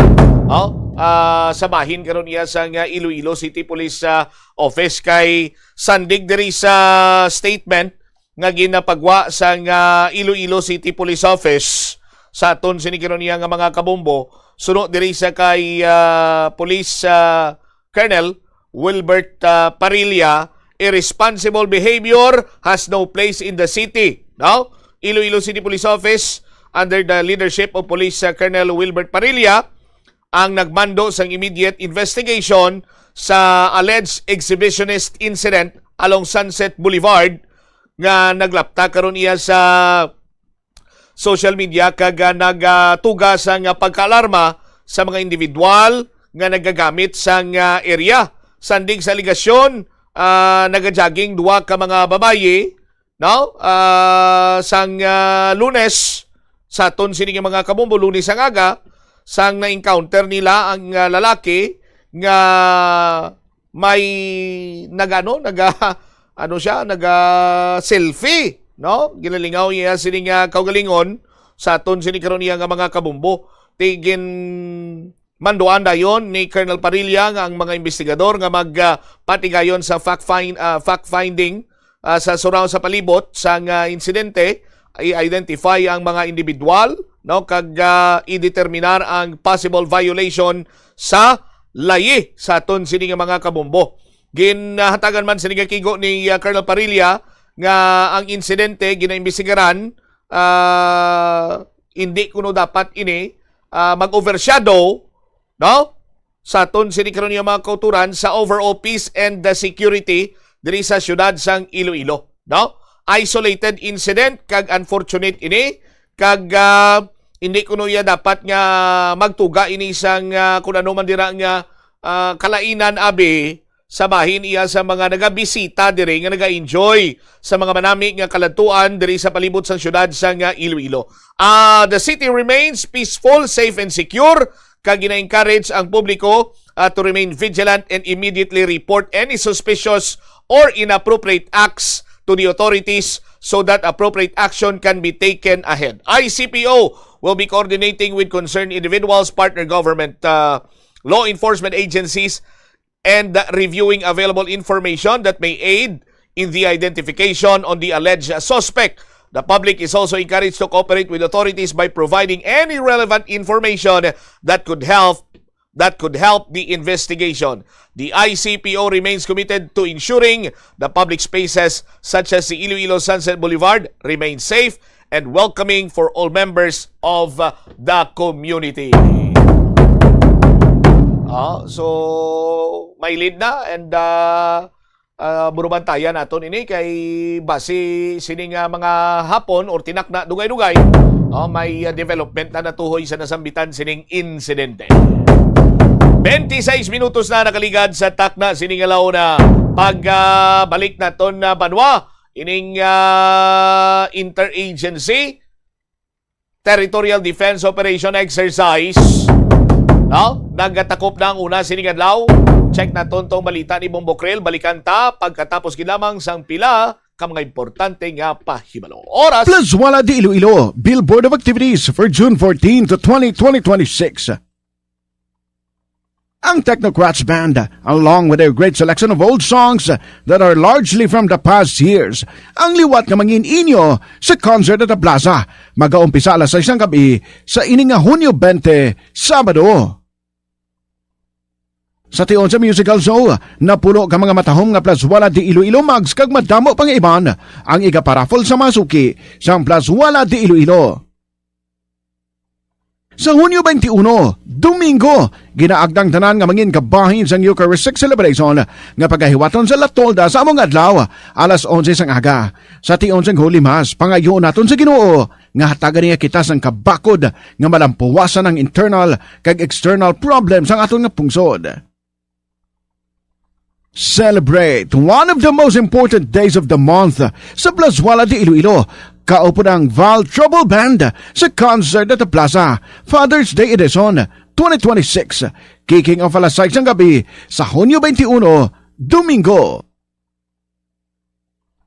oh, ah, sa bahin karon iya sang, ah, Iloilo City Police, ah, Office kay sandig diri sa statement nga ginapagwa sang, ah, Iloilo City Police Office sa aton sini karon iya nga mga kabombo, suno diri sa kay, ah, Police, ah, Colonel Wilbert, ah, Parilla, "Irresponsible behavior has no place in the city." No? Iloilo City Police Office, under the leadership of Police, ah, Colonel Wilbert Parilla, ang nagmando sang immediate investigation sa alleged exhibitionist incident along Sunset Boulevard nga naglapta karon iya sa social media kag, ah, nagatuga sang, ah, pagkaalarma sa mga individual nga nagagamit sang, ah, area. Sandig sa alegasyon, ah, nagajogging duha ka mga babayi, no? Ah, sang, ah, Lunes, sa aton sini nga mga kabombo, Lunes ang aga, sang na-encounter nila ang, ah, lalaki nga may nagano, naga, ano siya, naga-selfie, no? Ginalingaw niya sini nga kaugalingon sa aton sini karon niya nga mga kabombo. Ti ginmanduan dayon ni Colonel Parilla nga ang mga investigador nga mag, ah, patigayon sa fact find, ah, fact finding, ah, sa surround sa palibot sang, ah, insidente, i-identify ang mga individual, no, kag, ah, i-determinar ang possible violation sa layi sa aton sini nga mga kabombo. Ginhatagan man sini nga kigo ni, ah, Colonel Parilla nga ang insidente ginaimbestigaran, ah, hindi kuno dapat ini, ah, mag-overshadow, no, sa aton sini karon nga mga kauturan sa overall peace and the security diri sa siyudad sang Iloilo, no? Isolated incident kag unfortunate ini, kag, ah, hindi kuno iya dapat nga magtuga ini sang, ah, kun ano man dira nga, ah, kalainan abi sa bahin iya sa mga nagabisita diri nga naga-enjoy sa mga manami nga kaladtuan diri sa palibot sang siyudad sang, ah, Iloilo. Ah, the city remains peaceful, safe, and secure, kag gina-encourage ang publiko, ah, to remain vigilant and immediately report any suspicious or inappropriate acts to the authorities so that appropriate action can be taken ahead. I C P O will be coordinating with concerned individuals, partner government, uh, law enforcement agencies, and reviewing available information that may aid in the identification on the alleged suspect. The public is also encouraged to cooperate with authorities by providing any relevant information that could help that could help the investigation. The I C P O remains committed to ensuring the public spaces such as the Iloilo Sunset Boulevard remain safe and welcoming for all members of, uh, the community. Ah, so, may lead na and, uh, ah, burubantayan naton ini kay basi sini nga mga hapon or tinakna dugay-dugay, oh, may, ah, development na natuhoy sa nasambitan sining insidente. Twenty-six minutos na nakaligad sa takna sini nga launa. Pag, ah, balik naton na banwa, ining, ah, interagency Territorial Defense Operation Exercise. No? Nagatakop na ang una sining adlaw. Check naton tong balita ni Bombo Krill. Balikan ta pagkatapos gid lamang sang pila ka mga importante nga pahibalo. Oras. Plazuela de Iloilo, Billboard of Activities for June fourteen to twenty, twenty twenty-six. Ang Technocrats Band, along with their great selection of old songs that are largely from the past years, ang liwat nga mangin-inyo sa concert at the plaza. Magaumpisa alas sais sang gabi sa ini nga Hunyo twenty, Sabado. Sa tion sa musical show, napulo ka mga matahom nga Plazuela de Iloilo mugs kag madamo pa nga iban ang igaparaffle sa mga suki sang Plazuela de Iloilo. Sa Hunyo twenty-one, Domingo, ginaagda ang tanan nga mangin kabahin sang Eucharistic celebration nga pagahiwaton sa La Tolda sa among adlaw, alas onse sang aga. Sa tion sang Holy Mass, pangayoon naton sa Ginoo nga hatagan niya kita sang kabakod nga malampuwasan ang internal kag external problems sang aton nga pungsod. Celebrate one of the most important days of the month sa Plazuela de Iloilo. Kaupod ang Val Trouble Band sa Concert at the Plaza, Father's Day Edition twenty twenty-six. Kicking off alas sais sang gabi sa Hunyo twenty-one, Domingo.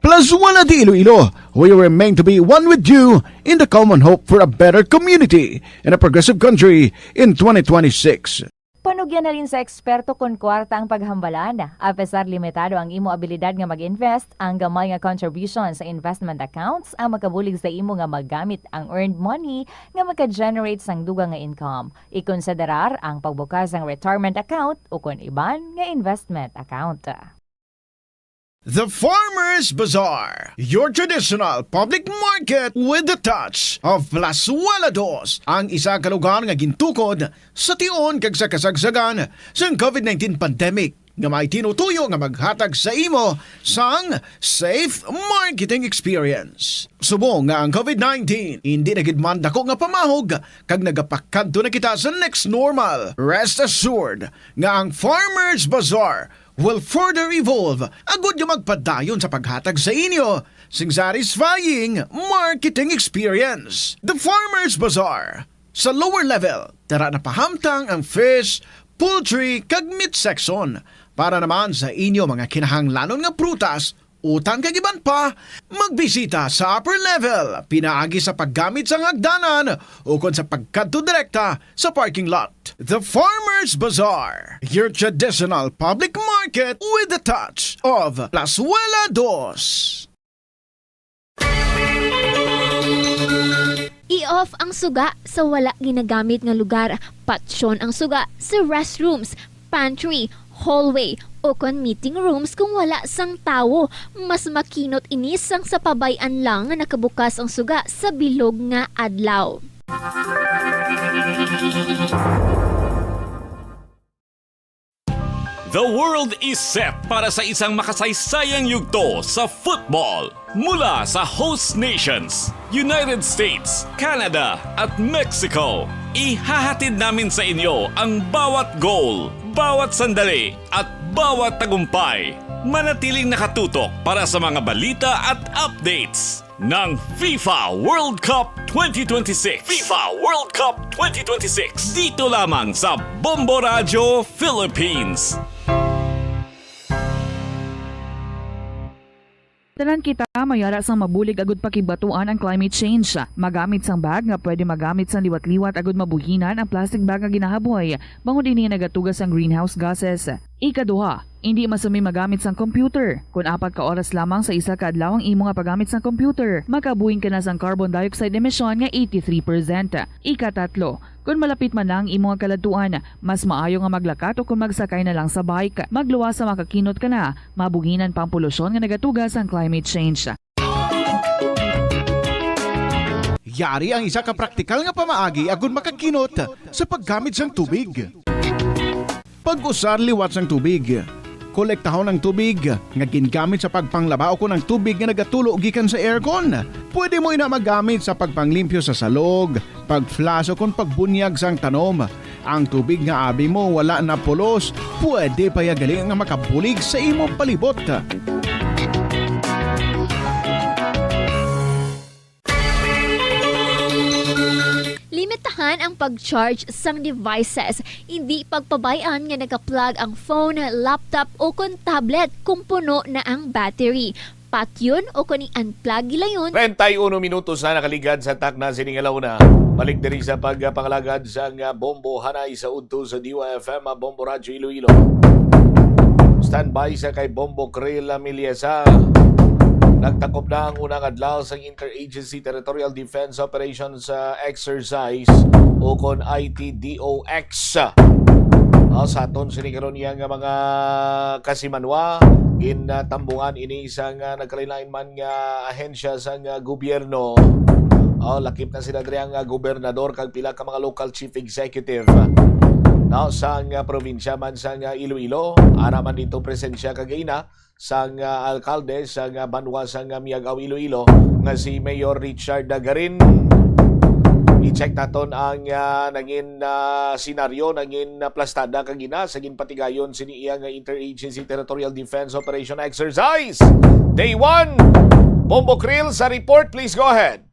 Plazuela de Iloilo, we remain to be one with you in the common hope for a better community and a progressive country in twenty twenty-six. Panugyan halin sa eksperto kon kwarta ang paghambalan. Apesar limitado ang imo abilidad nga mag-invest, ang gamay nga contribution sa investment accounts ang makabulig sa imo nga magamit ang earned money nga maka-generate sang dugang nga income. Ikonsiderar ang pagbukas sang retirement account o kon iban nga investment account. The Farmers Bazaar, your traditional public market with the touch of Plazuela Dos, ang isa ka lugar nga gintukod sa tion kag sa kasagsagan sang covid nineteen pandemic nga may tinutuyo nga maghatag sa imo sang safe marketing experience. Subong nga ang covid nineteen indi na gid man dako nga pamahog kag nagapakadto na kita sa next normal, rest assured nga ang Farmers Bazaar will further evolve agud nga magpadayon sa paghatag sa inyo sing satisfying marketing experience. The Farmers Bazaar. Sa lower level, tara na pahamtang ang fish, poultry, kag meat section. Para naman sa inyo mga kinahanglanon nga prutas, utang kag iban pa, magbisita sa upper level pinaagi sa paggamit sang hagdanan ukon sa pagkadto direkta sa parking lot. The Farmers Bazaar, your traditional public market with a touch of Plazuela Dos. I-off ang suga sa wala ginagamit nga lugar. Patyon ang suga sa restrooms, pantry, hallway, o kon meeting rooms kung wala sang tawo. Mas makinot ini sang sa pabay-an lang nga nakabukas ang suga sa bilog nga adlaw. The world is set para sa isang makasaysayang yugto sa football. Mula sa host nations, United States, Canada, at Mexico, ihahatid namin sa inyo ang bawat goal, bawat sandali, at bawat tagumpay. Manatiling nakatutok para sa mga balita at updates ng FIFA World Cup twenty twenty-six. FIFA World Cup twenty twenty-six. Dito lamang sa Bombo Radyo Philippines. Tanan kita may ara sang mabulig agud pakibatuan ang climate change. Magamit sang bag nga pwede magamit sang liwat-liwat agud mabuhinan ang plastic bag nga ginahaboy, bangod ini nagatuga sang greenhouse gases. Ikaduha, indi masami magamit sang computer kon apat ka oras lamang sa isa ka adlaw ang imo nga paggamit sang computer. Makabuhin ka na sang carbon dioxide emission nga eighty-three percent. Ikatatlo, kon malapit man na ang imo nga kaladtuan, mas maayo nga maglakat o kon magsakay na lang sa bike. Magluwas sa makakinot ka na, mabuhinan pa ang polusyon nga nagatuga sang climate change. Yari ang isa ka praktikal nga pamaagi agud makakinot sa paggamit sang tubig. Pag-usar liwat sang tubig. Kolektahon ang tubig nga gingamit sa pagpanglaba ukon ang tubig nga nagatulo gikan sa aircon. Pwede mo ina magamit sa pagpanglimpyo sa salog, pag-flush ukon pagbunyag sang tanom. Ang tubig nga abi mo wala napulos, pwede pa ya gali nga makabulig sa imo palibot. Limitahan ang pag-charge sang devices. Indi pagpabay-an nga naka-plug ang phone, laptop, o kon tablet kung puno na ang battery. Patyon o kon i-unplug gilayon. Treinta y uno minutos na nakaligad sa takna sini nga launa. Balik diri sa pagpangalagad sang Bombo Hanay sa udto sa D Y F M, Bombo Radyo Iloilo. Standby sa kay Bombo Krill Miliesa. Nagtakop na ang unang adlaw sang Interagency Territorial Defense Operations, uh, Exercise o kon I T D O X. Ah, sa aton sini karon iya nga mga kasimanwa, ginatambungan ini sang, ah, nagkalain-lain man nga ahensya sang, ah, gobyerno. Oh, lakip na sila diri ang, ah, gobernador kag pila ka mga local chief executive, no, sang, ah, probinsya man sang, ah, Iloilo. Ara man dito presensya kagina sang, ah, alkalde sang, ah, banwa sang, ah, Miag-ao, Iloilo nga si Mayor Richard Dagarin. I-check naton ang, ah, nangin, ah, senaryo, nangin, ah, plastada kagina sa ginpatigayon sini iya nga Interagency Territorial Defense Operation Exercise. Day one, Bombo Krill sa report, please go ahead.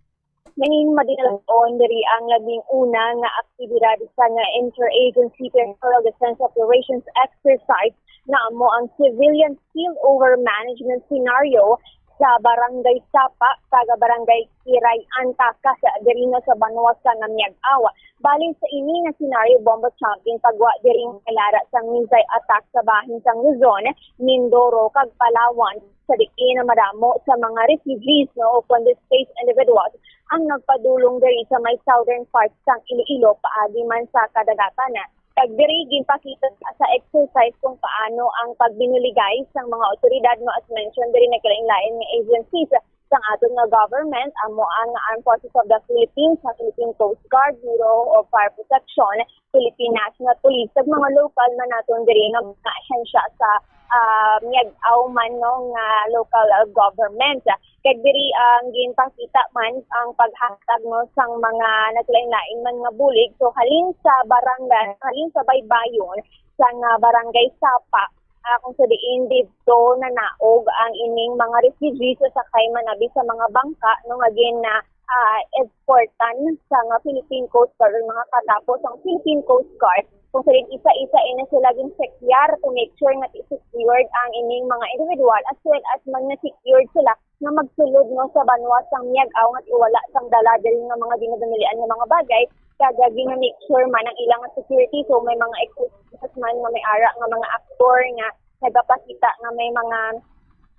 Nangin madinalaon diri ang labing una nga aktibidad sa nga Interagency Territorial Defense Operations Exercise nga amo ang Civilian Spillover Management Scenario sa Barangay Sapa kag Barangay Kiray-an, Tacas, diri na sa banwa sa Miag-ao. Baling sa ini nga senaryo, Bombo Champion, pagwa diri nga lara sang missile attack sa bahin sang Luzon, Mindoro, kag Palawan, sa diin na madamo sa mga refugees, no, o kon displaced individuals ang nagpadulong diri sa may southern part sang Iloilo, paagi man sa kadagatan. Kag diri ginpakita sa exercise kung paano ang pagbinuligay sang mga awtoridad, no, as mentioned diri, nagkalain-lain nga agencies sang aton nga government, amo ang Armed Forces of the Philippines, sa Philippine Coast Guard, Bureau of Fire Protection, Philippine National Police, kag mga lokal man naton diri nga mga ahensya sa, ah, Miag-ao man, no, nga local, ah, government. Kag diri ang ginpakita man ang paghatag, no, sang mga naglain-lain man nga bulig. So, halin sa barangay, halin sa baybayon sang, ah, Barangay Sapa, ah, kung sa diin didto nanaog ang ining mga refugees, sakay man abi sa mga bangka, no, nga gin, ah, ah, eskortan sang Philippine Coast Guard, mga katapo sang Philippine Coast Guard. Kung sa diin isa-isa ini sila ginsekyar to make sure nga secured ang ining mga individual, as well as man nga secured sila nga magsulod, no, sa banwa sang Miag-ao nga iwala sang dala diri nga mga ginadumilian nga mga bagay, kag gina-make sure man ang ilang security. So, may mga exercises man nga may ara nga mga aktor nga nagapakita nga may mga,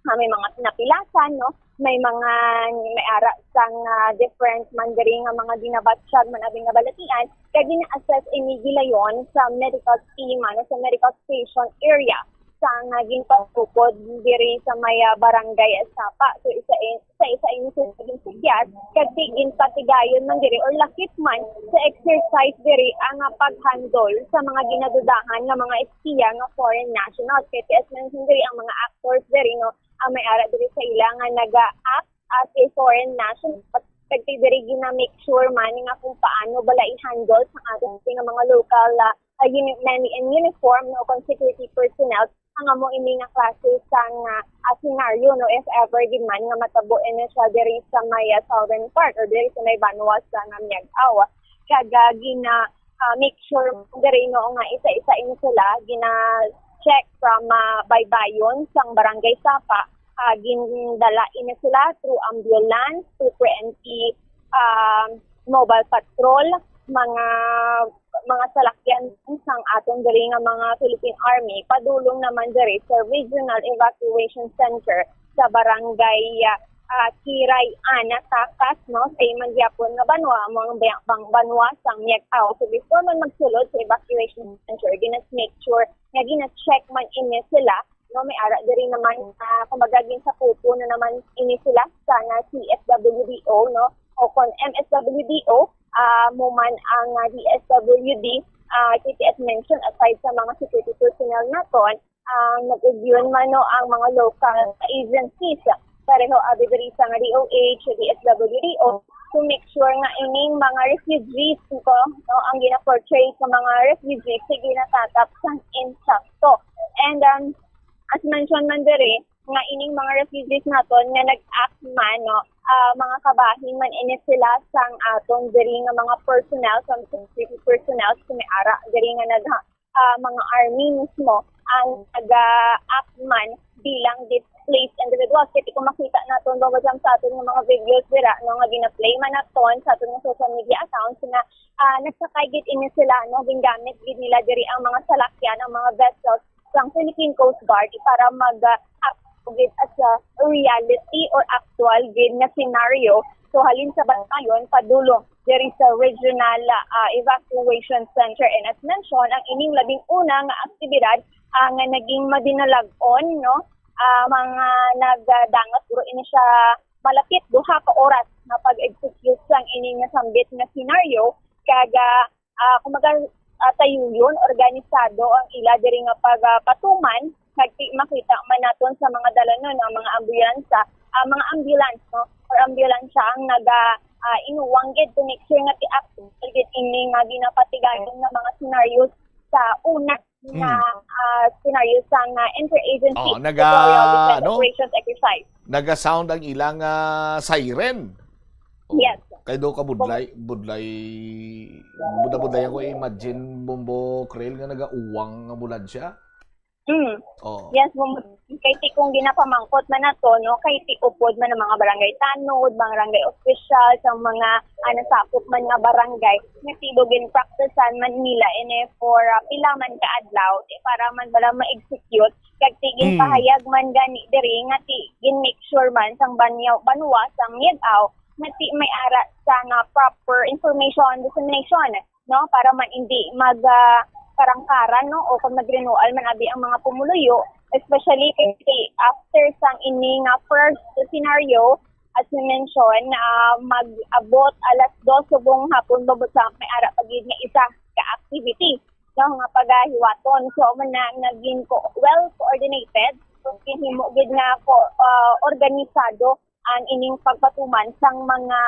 nga may mga pinapilasan, no? May mga, may ara sang, ah, different man diri nga mga ginabatyag man abi nga balatian, kag gina-assess ini gilayon sa medical team, ano, sa medical station area sa nga ginpatukod diri sa may, ah, barangay Sapa. So, isa, isa, isa ini sa ginsigyat, kag ti-, ginpatigayon man diri or lakip man sa exercise diri ang, ah, pag-handle sa mga ginadudahan nga mga espiya nga foreign nationals. Kay ti-, as mentioned diri, ang mga actors diri, no, ang may ara diri sa ila nga naga-act as a foreign national. Kag ti-, diri gina-make sure man nga kung paano bala i-handle sa aton nga mga local, ah, ah, uni-, men in uniform, no, kon security personnel, ang amo ini nga klase sang, ah, ah, senaryo, no, if ever gid man nga matabo ini siya diri sa may, ah, southern part or diri sa may banwa sa nga Miag-ao. Kag, ah, gina, ah, make sure diri, no, nga isa-isa ini sila gina-check from, ah, baybayon sang Barangay Sapa. Ah, gindala ini sila through ambulance, through twenty, ah, mobile patrol, mga, mga salakyan sang aton diri nga mga Philippine Army, padulong naman diri sa Regional Evacuation Center sa Barangay, ah, Kiray-an, Tacas, no? Sa iman gyapon nga banwa, amo ang ba-, bang banwa sang Miag-ao. So, before man magsulod sa evacuation center, gina-make sure nga gina-check man ini sila, no? May ara diri naman, ah, kumbaga, ginsakupo na naman ini sila sa nga C S W D O, no? O kon M S W D O, ah, mo man ang, ah, D S W D, ah, K T S mention, aside sa mga security personnel naton, ang nag-ugyon man, no, ang mga local agencies, pareho abi diri sa nga D O H, D S W D O, to make sure nga ining mga refugees, no, ang gina-portray sa mga refugees, sige, natatap sang insakto. And, um, as mentioned man diri, nga ining mga refugees naton nga nag-act man, no, ah, mga kabahin man ini sila sang aton diri nga mga personnel, sang security personnel, kung may ara diri nga nag-, ah, mga army mismo, ang naga-act man bilang displaced individuals. Kaya kung makita naton, Bobo Jam, sa aton nga mga videos dira, no, nga gina-play man naton sa aton nga social media accounts nga, ah, nagsakay gid ini sila, no, gingamit gid nila diri ang mga salakyan, ang mga vessels sang Philippine Coast Guard para mag, ah, act gid as a reality or actual gid nga scenario. So, halin sa Bantayon, padulong diri sa Regional, ah, Evacuation Center. And as mentioned, ang ining labing una nga aktibidad, ah, nga naging madinalag-on, no? Ah, mga nagdangat, pero ini siya malapit duha ka oras nga pag-execute sang ini nga sambit nga scenario, kag, ah, ah, kumbaga, ah, tayuyon, organisado ang ila diri nga pagpatuman. Nagti-, makita man naton sa mga dalanon, ang mga ambulansa, ah, mga ambulance, no? Or ambulansya ang naga, ah, inuwang gid to make sure nga ti-, actual gid ini nga ginapatigayon nga mga scenarios sa una nga, Mm. ah, scenario sang, ah, interagency Oh, naga-, territorial defense ano? operations exercise. Naga-sound ang ilang, ah, siren. Oh, Yes. kay do ka budlay, budlay, budlay, budlay ako imagine, Bombo Krel, nga nagauwang nga ambulansya. Mm. Oh. Yes, Bombo. Kay ti kung ginapamangkot man nato, no, kay ti upod man ang mga barangay tanod, barangay officials, ang mga, ah, nasakop man nga barangay, nga ti do ginpraktisan man nila ini for, ah, pila man ka adlaw, ti para man bala ma-execute, kag ti Mm. ginpahayag man gani diri nga ti gin-make sure man sang banyaw, banwa sang Miag-ao nga ti may ara sa nga proper information dissemination, no, para man hindi mag, ah, karangkaran, no, o kung nagrinual man abi ang mga pumuluyo, especially kay after sang ini nga first scenario, as we mentioned, ah, mag-abot alas dos subong hapon, babot sa may ara pa gid nga isa ka activity, no, nga pagahiwaton. So, amo na nga gin ko-, well coordinated, ginhimo gid nga ko-, ah, organisado ang ining pagpatuman sang mga,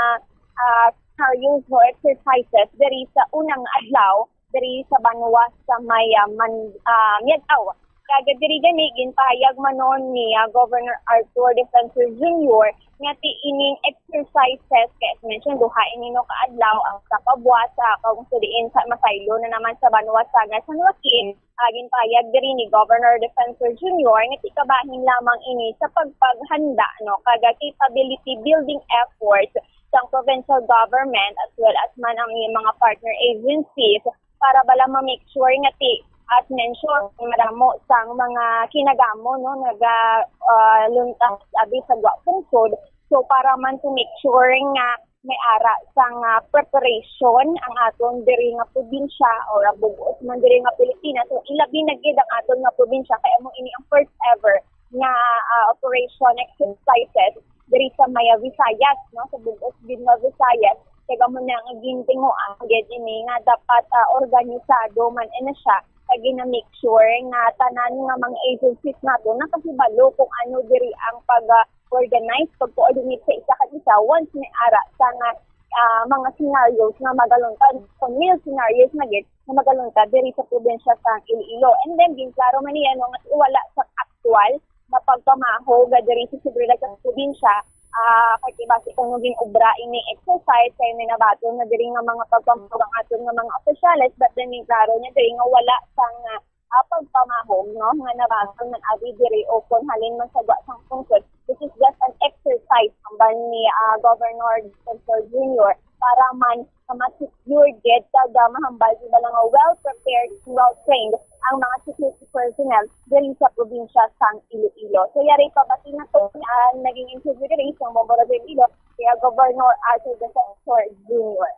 ah, scenarios o exercises diri sa unang adlaw diri sa banwa sa may, ah, Man-, ah, Miag-ao. Kag diri gani, ginpahayag man nun ni, ah, Governor Arthur Defensor Junior nga ti ining exercises, kay as mentioned, duha ini, no, ka adlaw ang sa Pabuasa, kag kung sa diin sa masaylo na naman sa banwa sa San Joaquin, ah, ginpahayag diri ni Governor Defensor Junior nga ti kabahin lamang ini sa pagpaghanda, no, kag capability building efforts sang provincial government as well as man ang iyang mga partner agencies para bala ma-make sure nga ti, as mentioned, madamo sang mga kinagamo, no, naga, ah, luntas abi sa gwa pungsod. So, para man to make sure nga may ara sang, ah, preparation ang aton diri nga probinsya or ang bug-os man diri nga Pilipinas. So, ilabi na gid ang aton nga probinsya kay amo ini ang first ever nga, ah, operation exercises diri sa Maya Visayas, no, sa bug-os gid nga Visayas. Kay amo na nga gintinguan gid ini nga dapat, ah, organisado man ini siya, kag gina-make sure nga tanan nga mga agencies nato nakahibalo kung ano diri ang pag, ah, organize, pag-coordinate sa isa kag isa once may ara sa nga, ah, mga scenarios nga magalungkod, kung real scenarios na gid nga magalungkod diri sa probinsya sa Iloilo. And then, ginklaro man niya, no, nga wala sa aktual nga pagpamaho nga diri sa seguridad sa probinsya, ah, kay basi kung gin-obra ini exercise, kay may nabaton na diri nga mga pagpamaho ang aton nga mga opisyales, but then, ginklaro niya diri nga wala sang, ah, ah, pagpamahog, no, nga nabaton man abi diri o kon halin man sa gwa sang pungsod. This is just an exercise, hambal ni, ah, Governor Defensor Junior, para man nga ma-secure gid kag, ah, mahambal gid bala nga well-prepared and well-trained ang mga security personnel diri sa probinsya sang Iloilo. So, yari pa bati na to, ah, naging interview diri sang Bombo Radyo Iloilo kay Governor Arthur Defensor Junior.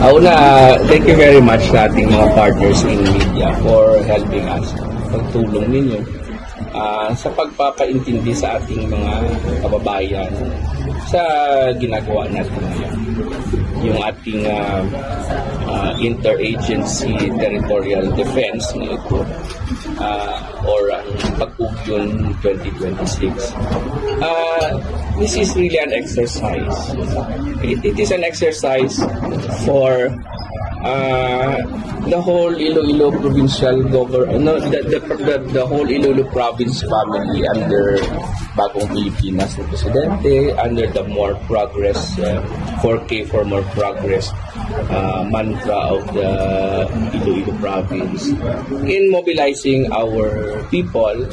Ah, una, thank you very much sa ating mga partners in media for helping us, pagtulong ninyo, ah, sa pagpapaintindi sa ating mga kababayan sa ginagawa natin ngayon. Yung ating, ah, ah, interagency territorial defense na ito, ah, or ang Pag-Ugyon twenty twenty-six. Ah, this is really an exercise. It, it is an exercise for Uh, the whole Iloilo provincial government, no, the, the, the, the whole Iloilo province family under Bagong Pilipinas na presidente, under the more progress, uh, four K for more progress uh, mantra of the Iloilo province in mobilizing our people,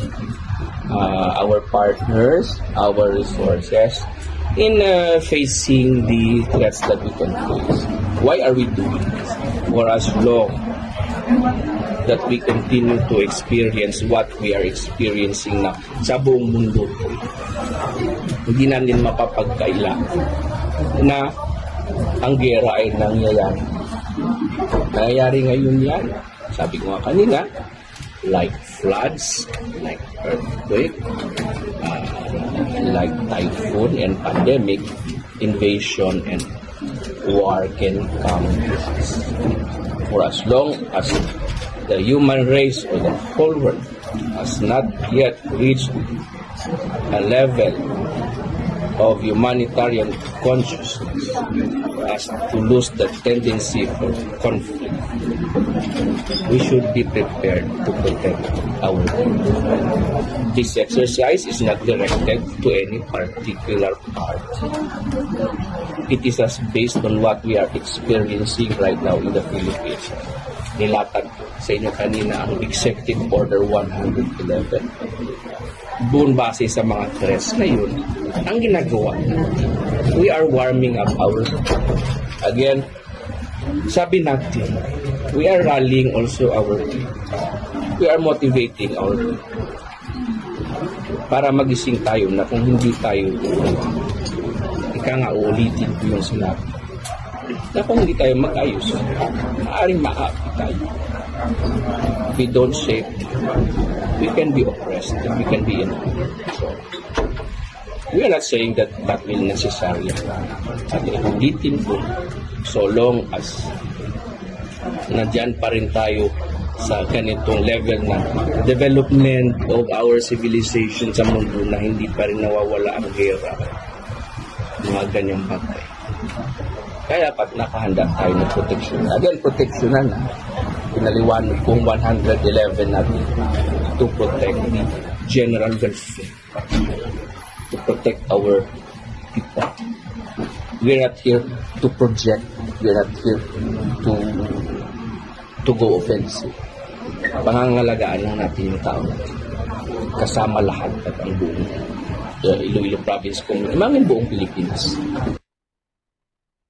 uh, our partners, our resources in uh, facing the threats that we can face. Why are we doing this? For as long that we continue to experience what we are experiencing na sa buong mundo, hindi natin mapapagkaila na ang gera ay nangyayari. Nangyayari ngayon yan. Sabi ko nga kanina, like floods, like earthquake, uh, like typhoon and pandemic, invasion and war can come. For as long as the human race or the whole world has not yet reached a level of humanitarian consciousness as to lose the tendency for conflict, we should be prepared to protect our people. This exercise is not directed to any particular party. It is as based on what we are experiencing right now in the Philippines. Nilatag sa inyo kanina ang Executive Order one hundred eleven. Doon base sa mga threats na yun, ang ginagawa natin, we are warming up our, again, sabi natin, we are rallying also our people. We are motivating our people para magising tayo na kung hindi tayo, ika nga, uulitin ko yung sinabi, na kung hindi tayo mag-ayos, maaaring maapi tayo. If we don't shape, we can be oppressed and we can be in. So, we are not saying that that will necessarily happen. At ulitin ko, so long as nandyan pa rin tayo sa ganitong level na development of our civilization sa mundo na hindi pa rin nawawala ang gera, mga ganyang bagay. Kaya dapat nakahanda tayo ng proteksyon. Again, proteksyonan na. Pinaliwanag kong one hundred eleven natin to protect the general welfare, to protect our people. We're not here to project. We're not here to to go offensive. Pangangalagaan lang natin yung tao natin. Kasama lahat at ang buong uh, Iloilo province, kung ang buong Pilipinas.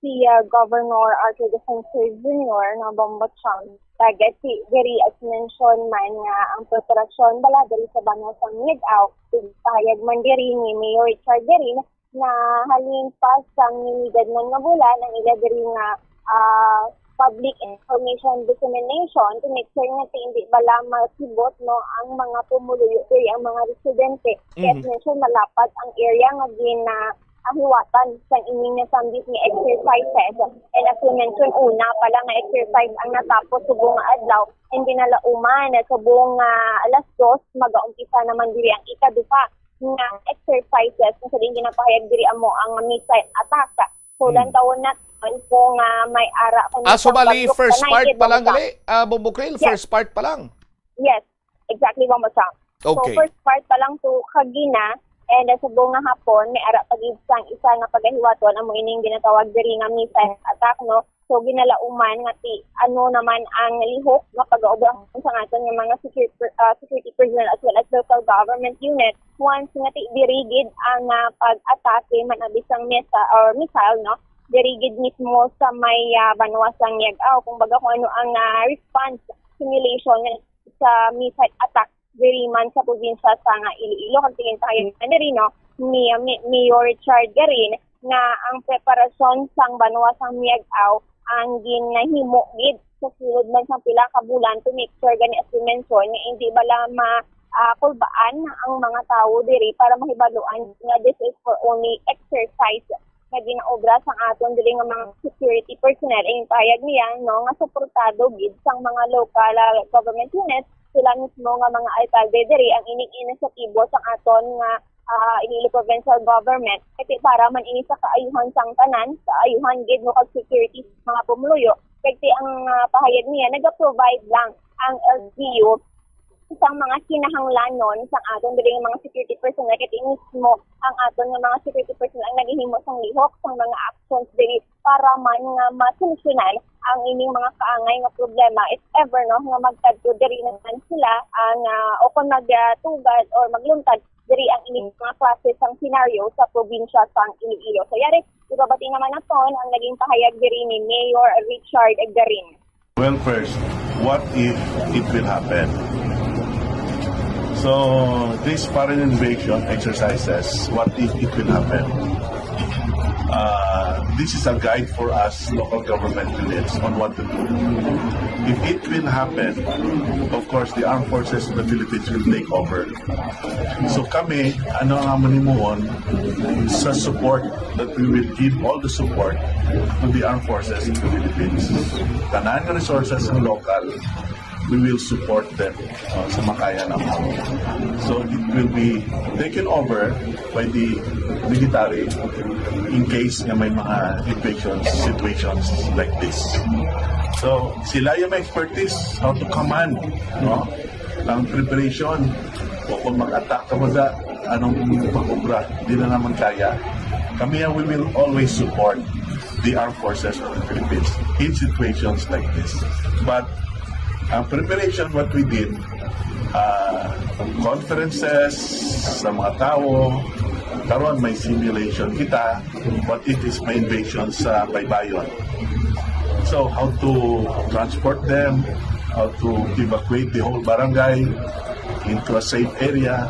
Si uh, Governor Arthur Defensor Junior ng Bombachang, target si diri as mention man nga ang preparasyon bala diri sa banwa sang Miag-ao, pahayag man diri ni Mayor Richard Garin na halin pa sang niligad man nga bulan ang ila diri nga uh, public information dissemination to make sure nga hindi bala masibot no ang mga pumuluyo diri ang mga residente. Kaya mm-hmm. Mention malapad ang area nga gina ahiwatan sang ining nasambit nga exercises. And as we mentioned, una pa lang nga exercise ang natapos subong nga adlaw, and ginalauman subong nga alas dos, magaumpisa naman diri ang ikaduha nga exercises kung sa diin ginapahayag diri amo ang missile attack. So, mm. Lantawon naton kung uh, may ara kung ah, so bali, first part pa lang gali, uh, Bombokril, yes. First part pa lang. Yes, exactly, Bombochang. Okay. So, first part pa lang to kagina, and uh, subong nga hapon, may ara pa gid sang isa nga pagahiwaton, amo ining ginatawag diri nga missile attack, no? So, ginalauman nga ti ano naman ang lihok nga pag-aobra sa aton nga mga security, uh, security personnel as well as local government unit once nga ti diri gid ang uh, pag-atake man abi sang mesa or missile, no? Diri gid mismo sa may uh, banwa sang Miag-ao, kung baga kung ano ang uh, response simulation sa missile attack diri man sa probinsya sa nga Iloilo. Kag tingin tayo na diri, no, ni Mayor Richard Garin nga ang preparasyon sang banwa sang Miag-ao ang ginahimo gid sa sulod man sang pila ka bulan to make sure gani as we mention nga hindi bala ma uh, kulbaan ang mga tawo diri para mahibaluan nga this is for only exercise nga ginaobra sang aton diri nga mga security personnel. Ang payag niya, no, nga suportado gid sang mga local uh, government units, sila mismo nga mga alkalde diri ang ining inisyatibo sang aton nga uh, Iloilo Provincial Government kay para man ini sa kaayuhan sang tanan, kaayuhan gid no kag security sa mga pumuluyo. Kay ti ang, ah, pahayag niya, naga-provide lang ang L G U sang mga kinahanglanon sang aton diri nga mga security personnel, kay ti mismo ang aton nga mga security personnel ang naghihimo sang lihok sang mga actions diri para man nga masolusyonan ang ining mga kaangay nga problema, if ever, no, nga magkadto diri naman sila, ah, nga, o kung magtugad or magluntad diri ang ining mga klase sang senaryo sa probinsya sang Iloilo. So, yari, ibabati naman naton ang naging pahayag diri ni Mayor Richard Garin. Well, first, what if it will happen? So, this foreign invasion exercises, what if it will happen? Uh, this is a guide for us local government units on what to do. If it will happen, of course, the armed forces of the Philippines will take over. So kami, ano ang amon himuon sa support that we will give all the support to the armed forces in the Philippines. Tanan nga resources ng local, we will support them uh, sa makaya naman. So it will be taken over by the military in case nga may mga invasion situations like this. So sila yung may expertise how to command, no? Ang preparation, o kung mag-attack ka mo sa anong pag-obra, di na naman kaya. Kami, uh, we will always support the armed forces of the Philippines in situations like this. But ang preparation, what we did, uh, conferences sa mga tao, karon may simulation kita, what if is may invasion sa baybayon. So how to transport them, how to evacuate the whole barangay into a safe area.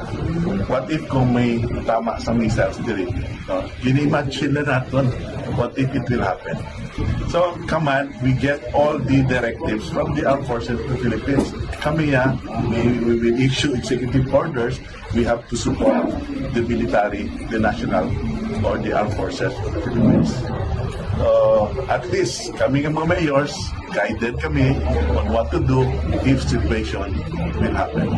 What if kung may tama sa missiles diri? No? Ini-imagine na naton what if it will happen. So, command, we get all the directives from the Armed Forces of the Philippines. Kami, ah, we, we will issue executive orders. We have to support the military, the national, or the armed forces of the Philippines. Uh, at least, kami nga mga mayors, guided kami on what to do if situation will happen.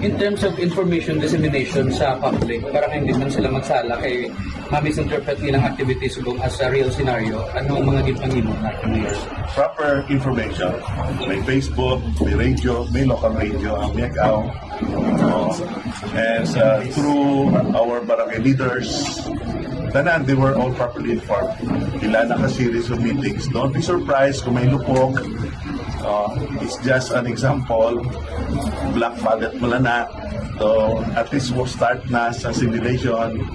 In terms of information dissemination sa public, para hindi man sila magsala kay ma-misinterpret nilang activities subong as a real scenario, ano ang mga ginpanghimo natin, Mayor? Proper information. May Facebook, may radio, may local radio ang Miagao. Uh, and uh, through our barangay leaders, tanan, they were all properly informed. Ila na ka series of meetings. Don't be surprised kung may lupok. Uh, it's just an example. Black Monday mo lang na. So, at least we'll start na sa simulation.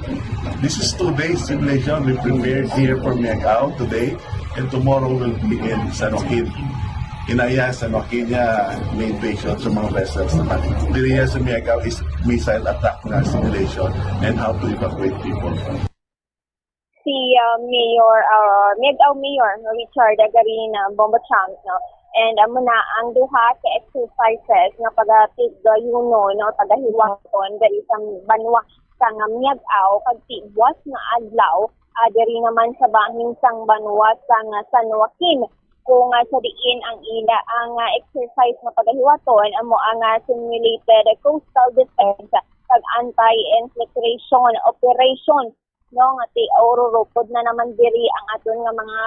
This is two days simulation. We prepared here for Miagao today. And tomorrow will be in San Joaquin. Inaya, San Joaquin niya may invasion sa mga vessels naman. Diri sa Miagao is missile attack na simulation and how to evacuate people. Si uh, Mayor, uh, Miagao Mayor Richard Garin, uh, Bombo Champ, no? And amo na ang duha ka exercises nga pagatigayunon, no, pagahiwaton diri sa banwa sang Miagao kag ti buwas nga adlaw, uh, diri naman sa bahin sang banwa sang San Joaquin. Kung uh, sa diin ang ila ang uh, exercise nga pagahiwaton amo ang uh, simulated coastal defense kag anti-infiltration operation, no, nga ti ururupod na naman diri ang aton nga mga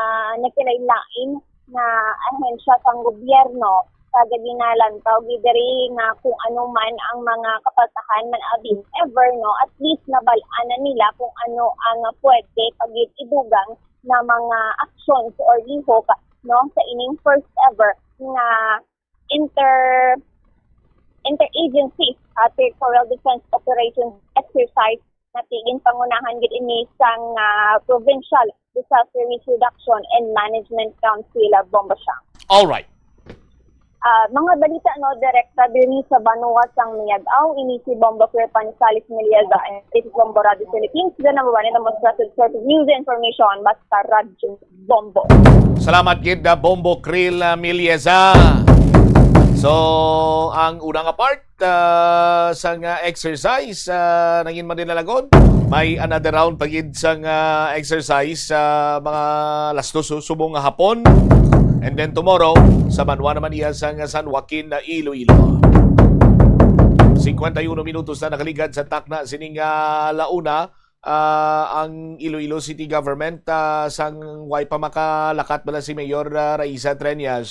nagkalain-lain nga ahensya sang gobyerno, kag ginalantaw gid diri nga kung ano man ang mga kapaltahan man abi, ever, no, at least nabal-an na nila kung ano ang pwede pa gid idugang na mga actions or lihok, no, sa ining first ever nga inter interagency uh, territorial defense operations exercise na tigin pangunahan gid ini sang uh, Provincial Disaster Risk Reduction and Management Council, uh, Bombo Champ. All right. Uh, mga balita, no, direkta diri sa banwa sang Miagao, ini si Bombo Clear Panizales Miliaga, and this is Bombo Radio Philippines, the number one in the most trusted source of news and information, basta Radyo Bombo. Salamat gid na Bombo Krill uh, Miliaza. So, ang una nga part uh, sang uh, exercise uh, nangin man din nalagon. May another round pa gid sang uh, exercise sa uh, mga lastos subong nga hapon. And then tomorrow, sa banwa naman iya sang uh, San Joaquin na Iloilo. Cincuenta y uno minutos na nakaligad sa takna sining uh, launa. ah, ang Iloilo City Government, ah, sang way pa makalakat bala si Mayor, ah, Raisa Treñas,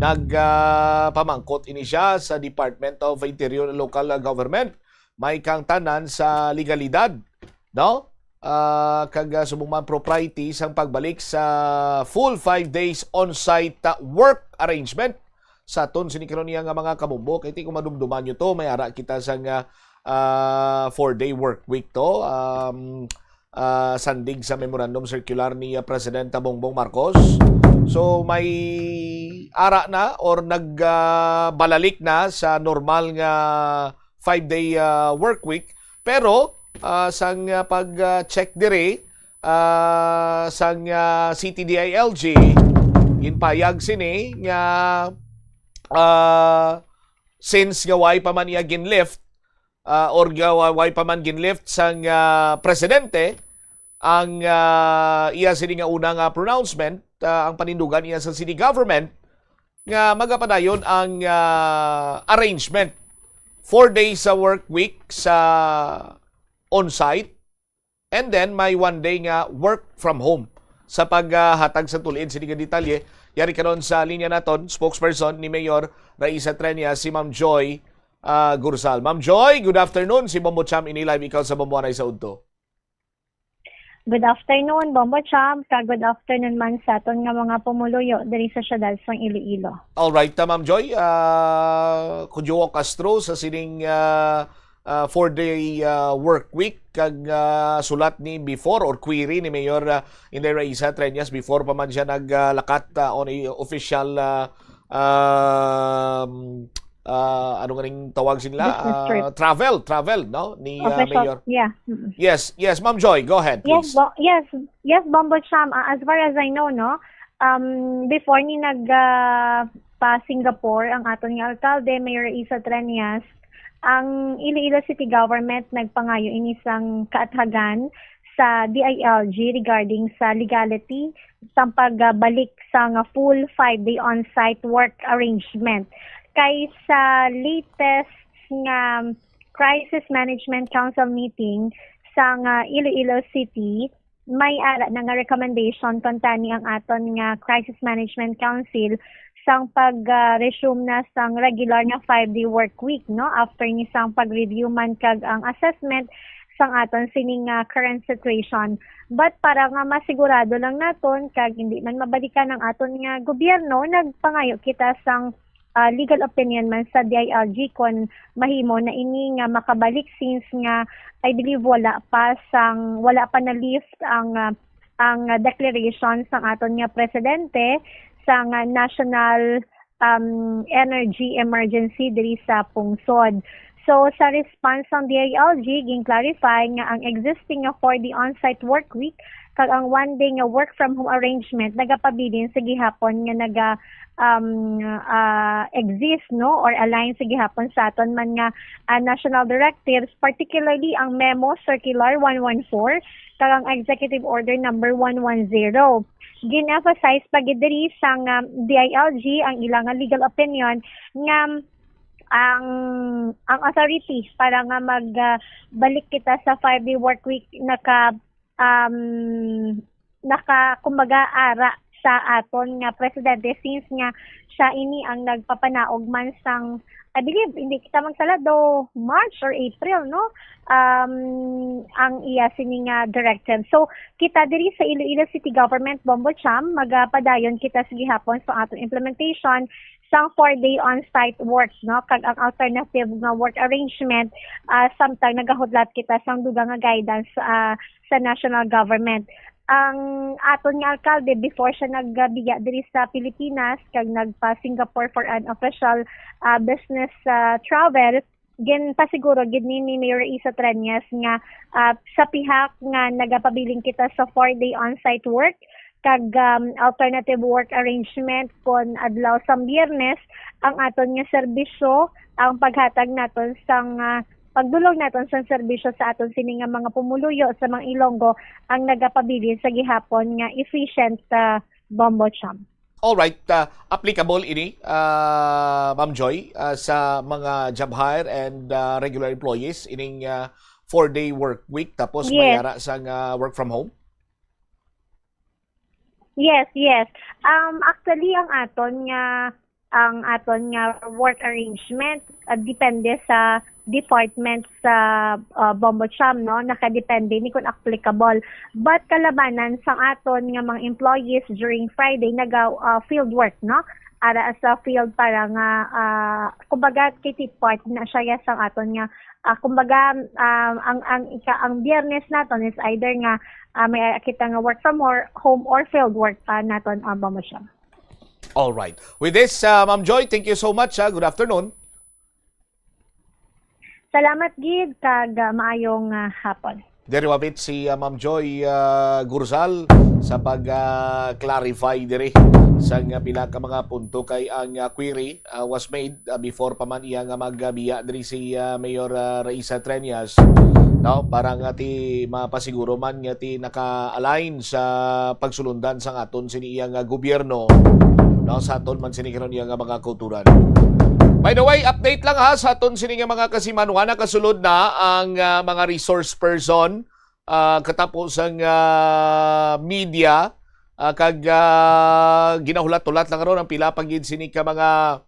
nag, ah, pamangkot ini siya sa Department of Interior and Local, ah, Government. May kang tanan sa legalidad, no? Ah, kag, ah, subong man propriety sang pagbalik sa full five days on-site, ah, work arrangement sa aton sini karon niya nga mga kabombo. Kay ti kung madumduman nyo to, may ara kita sang, ah, ah, four-day work week to. Um, ah, sandig sa memorandum circular ni, ah, Presidenta Bongbong Marcos. So, may ara na or nag, ah, balalik na sa normal nga five-day, ah, work week. Pero, ah, sang, ah, pag, ah, check diri, ah, sang, ah, C T D I L G, ginpayag sini nga, ah, since nga way pa man iya ginlift, ah, or nga wa-, way pa man ginlift sang, ah, presidente ang, ah, iya sini nga una nga pronouncement, ah, ang panindugan iya sa city government nga magapadayon ang, ah, arrangement. Four days sa work week sa on-site, and then may one day nga work from home. Sa paghatag sa tulid sini nga detalye, yari karon sa linya naton, spokesperson ni Mayor Raisa Treñas, si Ma'am Joy, ah, Gursal. Ma'am Joy, good afternoon. Si Bombo Cham ini live, ikaw sa Bombo Anay sa Udto. Good afternoon, Bombo Cham, kag good afternoon man sa aton nga mga pumuluyo diri sa siyudad sang Iloilo. All right, ta, Ma'am Joy, ah, could you walk us through sa sining, ah, ah, four-day, ah, work week kag, ah, sulat ni before or query ni Mayor, ah, Inday Raisa Treñas before pa man siya naglakat, ah, on a official, ah, um, ah, ano nga ning tawag sila? Business trip. Ah, travel, travel, no? Ni, ah, Official, Mayor. Yeah. Mm. Yes, yes, Ma'am Joy, go ahead, Yes, please. Bo-, yes, yes, Bombo Cham. Ah, as far as I know, no, um, before ni nag, ah, pa Singapore ang aton nga alkalde, Mayor Isa Treñas, ang Iloilo City Government nagpangayo ini sang kaathagan sa D I L G regarding sa legality sang pagbalik sang full five-day on-site work arrangement. Kay sa latest nga Crisis Management Council meeting sang, ah, Iloilo City, may ara na nga recommendation kuntani ang aton nga Crisis Management Council sang pag, ah, resume na sang regular nga five-day work week, no? After ni sang pag-review man kag ang assessment sang aton sini nga current situation. But para nga masigurado lang naton kag hindi man mabalikan ang aton nga gobyerno, nagpangayo kita sang, ah, legal opinion man sa D I L G kon mahimo na ini nga makabalik, since nga, I believe, wala pa sang, wala pa na-lift ang, ah, ang declaration sang aton nga presidente sang, ah, national, um, energy emergency diri sa pungsod. So, sa response sang D I L G, gin-clarify nga ang existing nga four-day on-site work week kag ang one-day nga work from home arrangement nagapabilin sa gihapon nga naga, um, ah, exist, no, or align sa gihapon sa aton man nga, ah, national directives, particularly ang Memo Circular one one four kag ang Executive Order Number one one zero. Gin-emphasize pa gid diri sang, um, D I L G ang ilang nga legal opinion nga ang, ang authority para nga mag, ah, balik kita sa five-day work week naka, um, naka, kumbaga, ara sa aton nga presidente, since nga siya ini ang nagpapanaog man sang, I believe, hindi kita magsala, do March or April, no? Um, ang iya sini nga directive. So, kita diri sa Iloilo City Government, Bombo Cham, magapadayon kita sa gihapon sa aton implementation sang four-day on-site work, no? Kag ang alternative nga work arrangement, ah, samtang nagahudlat kita sang dugang nga guidance, ah, sa national government. Ang aton nga alkalde, before siya nagbiya diri sa Pilipinas kag nagpa Singapore for an official, ah, business, ah, travel, ginpasiguro gid ni, ni Mayor Isa Treñas nga, ah, sa pihak nga nagapabilin kita sa four-day on-site work kag, um, alternative work arrangement kon adlaw sang Biyernes, ang aton nga serbisyo, ang paghatag naton sang, ah, pagdulong naton sang serbisyo sa aton sini nga mga pumuluyo sa mga Ilonggo ang nagapabilin sa gihapon nga efficient, ah, Bombo Cham. All right, ah, applicable ini, ah, Ma'am Joy, ah, sa mga job hire and, ah, regular employees ining, ah, four-day work week tapos may Yes. ara sang ah, work from home? Yes, yes. Um, actually, ang aton nga ang aton nga work arrangement ah, depende sa department sa uh, Bombo Cham, no? Nakadepende ni kung applicable. But kalabanan sa aton nga mga employees during Friday naga uh, field work, no? Ara sa field para nga ah, kumbaga kiti part na siya ya sang aton nga ah, kumbaga ah, ang ang ika ang Biyernes naton is either nga ah, may kita nga work from hor- home or field work ah, naton ang Bombo Cham. All right. With this, uh, Ma'am Joy, thank you so much. Ha. Good afternoon. Salamat gid kag ah, maayong ah, hapon. Diri wabit si uh, Ma'am Joy uh, Gurzal sa pag-clarify diri sa nga pila ka mga punto kay ang uh, query uh, was made uh, before pa man iya nga magbiya diri si uh, Mayor uh, Raisa Treñas, no, para nga ti mapasiguro man nga ti naka-align sa pagsulundan sa aton sini iya nga gobyerno, no, sa aton man sini karon iya nga mga kauturan. By the way, update lang ha sa aton sini nga mga kasimanwa, nakasulod na ang ah, mga resource person ah, katapo sang ah, media ah, kag ah, ginahulat-hulat lang ron ang pila pa gid sini ka mga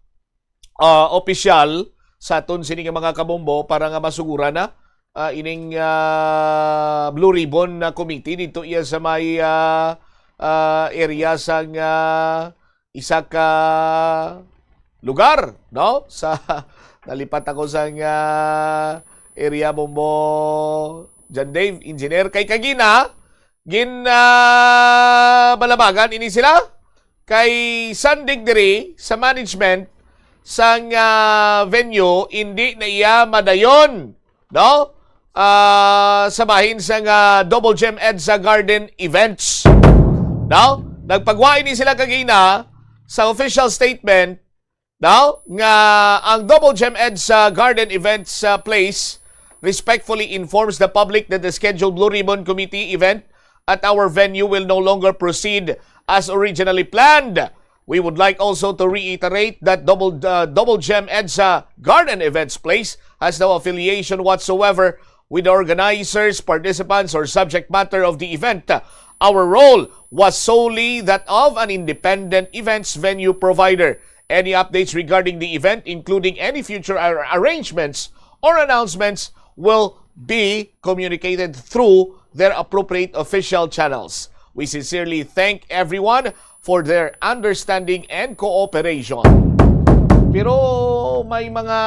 ah, opisyal sa aton sini nga mga kabombo para nga masuguran na ah, ining ah, Blue Ribbon na committee dito iya sa may ah, ah, area sang ah, isa ka lugar, no? Sa nalipat ako sa nga area, Bombo, John Dave, engineer kay kagina gin ah, balabagan ini sila kay sandig diri sa management sang ah, venue, hindi na iya madayon, no? Ah, sa bahin sang ah, Double Gem EDSA Garden Events, no? Nagpagwa ini sila kagina sa official statement, no, nga ang Double Gem EDSA Garden Events ah, Place respectfully informs the public that the scheduled Blue Ribbon Committee event at our venue will no longer proceed as originally planned. We would like also to reiterate that Double uh, Double Gem EDSA Garden Events Place has no affiliation whatsoever with the organizers, participants, or subject matter of the event. Our role was solely that of an independent events venue provider. Any updates regarding the event, including any future ar- arrangements or announcements, will be communicated through their appropriate official channels. We sincerely thank everyone for their understanding and cooperation. Pero may mga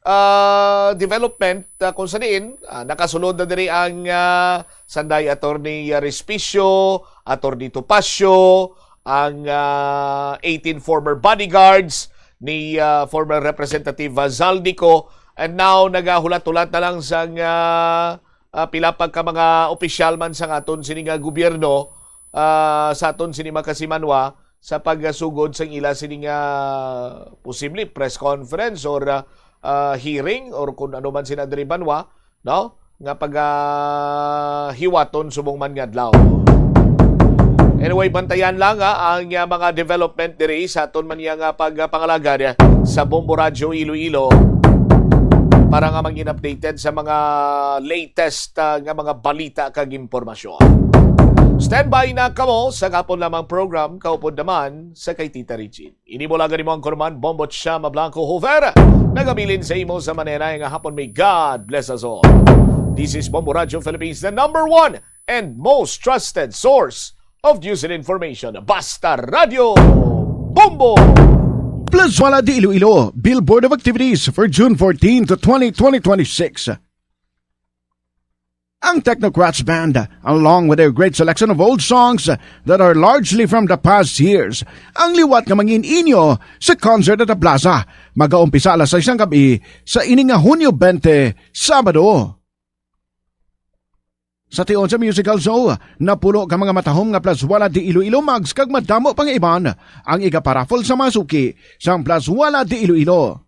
ah, development ah, kung sa diin ah, nakasulod na diri ang ah, sanday Attorney Respicio, Attorney Topacio, ang ah, eighteen former bodyguards ni ah, former Representative ah, Zaldico, and now nagahulat-hulat na lang sang ah, ah, pila pa ka mga opisyal man sang aton sini nga gobyerno ah, sa aton sini makasimanwa sa pagsugod sang ila sini nga posible press conference or ah, ah, hearing or kung ano man sina diri banwa, no, nga pagahiwaton subong man nga adlaw. Anyway, bantayan lang ah, ang ah, mga development diri sa aton man niya nga pagpangalagad sa Bombo Radyo Iloilo para nga mangin updated sa mga latest ah, nga mga balita kag impormasyon. Standby na kamo sa gapon lamang program, kaupod naman sa kay Tita Regine. Ini mo lang mo ang kurman, Bombo Chama Blanco Hoover. Nagabilin sa imo sa manenay nga hapon, may God bless us all. This is Bombo Radio Philippines, the number one and most trusted source of news and information. Basta Radio Bombo! Plus Wala de Iloilo, Billboard of Activities for June fourteen to twenty, twenty twenty-six. Ang Technocrats Band, along with their great selection of old songs that are largely from the past years, ang liwat nga mangin inyo sa concert at the plaza. Magaumpisa alas sais sang gabi sa ini nga Hunyo twenty, Sabado. Sa tion sa musical show, napulo ka mga matahom nga Plus Wala de Iloilo mugs kag madamo pa nga iban ang igaparaffle sa mga suki sang Plus Wala de Iloilo.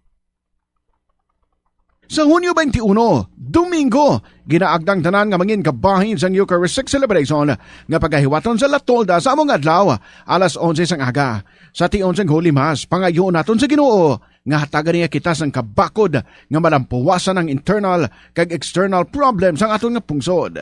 Sa Hunyo twenty-one, Domingo, ginaagda ang tanan nga mangin kabahin sang Eucharistic Celebration nga pagahiwaton sa La Tolda sa among adlaw, alas onse sang aga. Sa tion sang Holy Mass, pangayoon naton sa Ginoo nga hatagan niya kita sang kabakod nga malampuwasan ang internal kag external problems sang aton nga pungsod.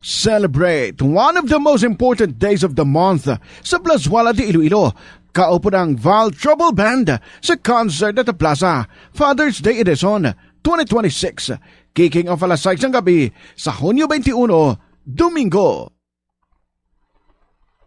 Celebrate one of the most important days of the month sa Plazuela de Iloilo. Kaupod ang Val Trouble Band sa Concert at the Plaza, Father's Day Edition twenty twenty-six. Kicking off alas sais ng gabi sa Hunyo twenty-one, Domingo.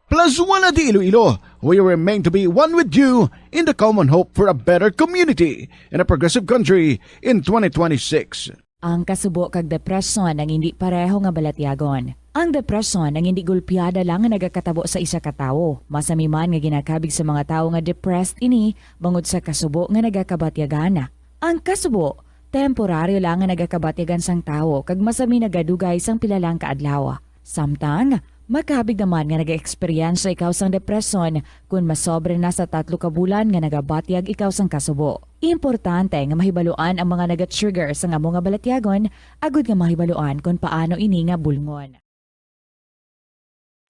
Plazuela de Iloilo, we remain to be one with you in the common hope for a better community and a progressive country in twenty twenty-six. Ang kasubo kag depresyon ang hindi pareho nga balatyagon. Ang depresyon ang hindi gulpiada lang nga nagakatabo sa isa ka tawo. Masami man nga ginakabig sa mga tawo nga depressed ini bangod sa kasubo nga nagakabatyagan. Ang kasubo, temporaryo lang nga nagakabatyagan sang tawo kag masami nagadugay sang pila lang ka adlaw. Samtang, makabig naman nga nag-eksperyensya ikaw sang depresyon kon masobra na sa tatlo ka bulan nga nagabatyag ikaw sang kasubo. Importante nga mahibaluan ang mga naga-trigger sang amo nga balatyagon agud nga mahibaluan kon paano ini nga bulngon.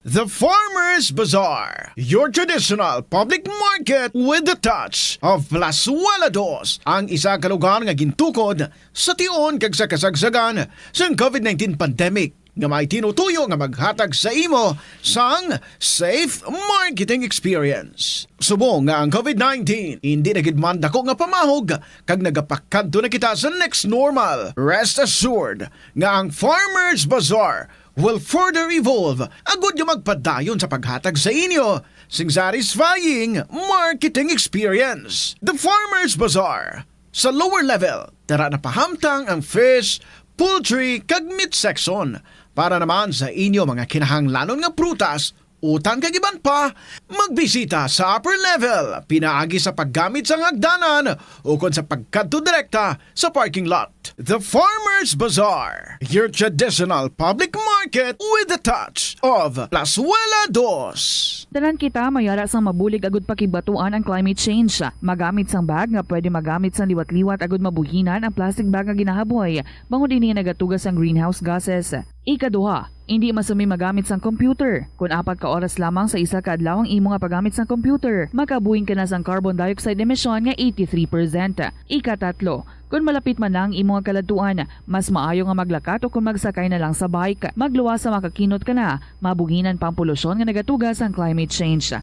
The Farmers Bazaar, your traditional public market with the touch of Plazuela Dos, ang isa ka lugar nga gintukod sa tion kag sa kasagsagan sang covid nineteen pandemic, nga may tinutuyo nga maghatag sa imo sang safe marketing experience. Subong nga ang covid nineteen hindi na gid man dako nga pamahog kag nagapakadto na kita sa next normal, rest assured nga ang Farmers Bazaar will further evolve agud nga magpadayon sa paghatag sa inyo sing satisfying marketing experience. The Farmers Bazaar, sa lower level, tara na pahamtang ang fish, poultry, kag meat section. Para naman sa inyo mga kinahanglanon nga prutas, utan kag iban pa, magbisita sa upper level pinaagi sa paggamit sang hagdanan ukon sa pagkadto direkta sa parking lot. The Farmers Bazaar, your traditional public market with the touch of Plazuela Dos. Tanan kita may ara sang mabulig agud pakigbatuan ang climate change. Magamit sang bag nga pwede magamit sang liwat-liwat agud mabuhinan ang plastic bag nga ginahaboy, bangod ini nagatuga sang greenhouse gases. Ikaduha, indi masami magamit sang computer. Kon apat ka oras lamang sa isa ka adlaw ang imo nga paggamit sang computer, makabuhin ka na sang carbon dioxide emission nga eighty-three percent. Ikatatlo, kon malapit man na ang imo nga kaladtuan, mas maayo nga maglakat o kon magsakay na lang sa bike. Magluwas sa makakinot ka na, mabuhinan pa ang polusyon nga nagatuga sang climate change.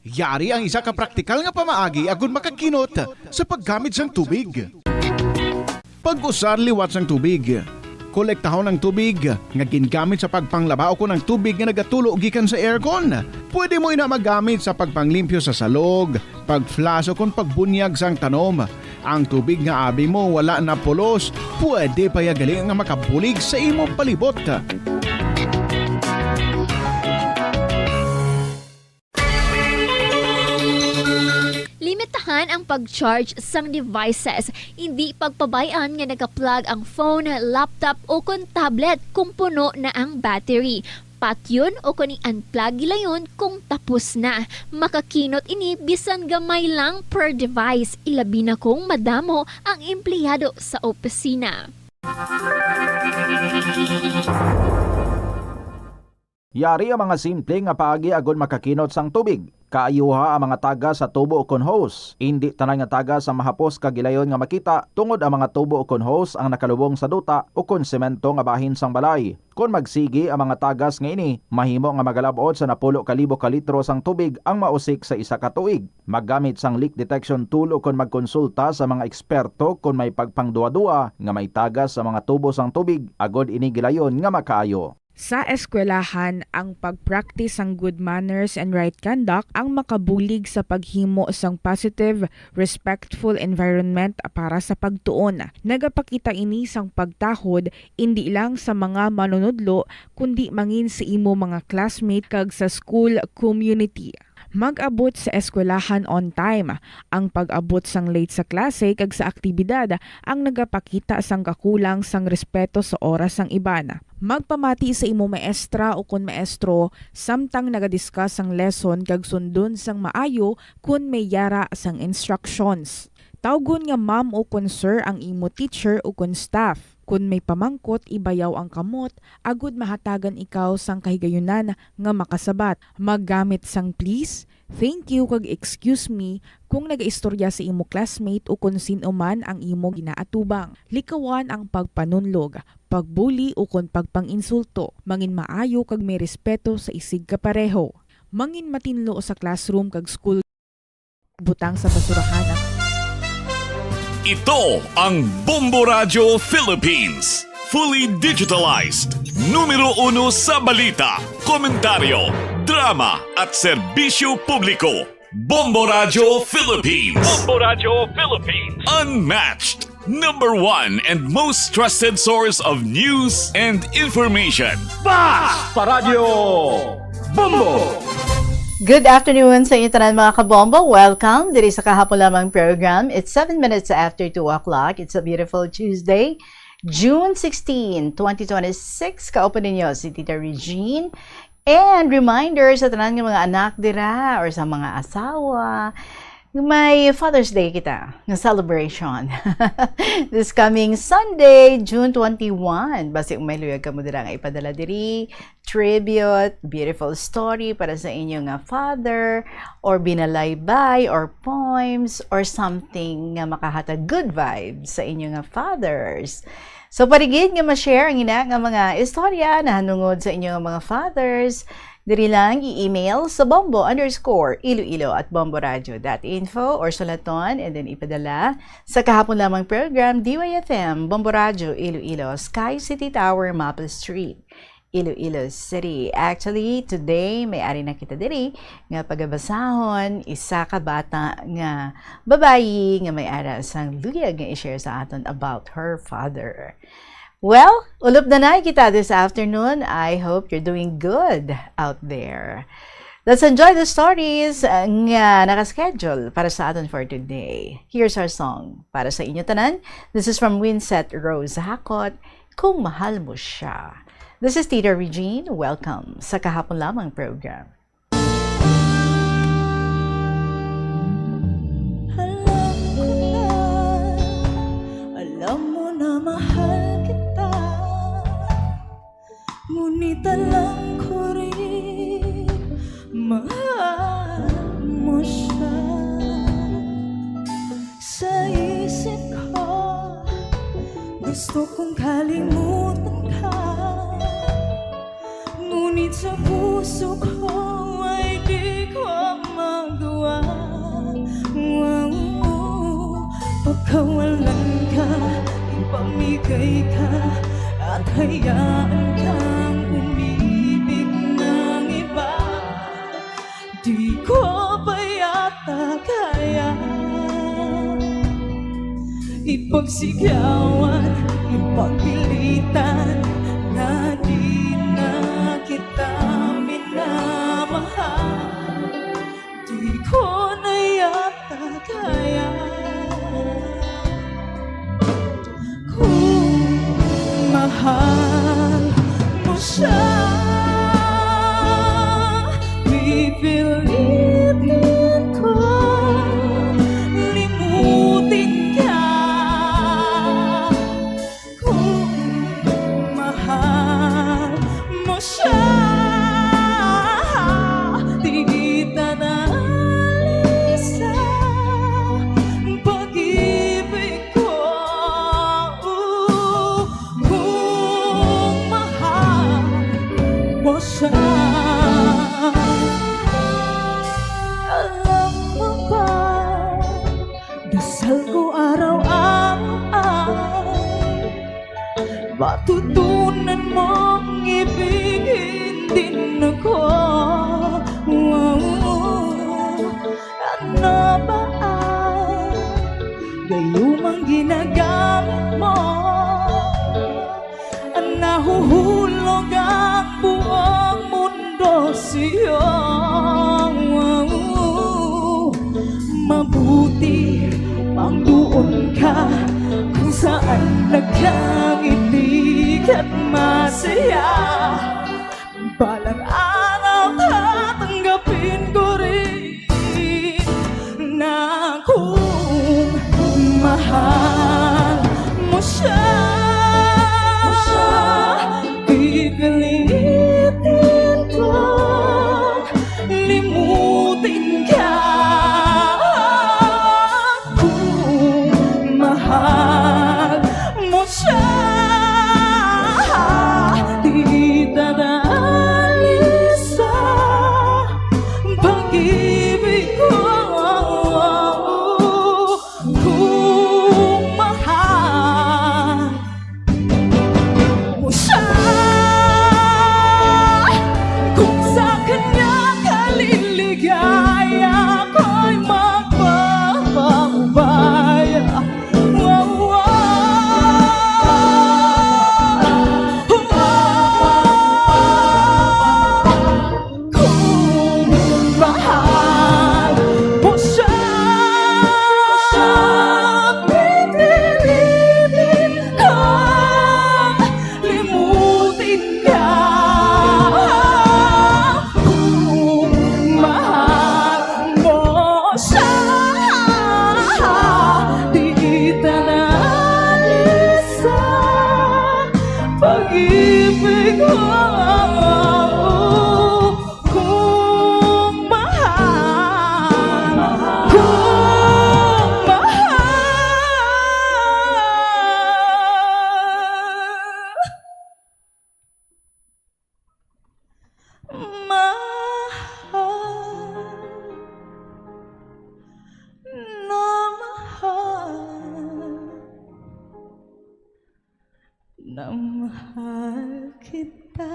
Yari ang isa ka praktikal nga pamaagi agud makakinot sa paggamit sang tubig. Pag-usar liwat sang tubig. Kolektahon ang tubig nga gingamit sa pagpanglaba ukon ang tubig nga nagatulo gikan sa aircon. Pwede mo ina magamit sa pagpanglimpyo sa salog, pag-flush ukon pagbunyag sang tanom. Ang tubig nga abi mo wala na pulos, pwede pa ya gali nga makabulig sa imo palibot. Limitahan ang pag-charge sang devices. Indi pagpabay-an nga naka-plug ang phone, laptop, o kon tablet kung puno na ang battery. Patyon o kon i-unplug gilayon kung tapos na. Makakinot ini bisan gamay lang per device, ilabi na kung madamo ang empleyado sa opisina. Yari ang mga simple nga paagi agod makakinot sang tubig. Kaayuha ang mga tagas sa tubo ukon hose. Indi tanan nga tagas ang mahapos kag gilayon nga makita, tungod ang mga tubo ukon hose ang nakalubong sa duta ukon semento nga bahin sang balay. Kon magsigi ang mga tagas nga ini, mahimo nga magalab-ot sa napulo ka libo ka litro sang tubig ang mausik sa isa ka tuig. Maggamit sang leak detection tool ukon magkonsulta sa mga eksperto kon may pagpangduwa-duwa nga may tagas sa mga tubo sang tubig, agod ini gilayon nga makaayo. Sa eskwelahan, ang pag-practice sang good manners and right conduct ang makabulig sa paghimo sang positive, respectful environment para sa pagtuon. Nagapakita ini sang pagtahod indi lang sa mga manunudlo, kundi mangin sa imo mga classmate kag sa school community. Mag-abot sa eskwelahan on time. Ang pag-abot sang late sa klase kag sa aktibidad ang nagapakita sang kakulang sang respeto sa oras sang iban. Magpamati sa imo maestra ukon maestro samtang naga-discuss sang lesson kag sundon sang maayo kon may yara sang instructions. Tawgon nga ma'am ukon sir ang imo teacher ukon staff. Kon may pamangkot, ibayaw ang kamot agud mahatagan ikaw sang kahigayunan nga makasabat. Maggamit sang please, Thank you kag excuse me kung nagaistorya sa imo classmate o kon sin-o man ang imo ginaatubang. Likawan ang pagpanunlog, pagbuli o kon pagpang-insulto. Mangin maayo kag may respeto sa isigkapareho. Mangin matinlo sa classroom kag school. Butang sa basurahan ang Ito ang Bombo Radyo Philippines. Fully digitalized. Numero uno sa balita, komentaryo, drama, at serbisyo publiko. Bombo Radyo Philippines. Bombo Radyo Philippines. Unmatched. Number one and most trusted source of news and information. Basta Radyo Bombo! Good afternoon sa inyo tanan, mga kabombo. Welcome diri sa kahapon lamang program. It's seven minutes after two o'clock. It's a beautiful Tuesday, June sixteen, twenty twenty-six. Kaupo ninyo si Tita Regine. And reminder sa tanan nga mga anak dira or sa mga asawa, may Father's Day kita nga celebration. This coming Sunday, June twenty-one. Basi kung may luyag kamo dira nga ipadala diri, tribute, beautiful story para sa inyo nga father, or binalaybay, or poems, or something nga makahatag good vibes sa inyo nga fathers. So, pwede gid nga ma-share ang ina nga mga istorya nahanungod sa inyo nga mga fathers. Diri lang i-email sa bombo underscore iloilo at bomboradio dot info or sulaton and then ipadala sa kahapon lamang program, D Y F M, Bombo Radyo, Iloilo, Sky City Tower, Maple Street, Iloilo City. Actually, today, may ari na kita diri nga pagabasahon, isa ka bata nga babayi nga may ara sang luyag nga i-share sa aton about her father. Well, ulop na na kita this afternoon. I hope you're doing good out there. Let's enjoy the stories, uh, nga naka-schedule para sa aton for today. Here's our song para sa inyo tanan. This is from Winsett Rose Hakot, Kung Mahal Mo Siya. This is Tita Regine. Welcome sa Kahapon Lamang program. Alam ko na, alam mo na mahal kita. Ngunit alam ko rin, mahal mo siya. Sa isip ko, gusto kong kalimutan ka. Ngunit sa puso ko ay di ko magawa. Wow. Pagkawalan ka, ipamigay ka, at hayaan kang umibig ng iba. Di ko pa yata kaya ipagsigawan, ipagpilitan na di na kita minamahal. Di ko na yata kaya. Kung mahal mo siya, pipilitin ko limutin ka. Kung mahal mo siya, di kita na alis sa pag-ibig ko. Kung mahal mo siya, alam mo ba, dasal ko araw-araw, matutunan mong ibigin din ako. Wow. Ano ba ang gayumang ginagamit mo? Nahuhulog ang buong mundo sa iyo. Mabuti pang doon ka kung saan nagkangiti ka't masaya. Balang araw tatanggapin ko rin na kung mahal mo siya, pipilitin ko limutin Kung mahal, kung mahal. Mahal na mahal na mahal kita.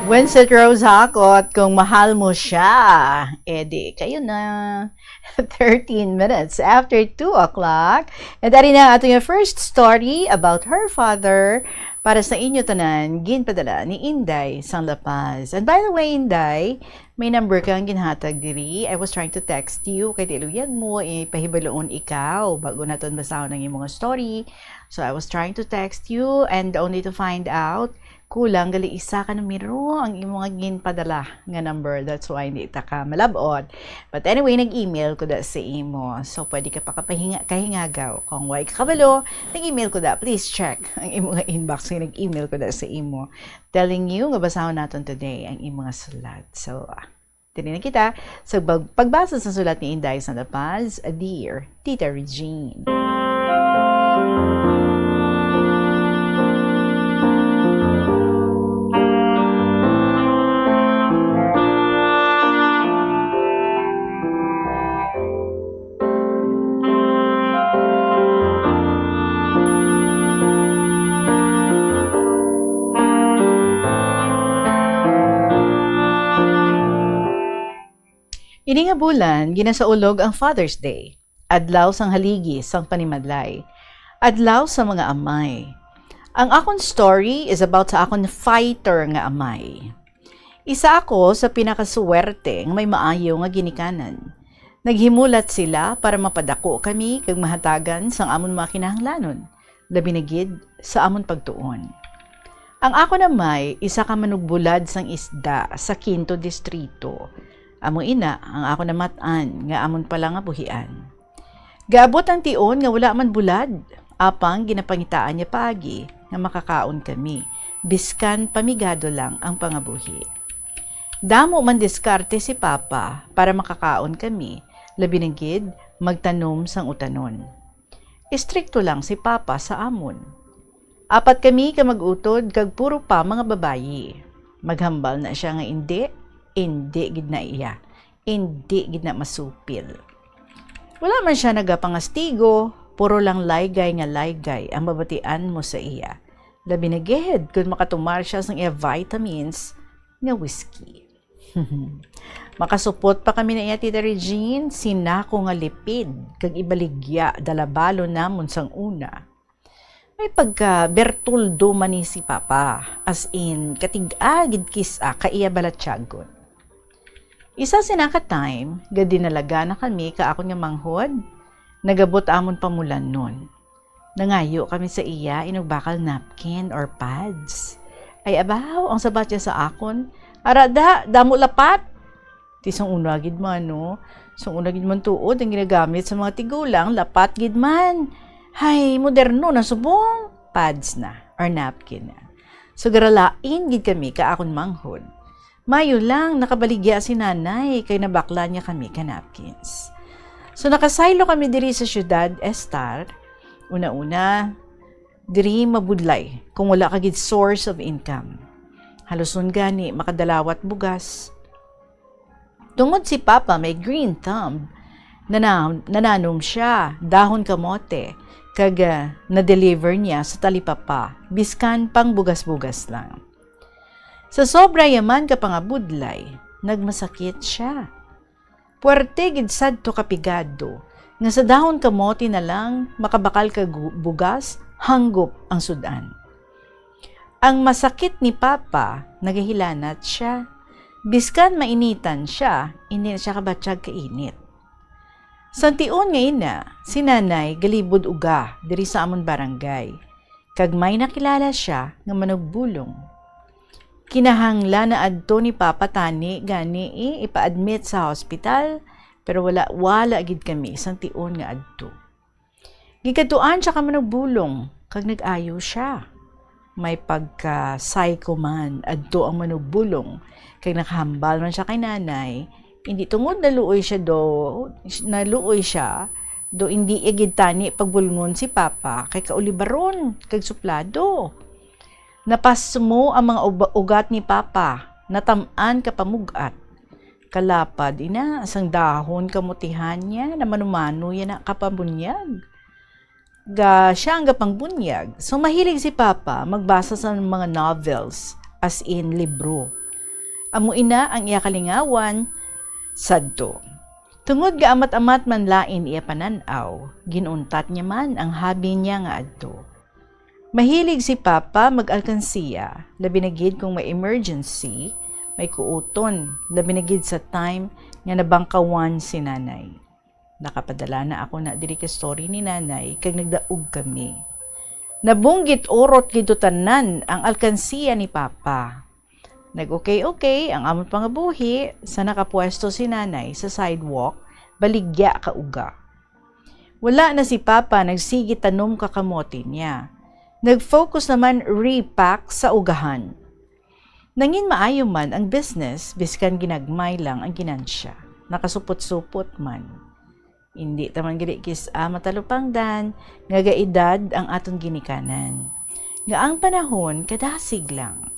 Winsett Rose Hakot, kung mahal mo siya, edi kayo na. Thirteen minutes after two o'clock. And ari na ang ato nga first story about her father para sa inyo tanan, ginpadala ni Inday sang La Paz. And by the way, Inday, may number kang ginhatag diri. I was trying to text you, kay di luyag mo, ipahibaloon ikaw bago naton basahon ang imong story. So I was trying to text you and only to find out, kulang gali isa ka numero ang imo nga ginpadala nga number. That's why hindi ta ka malab-ot. But anyway, nag-email ko da sa imo. So, pwede ka pa kapahinga-, kahingagaw. Kung way ka kabalo, nag-email ko da. Please check ang imo nga inbox nga nag-email ko da sa imo. Telling you nga basahon naton today ang imo nga sulat. So, ah, diri na kita sa pag-, pagbasa sa sulat ni Inday sa La Paz, Dear Tita Regine. Ini nga bulan, ginasaulog ang Father's Day, adlaw sang haligi sang panimalay, adlaw sa mga amay. Ang akon story is about sa akon fighter nga amay. Isa ako sa pinakasuwerte nga may maayo nga ginikanan. Naghimulat sila para mapadako kami kag mahatagan sang amon mga kinahanglanon, labi na gid sa amon pagtuon. Ang akon amay isa ka manugbulad sang isda sa Quinto Distrito. Amo ina ang akon namat-an nga amon pala nga buhian. Gaabot ang tion nga wala man bulad, apang ginapangitaan niya paagi nga makakaon kami, biskan pamigado lang ang pangabuhi. Damo man diskarte si Papa para makakaon kami, labi na gid magtanom sang utanon. Istrikto lang si Papa sa amon. Apat kami ka mag-utod kag puro pa mga babayi. Maghambal na siya nga indi, indi gid na iya. Indi gid na masupil. Wala man siya nagapangastigo, puro lang laygay nga laygay ang mabatian mo sa iya. Labi na gid kon makatumar siya sang iya vitamins nga whiskey. Makasupot pa kami na iya, Tita Regine, sinako nga lipid kag ibaligya dalabalon namon sang una. May pagka Bertoldo man ni si Papa, as in, katig-a gid kis-a ka iya balatyagon. Isa sina ka time, gadinalaga na kami ka akon nga manghod, nagabot amon pamulanon. Nangayo kami sa iya inog bakal napkin or pads. Ay abaw, ang sabat niya sa akon, "Ara da, damo lapat." Ti sang una gid man, no? Sang una gid man tuod ang ginagamit sa mga tigulang, lapat gid man. Hay, moderno na subong. Pads na, or napkin na. So, garalain gid kami ka akon manghod. Mayo lang, nakabaligya si nanay, kay nabaklan niya kami ka napkins. So, nakasaylo kami diri sa syudad, Estar. Una-una, diri mabudlay kung wala ka gid source of income. Haluson gani makadalawat bugas. Tungod si Papa may green thumb, nana-, nananom siya dahon kamote, kag, ah, na-deliver niya sa talipapa, biskan pang bugas-bugas lang. Sa sobra yaman ka pangabudlay, nagmasakit siya. Puwerte gid sadto ka pigado nga sa dahon kamote na lang makabakal ka gu-, bugas, hanggop ang sud-an. Ang masakit ni Papa, nagahilanat siya. Biskan mainitan siya, hindi na siya kabatyag kainit. Sa tion nga ina, si Nanay galibod uga diri sa amon barangay, kag may nakilala siya nga manugbulong. Kinahanglan na adto ni Papa tani gani, eh, ipa-admit sa hospital, Pero wala, wala gid kami sang tion nga adto. Gikadtuan siya ka manugbulong, kag nag-ayo siya. May pagka-psycho man adto ang manugbulong, kag nakahambal man siya kay nanay, hindi tungod naluoy siya do, naluoy siya, do hindi iya gid tani pagbulngon si papa, kay kaulibaron, kag suplado. Napasmo ang mga uba-, ugat ni papa, natam-an ka pamug-at. Kalapad ina, sang dahon kamutihan niya, na manumano ya na kapabunyag. Ga, siya ang gapangbunyag. So, mahilig si papa magbasa sa mga novels, as in, libro. Amo ina ang iya kalingawan sadto. Tungod ga amat-amat man lain iya panan-aw, ginuntat niya man ang habi niya nga adto. Mahilig si papa mag-alkansiya, labi na gid kung may emergency, may kuuton, labi na gid sa time nga nabangkawan si nanay. Nakapadala na ako na diri ka story ni nanay, kag nagdaog kami. Nabunggit urot gid to tanan ang alkansiya ni papa. Nag-okay-okay ang amon pangabuhi sa nakapwesto si nanay sa sidewalk, baligya ka uga. Wala na si papa nagsigi tanom ka kamote niya. Nag-focus naman repack sa ugahan. Nangin maayo man ang business, biskan ginagmay lang ang ginansya. Nakasupot-supot man. Indi ta man gid kis-, ah, matalupangdan nga gaedad ang aton ginikanan. Nga ang panahon kadasig lang.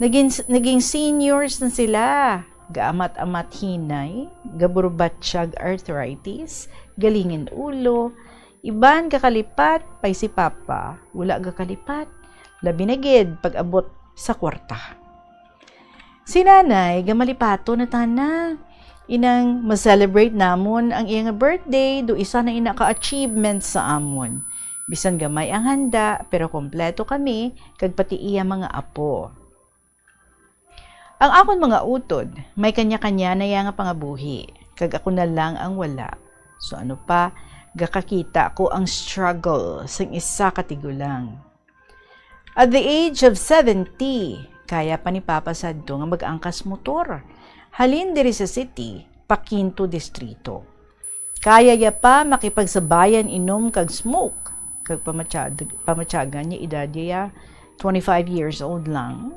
Naging, naging seniors na sila. Gaamat-amat hinay, gaburbatyag arthritis, galingin ulo, iban gakalipat, pay si papa, wala gakalipat. Labi na gid pag-abot sa kwarta. Si nanay, gamalipato na tana. Inang ma-celebrate namon ang iya nga birthday, do isa na ina ka achievement sa amon. Bisan gamay ang handa, pero kompleto kami, kag pati iya mga apo. Ang akon mga utod, may kanya-kanya na iya nga pangabuhi, kag ako na lang ang wala. So ano pa, gakakita ko ang struggle sang isa ka tigulang. At the age of seventy, kaya pa ni Papa sadto nga mag-angkas motor halin diri sa city pa Quinto Distrito. Kaya ya pa makipagsabayan inom kag smoke, kag pamatyag-, pamatyagan niya edad ya, twenty-five years old lang.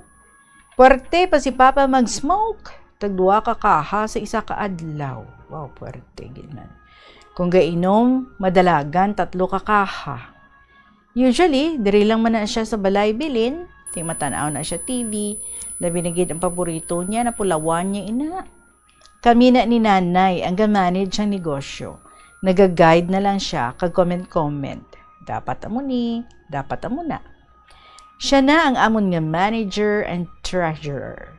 Puwerte pa si Papa mag-smoke, tag duha ka kaha sa isa ka adlaw. Wow, puwerte gid man. Kung gainom, madalagan tatlo ka kaha. Usually, diri lang man na siya sa balay bilin, ti matan-aw na siya T V, labi na gid ang paborito niya, napulawan niya ina. Kami na ni Nanay ang ga-manage ang negosyo. Naga-guide na lang siya kag comment-comment. Dapat amo ni, dapat amo na. Siya na ang amon nga manager and treasurer.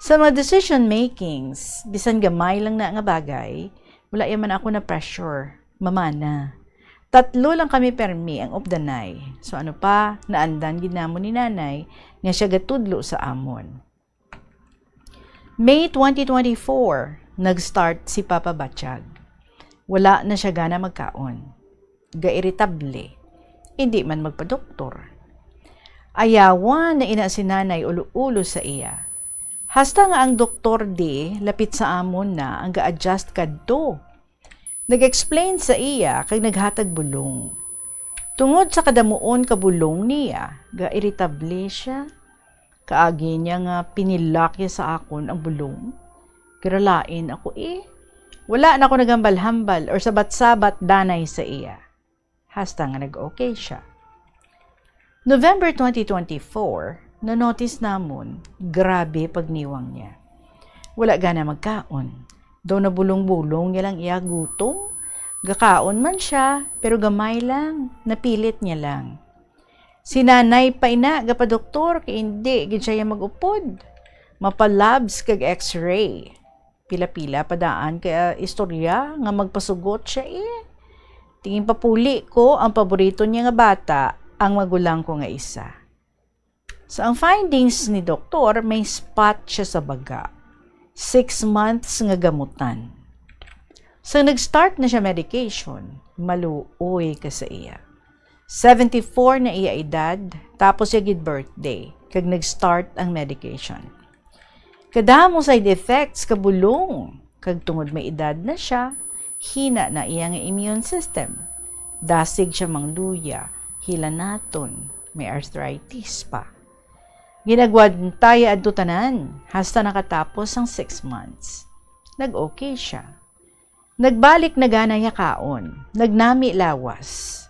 Sa mga decision makings, bisan gamay lang na nga bagay, wala ya man ako na pressure. Mamana. Tatlo lang kami permi ang updanay. So ano pa, naandan gid namon ni Nanay nga siya gatudlo sa amon. May twenty twenty-four, nag-start si Papa Batyag. Wala na siya gana magkaon. Gairitable. Hindi man magpadoktor. Ayawan na ina si Nanay ulo-ulo sa iya. Hasta nga ang doktor di lapit sa amon na ang ga-adjust kadto. Nag-explain sa iya kag naghatag bulong. Tungod sa kadamuon ka bulong niya, ga-iritable siya. Kaagi niya nga pinilak ya sa akon ang bulong. Giralain ako, eh. Wala na ako naghambal-hambal or sabat-sabat danay sa iya. Hasta nga nag-okay siya. November twenty twenty-four, na-notice namon, grabe pagniwang niya. Wala gana magkaon. Daw nabulong-bulong niya lang iya gutom. Gakaon man siya, pero gamay lang. Napilit niya lang. Si Nanay pa ina gapadoktor kay indi gid siya ya mag-upod. Mapa-labs kag X-ray. Pila-pila pa daan ka istorya nga magpasugot siya, eh. Tingin papuli ko ang paborito niya nga bata, ang magulang ko nga isa. So, ang findings ni doktor, may spot siya sa baga. Six months nga gamutan. So, nag-start na siya medication, maluoy ka sa iya. Seventy-four na iya edad, tapos iya gid birthday, kag nag-start ang medication. Kadamo side effects ka bulong. Kag tungod may edad na siya, hina na iya nga immune system. Dasig siya mangluya, hilanaton, may arthritis pa. Ginagwantaya adto tanan hasta nakatapos ang six months. Nag-okay siya. Nagbalik na gana iya kaon, nagnami lawas.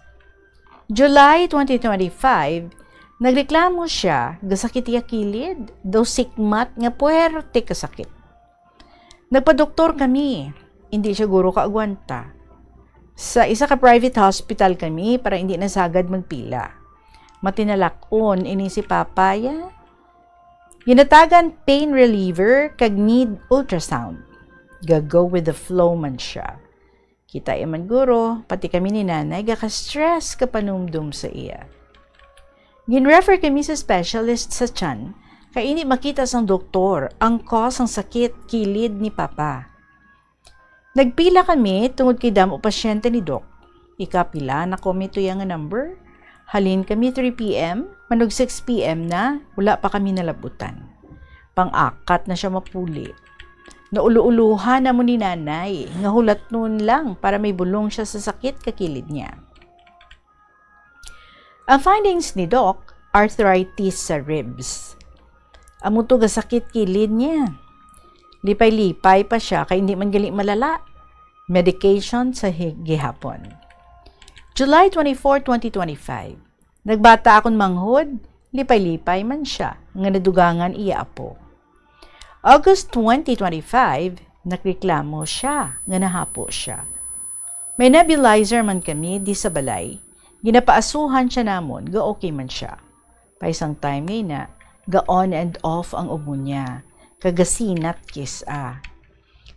July twenty twenty-five, nagreklamo siya, gasakit iya kilid, daw sikmat nga puwerte ka sakit. Nagpadoktor kami, hindi siya guro kaagwanta. Sa isa ka private hospital kami para hindi na sagad magpila. Matinalak-on ini si Papa, ya. Ginatagan pain reliever kag need ultrasound. Ga-go with the flow man siya. Kita iya man guro, pati kami ni Nanay gaka-stress ka panumdom sa iya. Gin-refer kami sa specialist sa tiyan, kay hindi makita sang doktor ang cause sang sakit kilid ni Papa. Nagpila kami tungod kay damo pasyente ni Doc. Ikapila na ko mi tuya nga number? Halin kami three P M, manug six P M na, wala pa kami nalabutan. Pang-akat na siya mapuli. Naulo-ulohan na mo ni Nanay nga hulatnon lang para may bulong siya sa sakit ka kilid niya. Ang findings ni Doc, arthritis sa ribs. Amo to gasakit kilid niya. Lipay-lipay pa siya kay hindi man gali malala. Medication sa hi-, gihapon. July twenty-four, twenty twenty-five. Nagbata akon manghod, lipay-lipay man siya nga nadugangan iya apo. August twenty twenty-five, nagreklamo siya nga nahapo siya. May nebulizer man kami di sa balay, ginapaasuhan siya namon nga okay man siya. Pa isang time nga ina, ga-on and off ang ubo niya, kag gasinat kis-a.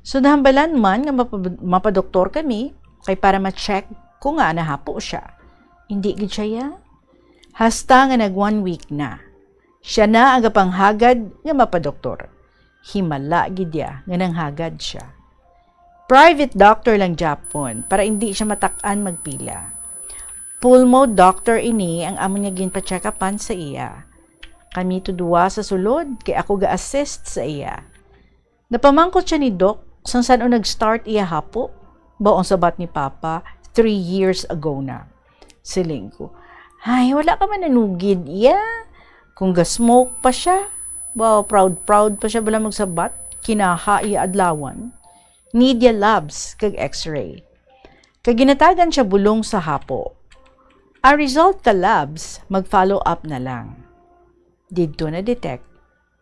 So, nahambalan man nga mapa-, mapadoktor kami, kay para ma-check ko nga nahapo siya. Hindi gid siya, ya. Hasta nga nag one week na. Siya na ang gapanghagad nga mapadoktor. Himala gid ya nga nanghagad siya. Private doctor lang gyapon para hindi siya matak-an magpila. Pulmo doctor ini ang amon nga ginpa-check-upan sa iya. Kami to duwa sa sulod kay ako ga-assist sa iya. Napamangkot siya ni Doc sang san-o nag-start iya hapo. Baw ang sabat ni Papa, three years ago na. Siling ko, "Ay, wala ka man nanugid, iya. Kung ga-smoke pa siya, wow, proud-proud pa siya bala magsabat, kinaha iya adlawan. Need iya labs kag x-ray." Kag ginatagan siya bulong sa hapo. Ang result ka labs, mag-follow up na lang. Didto na-detect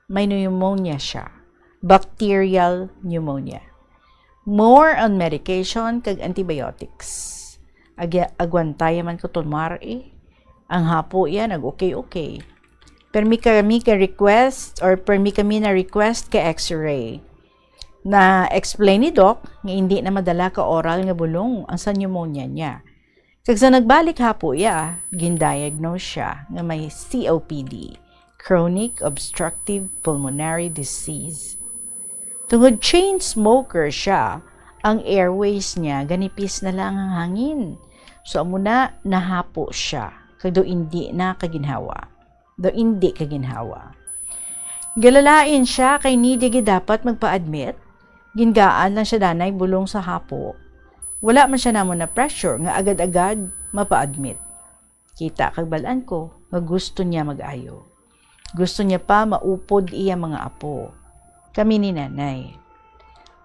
may pneumonia siya, bacterial pneumonia. More on medication kag antibiotics. Agya-, agwantaya man ko tunmar, eh. Ang hapo iya nag-okay-okay. Permi kami ka request or permi kami na request ka x-ray. Na-explain ni Doc nga hindi na madala ka oral nga bulong ang sa pneumonia niya. Kag sa nagbalik hapo iya, gindiagnose siya nga may C O P D, chronic obstructive pulmonary disease. Tungod chain smoker siya, ang airways niya ganipis na lang ang hangin. So, amo na, nahapo siya, kag daw indi na kaginhawa. Daw indi kaginhawa. Galalain siya kay hindi gid dapat magpa-admit. Gingaan lang siya danay bulong sa hapo. Wala man siya namon na pressure nga agad-agad mapa-admit. Kita kag bal-an ko nga gusto niya mag-ayo. Gusto niya pa maupod iya mga apo. Kami ni Nanay.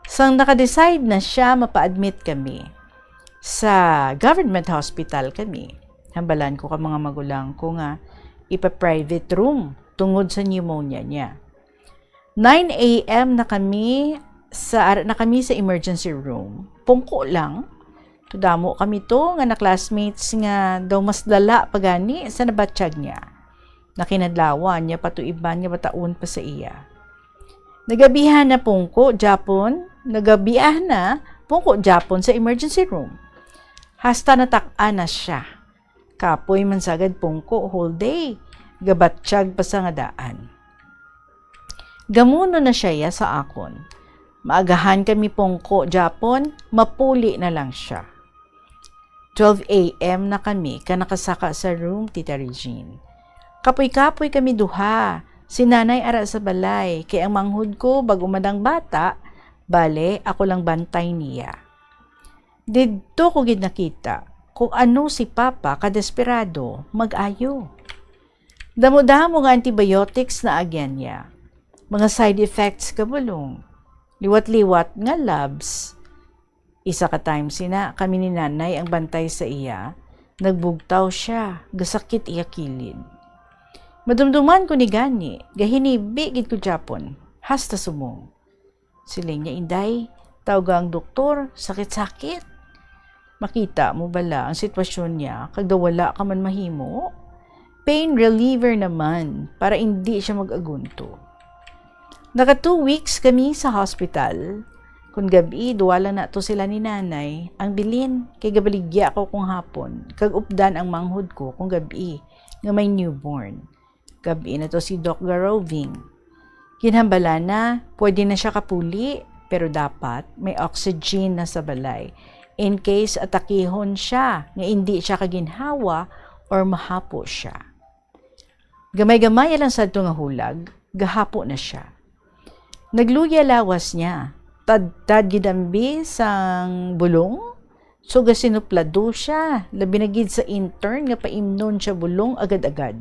Sang naka-decide na siya, mapa-admit kami sa government hospital kami. Hambalan ko ka mga magulang ko nga ipa-private room tungod sa pneumonia niya. Nine A M na kami sa, ara na kami sa emergency room. Pungko lang. Tudamo kami to nga na classmates nga daw mas lala pa gani sa nabatyag niya. Nakinadlawan niya pa to iban nga bataon pa sa iya. Nagabihan na pungko, Japon. Nagabihan na pungko, Japon sa emergency room. Hasta natak-an na siya. Kapoy man sagad pungko whole day. Gabatyag pa sa nga daan. Gamuno na siya ya sa akon. Maagahan kami pungko, Japon, mapuli na lang siya. Twelve A M na kami ka nakasaka sa room, Tita Regine. Kapoy-kapoy kami duha. Si Nanay ara sa balay, kay ang manghod ko, bag-o man ang bata, Bale, ako lang bantay niya. Didto ko gid nakita kung ano si Papa kadesperado mag-ayo. Damo-damo nga antibiotics na agyan niya. Mga side effects ka bulong. Liwat-liwat nga labs. Isa ka time sina kami ni Nanay ang bantay sa iya, nagbugtaw siya, gasakit iya kilid. Madumduman ko ni gani, gahinibi gid ko gyapon, hasta sumong. Siling niya, "Inday, tawga ang doktor, sakit-sakit." Makita mo bala ang sitwasyon niya, kag daw wala ka man mahimo? Pain reliever naman, para indi siya mag-agunto. Naka two weeks kami sa hospital. Kun gab-i, duwa lang nato sila ni Nanay. Ang bilin, kay gabaligya ko kung hapon, kag updan ang manghod ko kung gab-i, nga may newborn. Gab-i na to si Doc Garoving. Ginhambala na, pwede na siya kapuli, pero dapat may oxygen na sa balay in case atakihon siya nga indi siya kaginhawa or mahapo siya. Gamay-gamay lang sadto nga hulag, gahapo na siya. Nagluya lawas niya. Tadtad gid ang bi sang bulong. So, gasinuplado siya, labi na gid sa intern nga paimnon siya bulong agad-agad.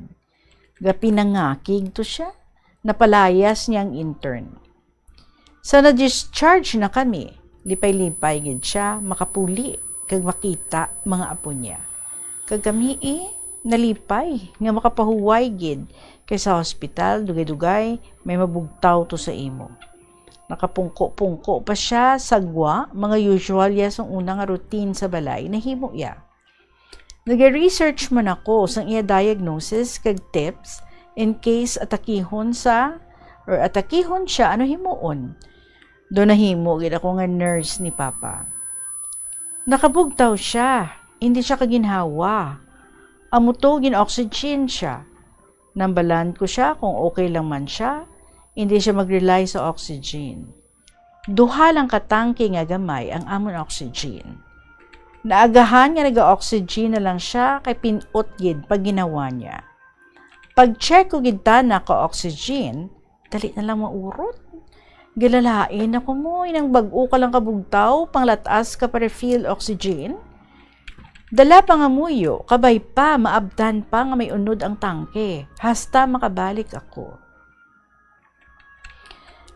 Gapinangakig to siya. Napalayas niya ang intern. Sa na-discharge na kami, lipay-lipay gid siya makapuli kag makita mga apo niya. Kag kami, eh, nalipay nga makapahuway gid, kay sa hospital, dugay-dugay, may mabugtaw to sa imo. Nakapungko-pungko pa siya sa gwa, mga usual ya sang una nga routine sa balay, nahimo ya. Nag-research man ako sang iya diagnosis kag tips in case atakihon sa, or atakihon siya, ano himuon? Do nahimo gid ako nga nurse ni Papa. Nakabugtaw siya, hindi siya kaginhawa. Amo to, gin-oxygen siya. Nambalan ko siya kung okay lang man siya, hindi siya mag-rely sa oxygen. Duha lang ka tangke nga gamay ang amon oxygen. Naagahan nga naga-oxygen na lang siya kay pin-ot gid pag ginawa niya. Pag-check ko gid tana ka oxygen, dali na lang maurot. Gilalain ako mo, inang bag-o ka lang kabugtaw, panglatas ka pa refill oxygen. Dala pa nga muyo, kabay pa, maabtan pa nga may unod ang tangke, hasta makabalik ako.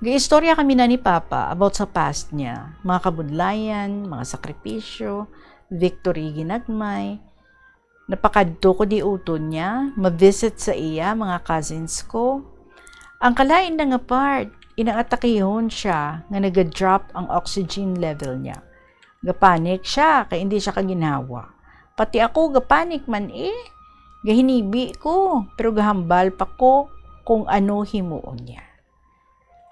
Gaistorya kami na ni Papa about sa past niya, mga kabudlayan, mga sakripisyo, victory ginagmay. Napakadto ko diuton niya, ma-visit sa iya, mga cousins ko. Ang kalain na nga part, inang atakihon siya nga naga-drop ang oxygen level niya. Gapanik siya kay indi siya kaginhawa. Pati ako gapanik man, eh. Gahinibi ko, pero gahambal pa ko kung ano himuon niya.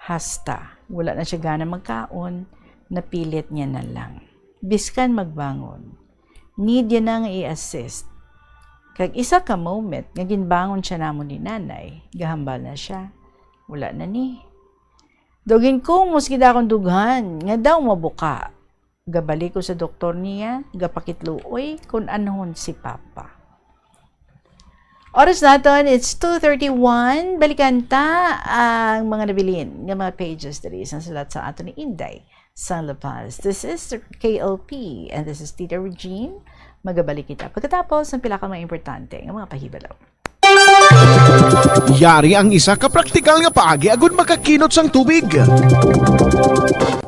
Hasta, wala na siya gana magkaon, napilit niya na lang. Biskan magbangon. Need ya na nga i-assist. Kag isa ka moment nga ginbangon siya namon ni Nanay, gahambal na siya. Wala na ni. Daw ginkumos gid akong dughan nga daw mabuka. Gabalik ko sa doktor niya, gapakitluoy kon anhon si Papa. Oras naton, it's two thirty-one. Balikan ta ang mga nabilin nga mga pages diri sa sulat sa ato ni Inday sang La Paz. This is K L P and this is Tita Regine. Magabalik kita pagkatapos ng pila ka mga importante nga mga pahibalo. Yari ang isa ka praktikal nga paagi agud makakinot sang tubig.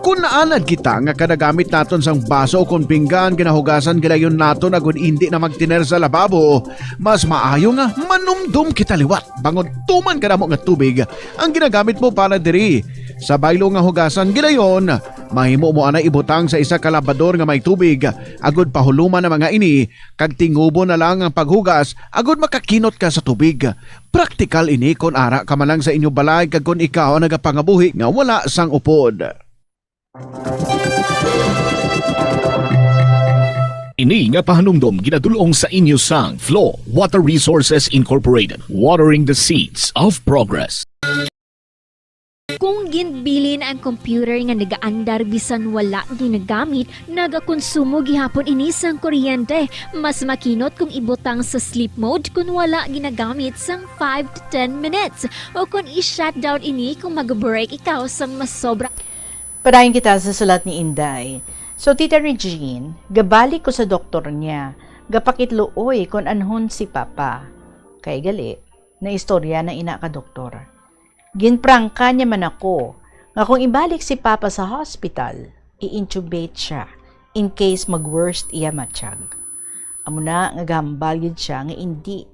Kon naanad kita nga kada gamit naton sang baso ukon pinggan ginahugasan gilayon naton agud indi na magtiner sa lababo, mas maayo nga manumdom kita liwat bangod tuman kadamo nga tubig ang ginagamit mo para diri. Sa baylo nga hugasan gilayon, mahimo mo anay ibutang sa isa ka labador nga may tubig agud pahuluman ang mga ini kag tingubo na lang ang paghugas agud makakinot ka sa tubig. Praktikal ini kon ara ka man lang sa inyo balay kag kon ikaw ang nagapangabuhi nga wala sang upod. Ini nga pahanumdom ginadul-ong sa inyo sang Flow Water Resources Incorporated, watering the seeds of progress. Kung ginbilin ang computer nga nagaandar bisan wala ginagamit, nagakonsumo gihapon ini sang kuryente. Mas makinot kung ibutang sa sleep mode kung wala ginagamit sang five to ten minutes, o kung i-shutdown ini kung mag-break ikaw sang masobra. Padayon kita sa sulat ni Inday. So, Tita Regine, gabalik ko sa doktor niya, gapakitluoy kon anhon si Papa. Kay gali, naistorya na ina ka doktor. Ginprangka niya man ako nga kung ibalik si Papa sa hospital, i-intubate siya in case mag-worst iya matiyag. Amo na nga gahambal gid siya nga indi.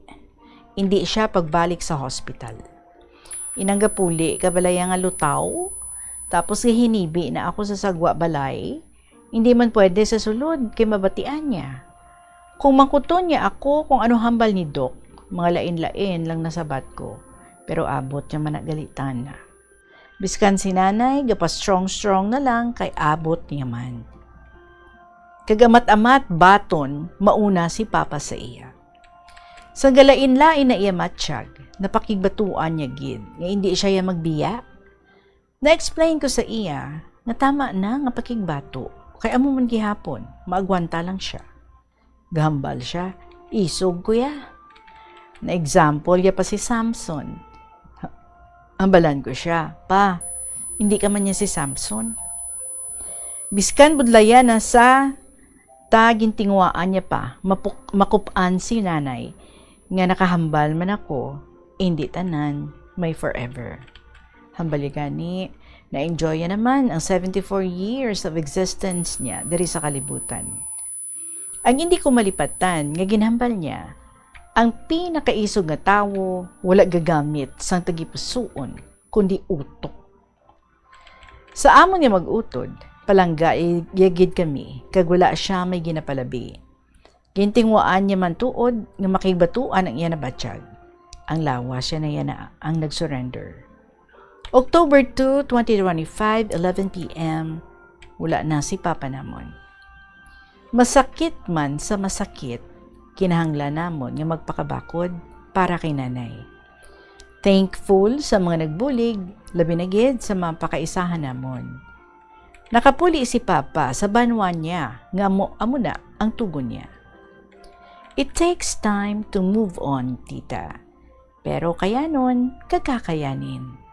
Indi siya pagbalik sa hospital. Inang gapuli ka balaya nga lutaw, tapos gahinibi na ako sa sagwa balay, hindi man pwede sa sulod kay mabatian niya. Kung mangkuton niya ako kung ano hambal ni Doc, mga lain-lain lang nasabat ko, pero abot niya man na galitan na. Biskan si Nanay, gapa-strong-strong na lang kay abot niya man. Kag amat-amat baton, mauna si Papa sa iya. Sa galain-lain na iya matiyag, napakigbatuan niya gid nga indi siya ya magbiya. Na-explain ko sa iya nga tama na nga pakigbato, kay amo man gihapon, maagwanta lang siya. Gahambal siya, "Isog ko ya." Na-example ya pa si Samson. Ha-, hambalan ko siya, "Pa, hindi ka man niya si Samson." Biskan budlayan na sa ta, gintinguhaan niya pa, mapuk-, makup-an si Nanay, nga nakahambal man ako, hindi tanan may forever. Hambal ya gani, na-enjoy ya naman ang seventy-four years of existence niya diri sa kalibutan. Ang hindi ko malipatan nga ginhambal niya, ang pinakaisog nga tawo wala gagamit sang tagipusoon, kundi utok. Sa amon nga mag-utod, palangga ya gid kami, kag wala siya may ginapalabi. Gintinguhaan niya man tuod nga makigbatuan ang iya nabatyag. Ang lawas siya na yana ang nag-surrender. October two, twenty twenty-five, eleven P M, wala na si Papa namon. Masakit man sa masakit, kinahanglan namon nga magpakabakod para kay Nanay. Thankful sa mga nagbulig, labi na gid sa mga pakaisahan namon. Nakapuli si Papa sa banwa niya nga amo, amo na ang tugon niya. It takes time to move on, tita. Pero kayanon, kag kakayanin.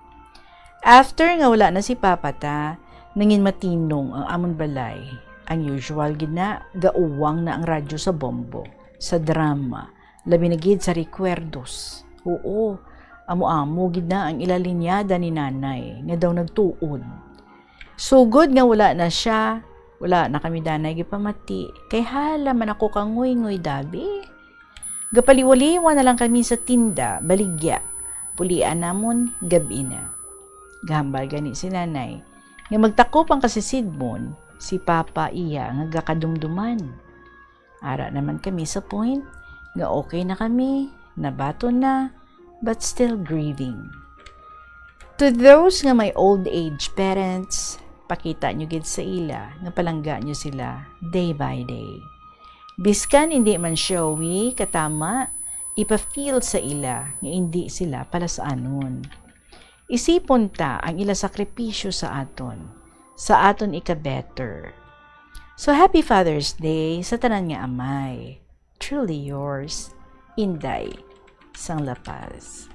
After nga wala na si Papa ta, nangin matinong ang amon balay. Ang usual gid na, gauwang na ang radyo sa bombo, sa drama, labi na gid sa recuerdos. Oo, amo-amo gid na ang ilalinyada ni Nanay nga daw nagtuod. Sugod nga wala na siya, wala na kami danay gipamati, kay hala man ako kanguyngoy dabi. Gapaliwaliwa na lang kami sa tinda, baligya. Pulian namon, gab-i na. Gahambal gani si Nanay nga magtakop ang kasisidmon, si Papa iya nga gakadumduman. Ara naman kami sa point nga okay na kami, nabaton na, but still grieving. To those nga may old age parents, pakita nyo gid sa ila nga palangga nyo sila day by day. Biskan indi man showy, katama, ipa-feel sa ila nga indi sila palasanon. Isipon ta ang ila sakripisyo sa aton, sa aton ika-better. So, happy Father's Day sa tanan nga amay. Truly yours, Inday, sang La Paz.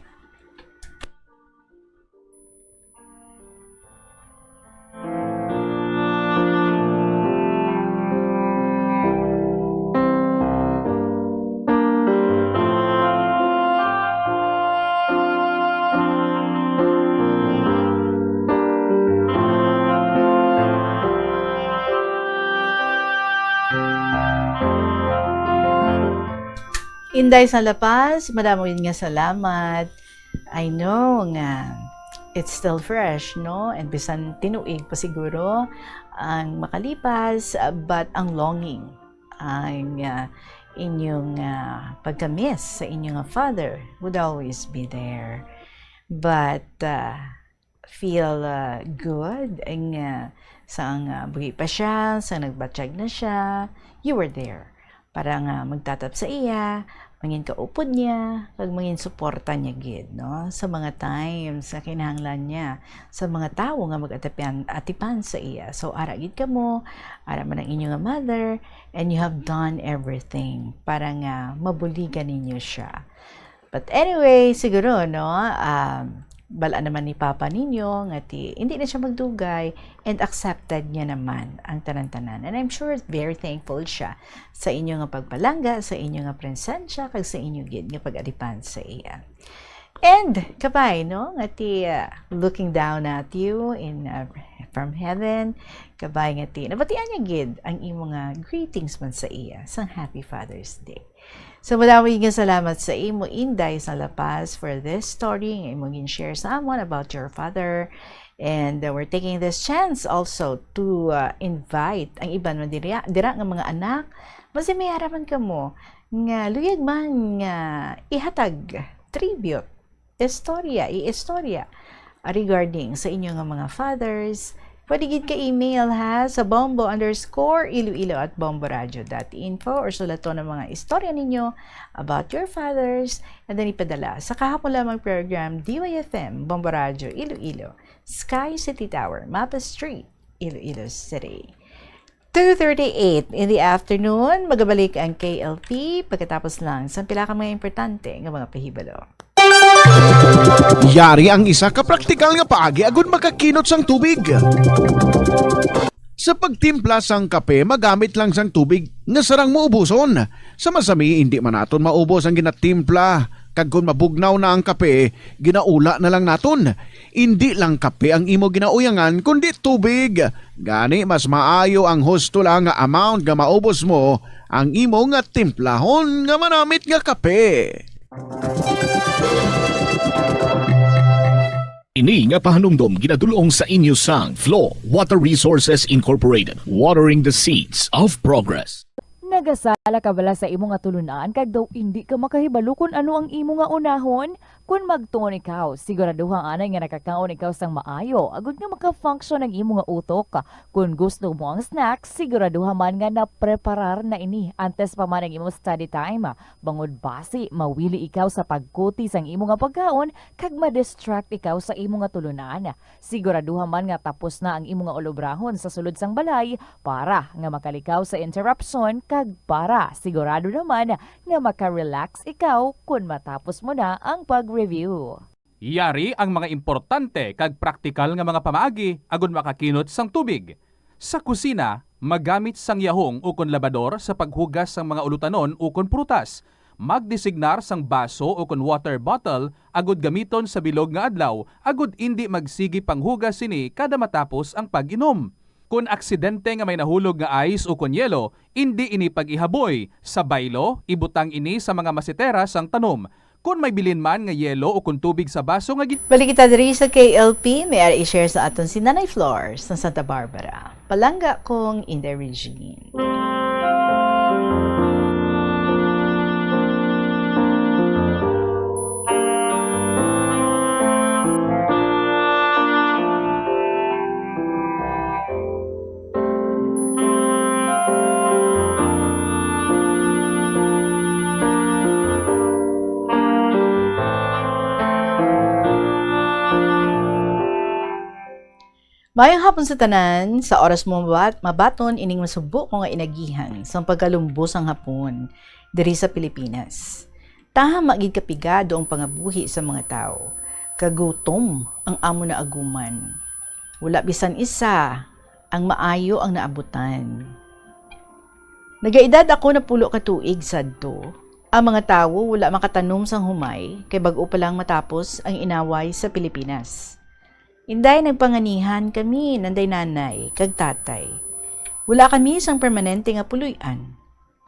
Inday sa La Paz, madamo gid nga salamat. I know nga it's still fresh, no? And bisan tinuig pa siguro ang makalipas, uh, but ang longing, ang, uh, inyong, uh, pagka-miss sa inyong father would always be there. But, uh, feel, uh, good nga sa nga buhi pa siya, sa nagbatyag na siya, you were there para nga magtatap sa iya, mangin kaupod niya, kag mangin suporta niya gid, no? Sa mga times nga kinahanglan niya, sa mga tawo nga mag-atipan, atipan sa iya. So, ara gid kamo, ara man ang inyo nga mother, and you have done everything para nga mabuligan ninyo siya. But anyway, siguro, no, um, bal-an naman ni Papa ninyo nga ti, hindi na siya magdugay, and accepted niya naman ang tanan-tanan. And I'm sure very thankful siya sa inyo nga pagpalangga, sa inyo nga presensya, kag sa inyo gid nga pag-adipan sa iya. And kabay, no, nga ti, uh, looking down at you in, uh, from heaven, kabay nga ti nabatian niya gid ang imo nga greetings man sa iya sang Happy Father's Day. So, madamo nga salamat sa imo, Inday sa La Paz, for this story nga imo gin-share sa amon about your father. And, uh, we're taking this chance also to, uh, invite ang iban man dira, dira nga mga anak. Basi may ara man kamo nga luyag man nga ihatag tribute, istorya, i-istorya, ah, regarding sa inyo nga mga fathers, pwede gid ka email, ha, sa bombo underscore iloilo at bomboradio dot info, or sulaton ang mga istorya ninyo about your fathers, and then ipadala sa kahapon lamang program, D Y F M, Bombo Radio, Iloilo, Sky City Tower, Mapa Street, Iloilo City. Two thirty-eight in the afternoon, magabalik ang K L P pagkatapos lang sa pila ka mga importante nga mga pahibalo. Yari ang isa ka praktikal nga paagi agud makakinot sang tubig. Sa pagtimpla sang kape, magamit lang sang tubig nga sarang maubuson. Sa masami, hindi man naton maubos ang ginatimpla, kag kon mabugnaw na ang kape, ginaula na lang naton. Indi lang kape ang imo ginauyangan, kundi tubig. Gani, mas maayo ang husto lang nga amount nga maubos mo ang imo nga timplahon nga manamit nga kape. Ini nga pahanumdom ginadul-ong sa inyo sang Flow Water Resources Incorporated, watering the seeds of progress. Nagasala ka bala sa imo nga tulunan kag daw indi ka makahibalo kon ano ang imo nga unahon? Kon magtuon ikaw, siguraduha anay nga nakakaon ikaw sang maayo agud nga maka-function ang imo nga utok. Kon gusto mo ang snack, siguraduha man nga napreparar na ini antes pa man ang imo study time, bangod basi mawili ikaw sa pagkuti sang imo nga pagkaon kag ma-distract ikaw sa imo nga tulunan. Siguraduha man nga tapos na ang imo nga ulobrahon sa sulod sang balay para nga makalikaw sa interruption kag para sigurado naman nga maka-relax ikaw kon matapos mo na ang pag-review. Yari ang mga importante kag praktikal nga mga pamaagi agud makakinot sang tubig. Sa kusina, magamit sang yahong ukon labador sa paghugas sang mga ulutanon ukon prutas. Magdesignar sang baso ukon water bottle agud gamiton sa bilog nga adlaw agud indi magsigi panghugas sini kada matapos ang pag-inom. Kon aksidente nga may nahulog nga ice ukon yelo, indi ini pag-ihaboy. Sa baylo, ibutang ini sa mga masitera sang tanom. Kon may bilin man nga yelo ukon tubig sa baso nga gin- Balik kita diri sa K L P, may ara i-share sa aton si Nanay Flor sa Santa Barbara. Palangga kong Inday Regine. Maayong hapon sa tanan. Sa oras mo mabat-, mabaton ining masubo ko nga inagihan sang pagkalumbo sang hapon diri sa Pilipinas. Tama gid ka pigado ang pangabuhi sa mga tawo. Kagutom ang amo naaguman. Wala bisan isa ang maayo ang naabutan. Nagaedad ako napulo ka tuig sadto. Ang mga tawo wala makatanom sang humay kay bag-o pa lang matapos ang inaway sa Pilipinas. Inday, nagpanganihan kami nanday nanay kag tatay. Wala kami sang permanente nga puloy-an.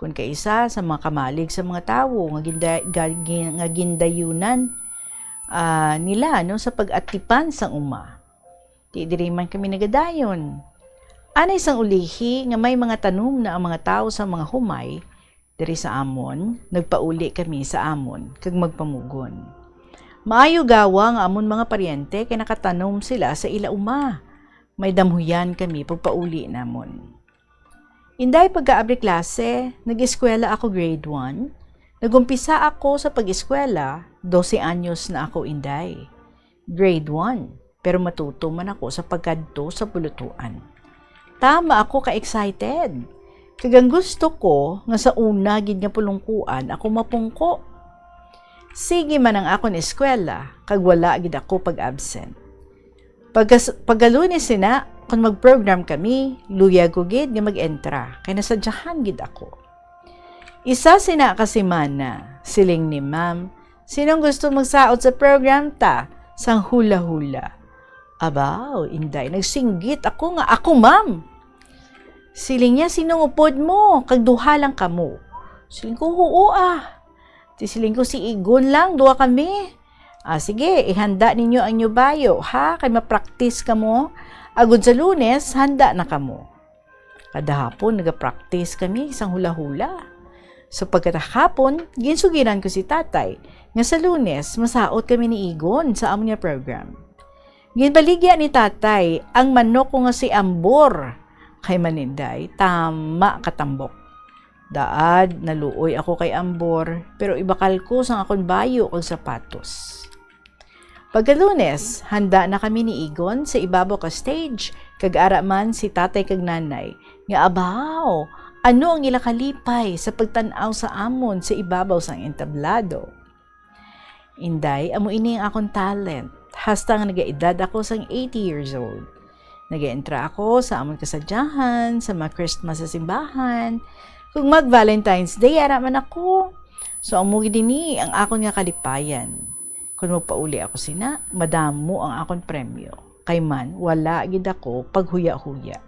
Kon kaisa sa mga kamalig sa mga tawo nga ginda-, ga-, gin-, nga gindayunan, ah, nila, no, sa pag-atipan sang uma. Ti diri man kami nagadayon. Anay sang ulihi nga may mga tanom na ang mga tawo sa mga humay diri sa amon, nagpauli kami sa amon kag magpamugon. Maayo gawa nga amon mga paryente kay nakatanom sila sa ila uma. May damhuyan kami pagpauli namon. Inday, pagkaabri klase, nag-eskwela ako grade one. Nag-umpisa ako sa pag-eskwela, dose anyos na ako, Inday. Grade one, pero matuto man ako sa pagkadto sa pulutuan. Tama ako ka-excited. Kag ang gusto ko nga sa una gid nga pulungkuan ako mapungko. Sige man ang akon eskwela, kag wala gid ako pag-absent. Pagkas-, pagka-Lunes sina, kon mag-program kami, luyag ko gid nga mag-entra, kay nasadyahan gid ako. Isa sina ka semana, siling ni Ma'am, "Sinong gusto magsaot sa program ta sang hula-hula?" Abaw, Inday, nagsinggit ako nga, "Ako, ma'am." Siling niya, "Sinong upod mo? Kag duha lang kamo." Siling ko, "Huo, ah." Ti siling ko, "Si Igon lang, duha kami." "Ah, sige, ihanda ninyo ang inyo bayo, ha? Kay mapraktis kamo. Agod sa Lunes, handa na kamo." Kada hapon, nagapraktis kami sang hula-hula. So, pagkahapon, ginsugiran ko si tatay nga sa Lunes, masaot kami ni Igon sa amon nga program. Ginbaligya ni tatay ang manok ko nga si Ambor. Kay man, Inday, tama ka tambok. Daad, naluoy ako kay Ambor, pero ibakal ko sang akon bayo kag sapatos. Pagka-Lunes, handa na kami ni Igon sa ibabaw ka stage, kag ara man si tatay kag nanay, nga abaw, ano ang ila kalipay sa pagtan-aw sa amon sa ibabaw sang entablado. Inday, amo ini ang akon talent, hasta nga nagaedad ako sang eighty years old. Nagaentra ako sa amon kasadyahan, sa mga Christmas sa simbahan. Kung mag-Valentine's Day, ara man ako. So, amo gid ini ang akon nga kalipayan. Kung magpauli ako sina, madamo ang akon premyo. Kay man, wala gid ako paghuya-huya.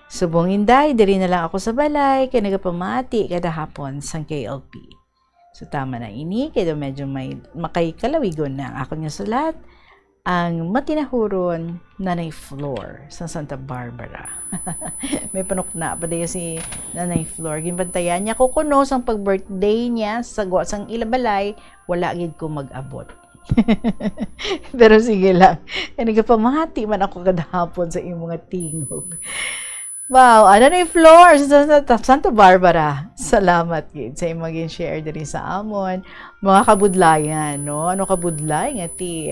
Subong, Inday, diri na lang ako sa balay, kay nagapamati kada hapon sang K L P. So, tama na ini, kay daw medyo may makay kalawigon na ang akon nga sulat, ang matinahuron Nanay Flor sa Santa Barbara. May panukna pa dayo si Nanay Flor. Ginbantayan niya ko kuno sang pag-birthday niya sa gwa sang ila balay, wala gid ko mag-abot. Pero sige lang. Kay nagapamati man ako kada hapon sa imong nga tingog. Wow, Nanay Flor sa, sa, sa Santa Barbara. Salamat gid sa imong gin-share diri sa amon. Mga kabudlayan, no? Ano kabudlay nga ti,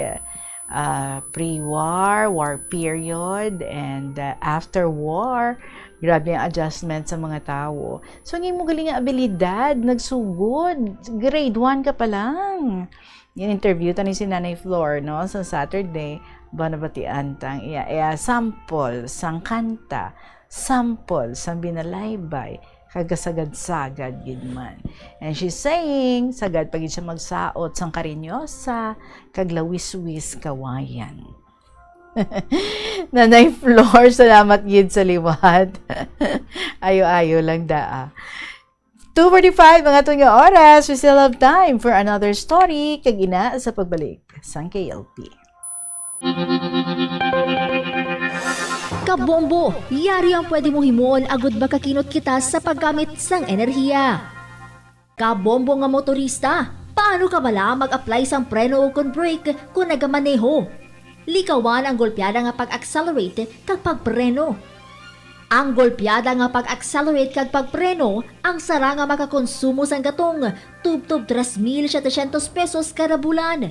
ah, pre-war, war period, and, ah, after war, grabe ang adjustment sa mga tawo. So, ang imo galing nga abilidad, nagsugod, grade one ka pa lang. Gin-interview ta ni si Nanay Flor, no, sa Saturday, ba nabatian ta ang iya, iya sample sang kanta, sample sang binalaybay, kag kasagad-sagad gid man. And she's saying, sagad pa gid siya magsaot sang karinyosa kag lawiswis kawayan. Nanay Flor, salamat gid sa liwat. Ayo-ayo lang daa. Two forty-five ang aton nga oras. We still have time for another story. Kag ina sa pagbalik sang K L P. Kabombo, yari ang pwede mong himuon agud makakinot kita sa paggamit sang enerhiya. Kabombo nga motorista, paano ka bala mag-apply sang preno ukon brake kon nagamaneho? Likawan ang golpeada nga pag-accelerate kag pagpreno. Ang golpeada nga pag-accelerate kag pagpreno ang sara nga makakonsumo sang gatong tubtob tres mil setecientos pesos kada bulan.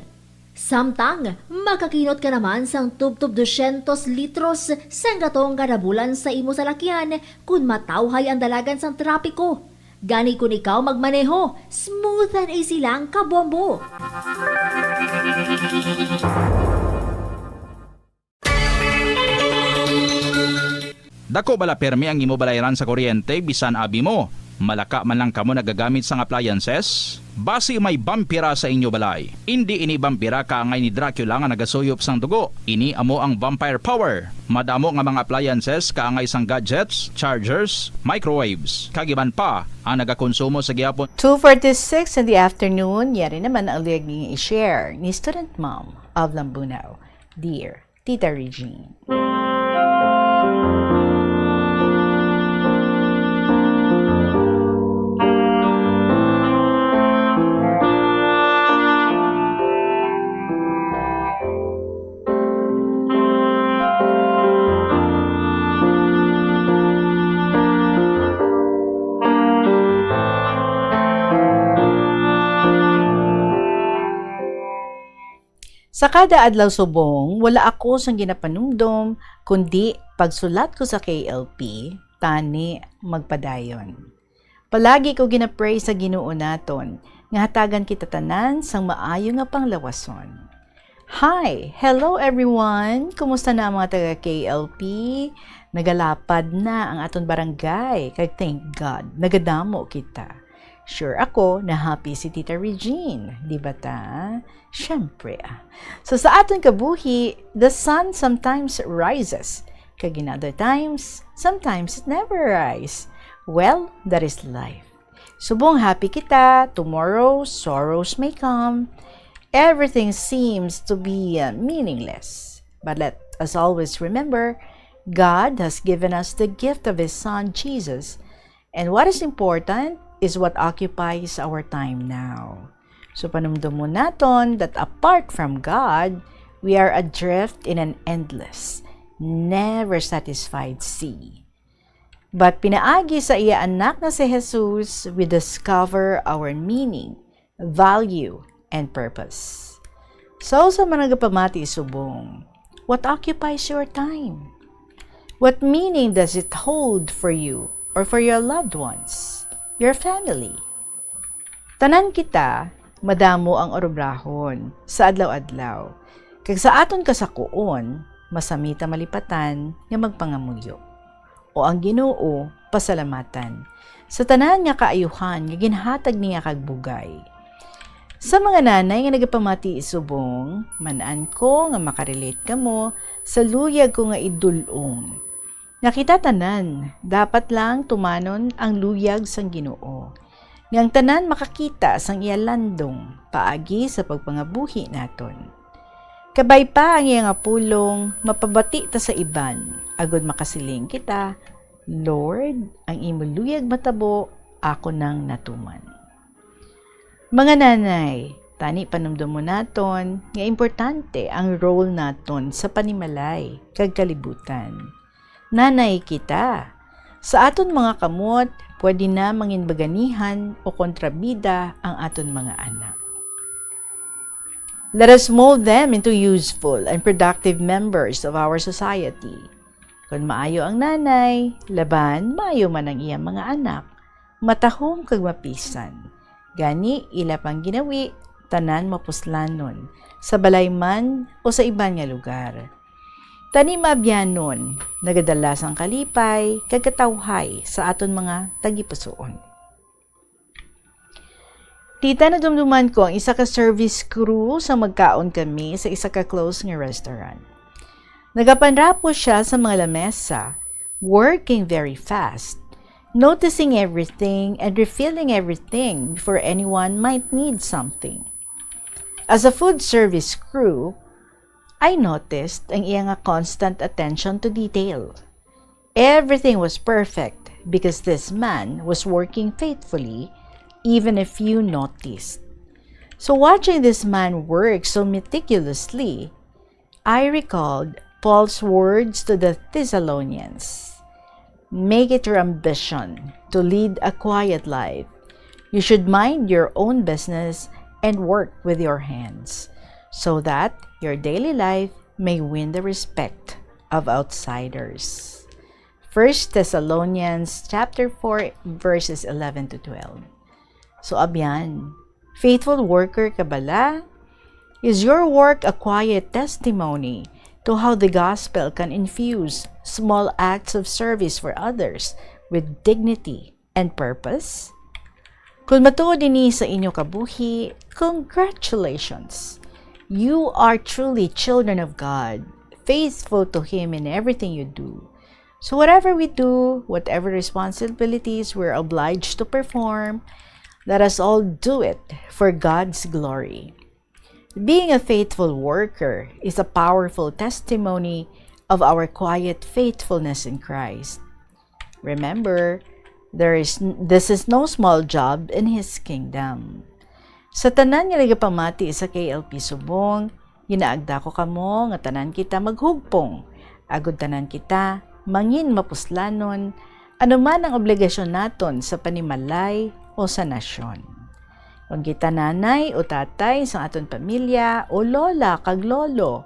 Samtang, makakinot ka naman sang tubtob dosyentos litros sang gatong kada bulan sa imo salakyan kon matawhay ang dalagan sang trapiko. Gani kon ikaw magmaneho, smooth and easy lang, kabombo! Dako bala permi ang imo balayran sa kuryente bisan abi mo? Malaka man lang kamo nagagamit sang appliances? Basi may bampira sa inyo balay. Indi ini bampira kaangay ni Dracula nga nagasuyop sang dugo. Ini amo ang vampire power. Madamo nga mga appliances kaangay sang gadgets, chargers, microwaves, kag iban pa ang nagakonsumo sa gihapon. Two forty-six in the afternoon, yari naman ang luyag nga i-share ni Student Mom of Lambunao, Dear Tita Regine. Sa kada adlaw subong, wala ako sang ginapanumdom, kundi pagsulat ko sa K L P, tani magpadayon. Palagi ko gina-pray sa Ginoo naton nga hatagan kita tanan sang maayo nga panglawason. Hi! Hello everyone! Kumusta na ang mga taga K L P? Nagalapad na ang aton barangay, kag thank God, nagadamo kita. Sure ako na happy si Tita Regine, di ba ta? Siyempre, ah. So sa aton kabuhi, the sun sometimes rises, kag in other times, sometimes it never rise. Well, that is life. Subong happy kita, tomorrow sorrows may come. Everything seems to be uh, meaningless. But let us always remember, God has given us the gift of His Son, Jesus. And what is important is what occupies our time now. So panumdumon naton that apart from God, we are adrift in an endless, never satisfied sea. But pinaagi sa iya Anak nga si Jesus, we discover our meaning, value, and purpose. So, sa mga nagapamati subong, what occupies your time? What meaning does it hold for you or for your loved ones, your family? Tanan kita madamo ang urubrahon sa adlaw-adlaw, kag sa aton kasakuon, masami ta malipatan nga magpangamuyo o ang Ginoo pasalamatan sa tanan nga kaayuhan nga ginhatag niya kag bugay. Sa mga nanay nga nagapamati subong, man-an ko nga makarelate kamo sa luyag ko nga idul-ong. Nga kita tanan dapat lang tumanon ang luyag sang Ginoo, nga ang tanan makakita sang iya landong paagi sa pagpangabuhi naton. Kabay pa ang iya nga pulong, mapabati ta sa iban, agud makasiling kita, "Lord, ang imo luyag matabo, ako nang natuman." Mga nanay, tani panumdumon naton nga importante ang role naton sa panimalay kag kalibutan. Nanay kita. Sa aton mga kamot, pwede na mangin baganihan o kontrabida ang aton mga anak. Let us mold them into useful and productive members of our society. Kon maayo ang nanay, laban maayo man ang iyang mga anak, matahom kag mapisan. Gani, ila pang ginawi, tanan mapuslanon, sa balay man o sa iban nga lugar. Tani maabyanon, nagadala sang kalipay kag katawhay sa aton mga tagipusoon. Tita, nadumduman ko ang isa ka service crew sa magkaon kami sa isa ka close nga restaurant. Nagapanrapo siya sa mga lamesa, working very fast, noticing everything and refilling everything before anyone might need something. As a food service crew, I noticed ang iya nga constant attention to detail. Everything was perfect because this man was working faithfully, even if you noticed. So watching this man work so meticulously, I recalled Paul's words to the Thessalonians. Make it your ambition to lead a quiet life. You should mind your own business and work with your hands, so that your daily life may win the respect of outsiders. First Thessalonians chapter four, verses eleven to twelve. So, abyan, faithful worker ka bala? Is your work a quiet testimony to how the gospel can infuse small acts of service for others with dignity and purpose? Kung matuod ini sa inyo kabuhi, congratulations! You are truly children of God, faithful to Him in everything you do. So whatever we do, whatever responsibilities we're obliged to perform, let us all do it for God's glory. Being a faithful worker is a powerful testimony of our quiet faithfulness in Christ. Remember, there is this is no small job in His kingdom. Sa tanan nga nagapamati sa K L P Subong, ginaagda ko kamo nga tanan kita maghugpong, agud tanan kita mangin mapuslanon, ano man ang obligasyon naton sa panimalay o sa nasyon. Kon kita nanay o tatay sa aton pamilya o lola kag lolo,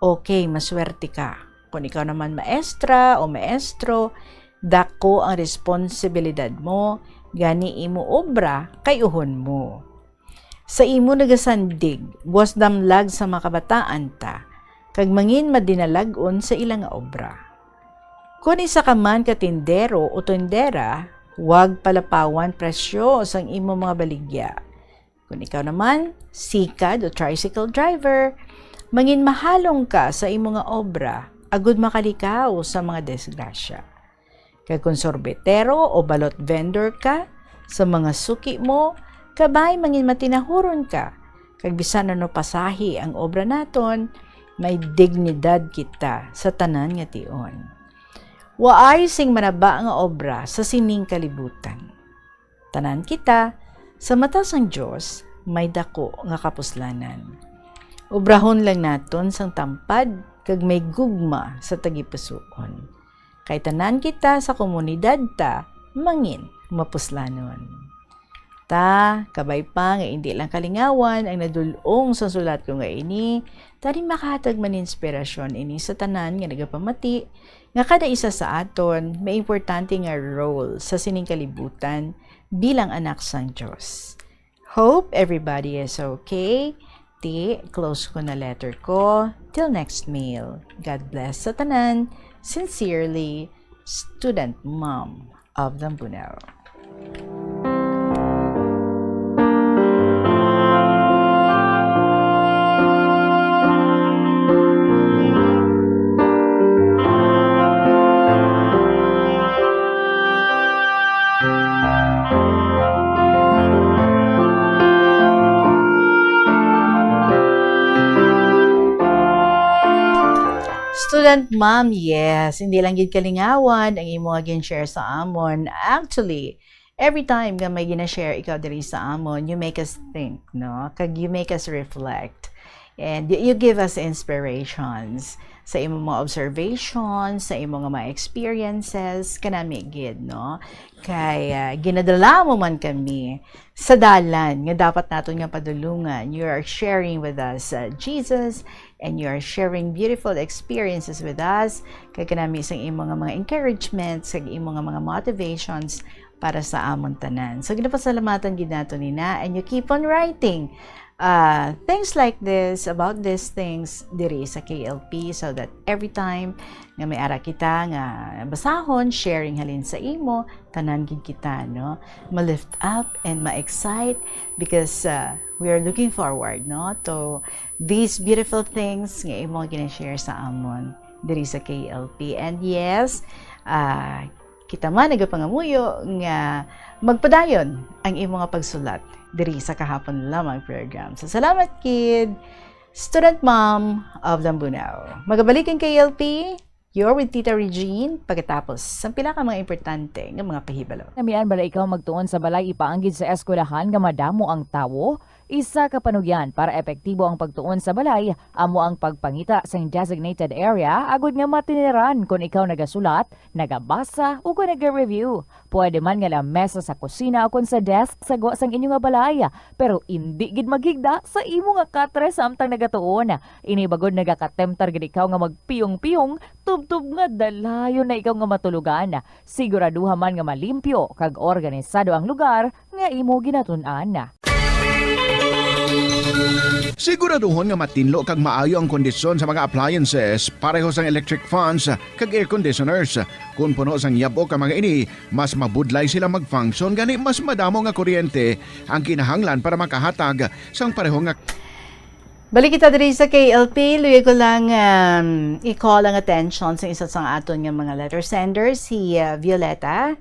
okay, maswerte ka. Kon ikaw naman maestra o maestro, dako ang responsibilidad mo, gani imo obra kay uhon mo. Sa imo nagasandig, buas damlag sa mga kabataan ta, kag mangin madinalag-on sa ila nga obra. Kon isa ka man ka tindero o tindera, huwag palapawan presyo sang imo mga baligya. Kon ikaw naman, sikad o tricycle driver, mangin mahalong ka sa imo nga obra agud makalikaw sa mga disgrasya. Kag kon sorbetero o balot vendor ka sa mga suki mo, kabay mangin matinahuron ka, kag bisan ano pasahi ang obra naton, may dignidad kita sa tanan nga tion. Waay sing manaba nga obra sa sining kalibutan. Tanan kita, sa mata sang Dios, may daku nga kapuslanan. Obrahon lang naton sang tampad kag may gugma sa tagipusoon. Kay tanan kita sa komunidad ta mangin mapuslanon. Ta, kabay pa nga indi lang kalingawan ang nadul-ong sa sulat ko nga ini, tani makahatag man inspirasyon ini sa tanan nga nagapamati nga kada isa sa aton may importante nga role sa sining kalibutan bilang anak sang Dios. Hope everybody is okay. Ti, close ko na letter ko. Till next mail. God bless sa tanan. Sincerely, Student Mom of Lambunao. Student Mom, yes, hindi lang gid kalingawan ang imo nga gin-share sa amon. Actually, every time nga may gina-share ikaw diri sa amon, you make us think, no? Kag you make us reflect. And y-, you give us inspirations sa imo mga observations, sa imo nga mga experiences, kanami gid, no? Kay, ah, ginadala mo man kami sa dalan nga dapat naton nga padulungan. You are sharing with us, uh, Jesus, and you are sharing beautiful experiences with us. Kay kanami sang imo nga mga encouragements, kag imo nga mga motivations para sa amon tanan. So, ginapasalamatan gid nato nina, and you keep on writing, uh, things like this, about these things diri sa K L P, so that every time nga may ara kita nga basahon, sharing halin sa imo, tanan gid kita, no? Ma-lift up and ma-excite because, uh, we are looking forward, no, to these beautiful things nga imo gina-share sa amon diri sa K L P. And yes, ah, kita man nagapangamuyo nga magpadayon ang imo nga pagsulat diri sa Kahapon Lamang program. So, salamat, kid. Student Mom of Lambunao. Magabalik ang K L P. You're with Tita Regine pagkatapos sang pila ka mga importante nga mga pahibalo. Namian bala ikaw magtuon sa balay ipaanggid sa eskwelahan nga madamo ang tawo? Isa ka panugyan para epektibo ang pagtuon sa balay amo ang pagpangita sang designated area agud nga matiniran kon ikaw nagasulat, nagabasa, o kon naga-review. Pwede man nga lamesa sa kusina o kon sa desk sa gwa sang inyo nga balay, pero indi gid maghigda sa imo nga katre samtang nagatuon. Ini bagod nagakatemtar gid ikaw nga magpiyong-piyong, tubtob nga dalayon na ikaw nga matulogan. Siguraduha man nga malimpyo kag organisado ang lugar nga imo ginatun-an. Siguraduhon nga matinlo kag maayo ang kondisyon sa mga appliances, pareho sang electric fans kag air conditioners. Kon puno sang yab-ok ang mga ini, mas mabudlay sila mag-function, gani mas madamo nga kuryente ang kinahanglan para makahatag sang pareho nga. Balik kita diri sa K L P. Luyag ko lang, um, i-call ang attention sa isa sa aton nga mga letter senders, si, uh, Violeta.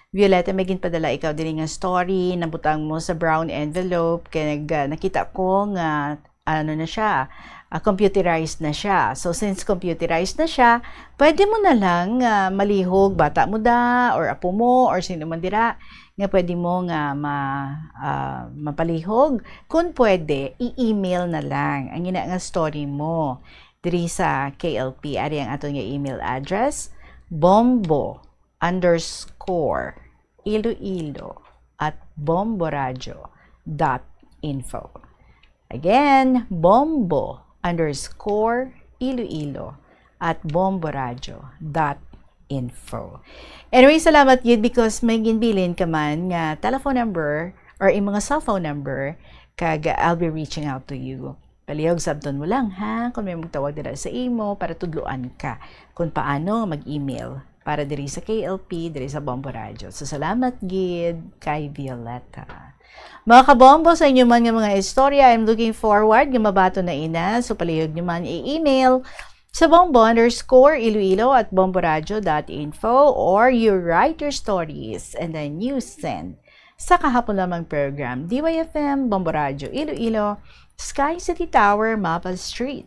Violeta, may ginpadala ikaw diri nga story, nabutang mo sa brown envelope, kay nag-, ah, nakita ko nga, ano na siya, ah, computerized na siya. So, since computerized na siya, pwede mo na lang, ah, malihog, bata mo da, or apo mo, or sino man dira, nga pwede mo nga ma-, ah, mapalihog. Kung pwede, i-email na lang ang ina nga story mo diri sa K L P. Ari ang aton nga email address, bombo underscore iloilo at bomboradio dot info. Again, bombo underscore iloilo at bomboradio dot info. Anyway, salamat gid because may ginbilin ka man nga telephone number or imong nga cellphone number Kag I'll be reaching out to you. Palihog, sabton mo lang, ha, kung may magtawag dira sa imo para tudloan ka kung paano mag-email para diri sa K L P, diri sa Bombo Radyo. So, salamat gid kay Violeta. Mga kabombo, sa inyo man nga mga istorya, I'm looking forward nga mabaton na ina. So, palihog nyo man i-email sa bombo underscore iloilo at bomboradio dot info, or you write your stories and then you send sa kahapon lamang program, D Y F M, Bombo Radyo Iloilo, Sky City Tower, Maple Street,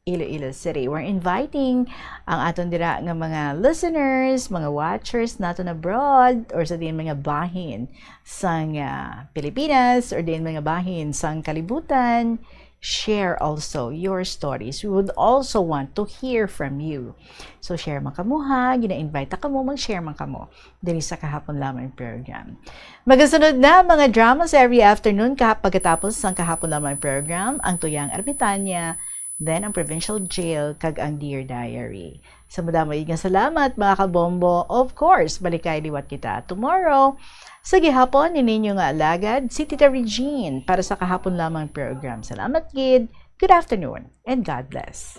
Iloilo City. We're inviting ang aton dira nga mga listeners, mga watchers naton abroad, or sa diin mga bahin sang, ah, Pilipinas, or diin mga bahin sang kalibutan. Share also your stories. We would also want to hear from you. So, share man kamo, ha. Gina-invite ta kamo, mag-share man kamo diri sa kahapon lamang program. Magasunod na mga dramas every afternoon kah-, pagkatapos sang kahapon lamang program, ang Tuyang Ermitaña, then ang Provincial Jail, kag ang Dear Diary. Sa madamo nga salamat, mga kabombo. Of course, balikay liwat kita tomorrow sa gihapon ni ninyo nga alagad, si Tita Regine, para sa kahapon lamang program. Salamat gid. Good afternoon and God bless.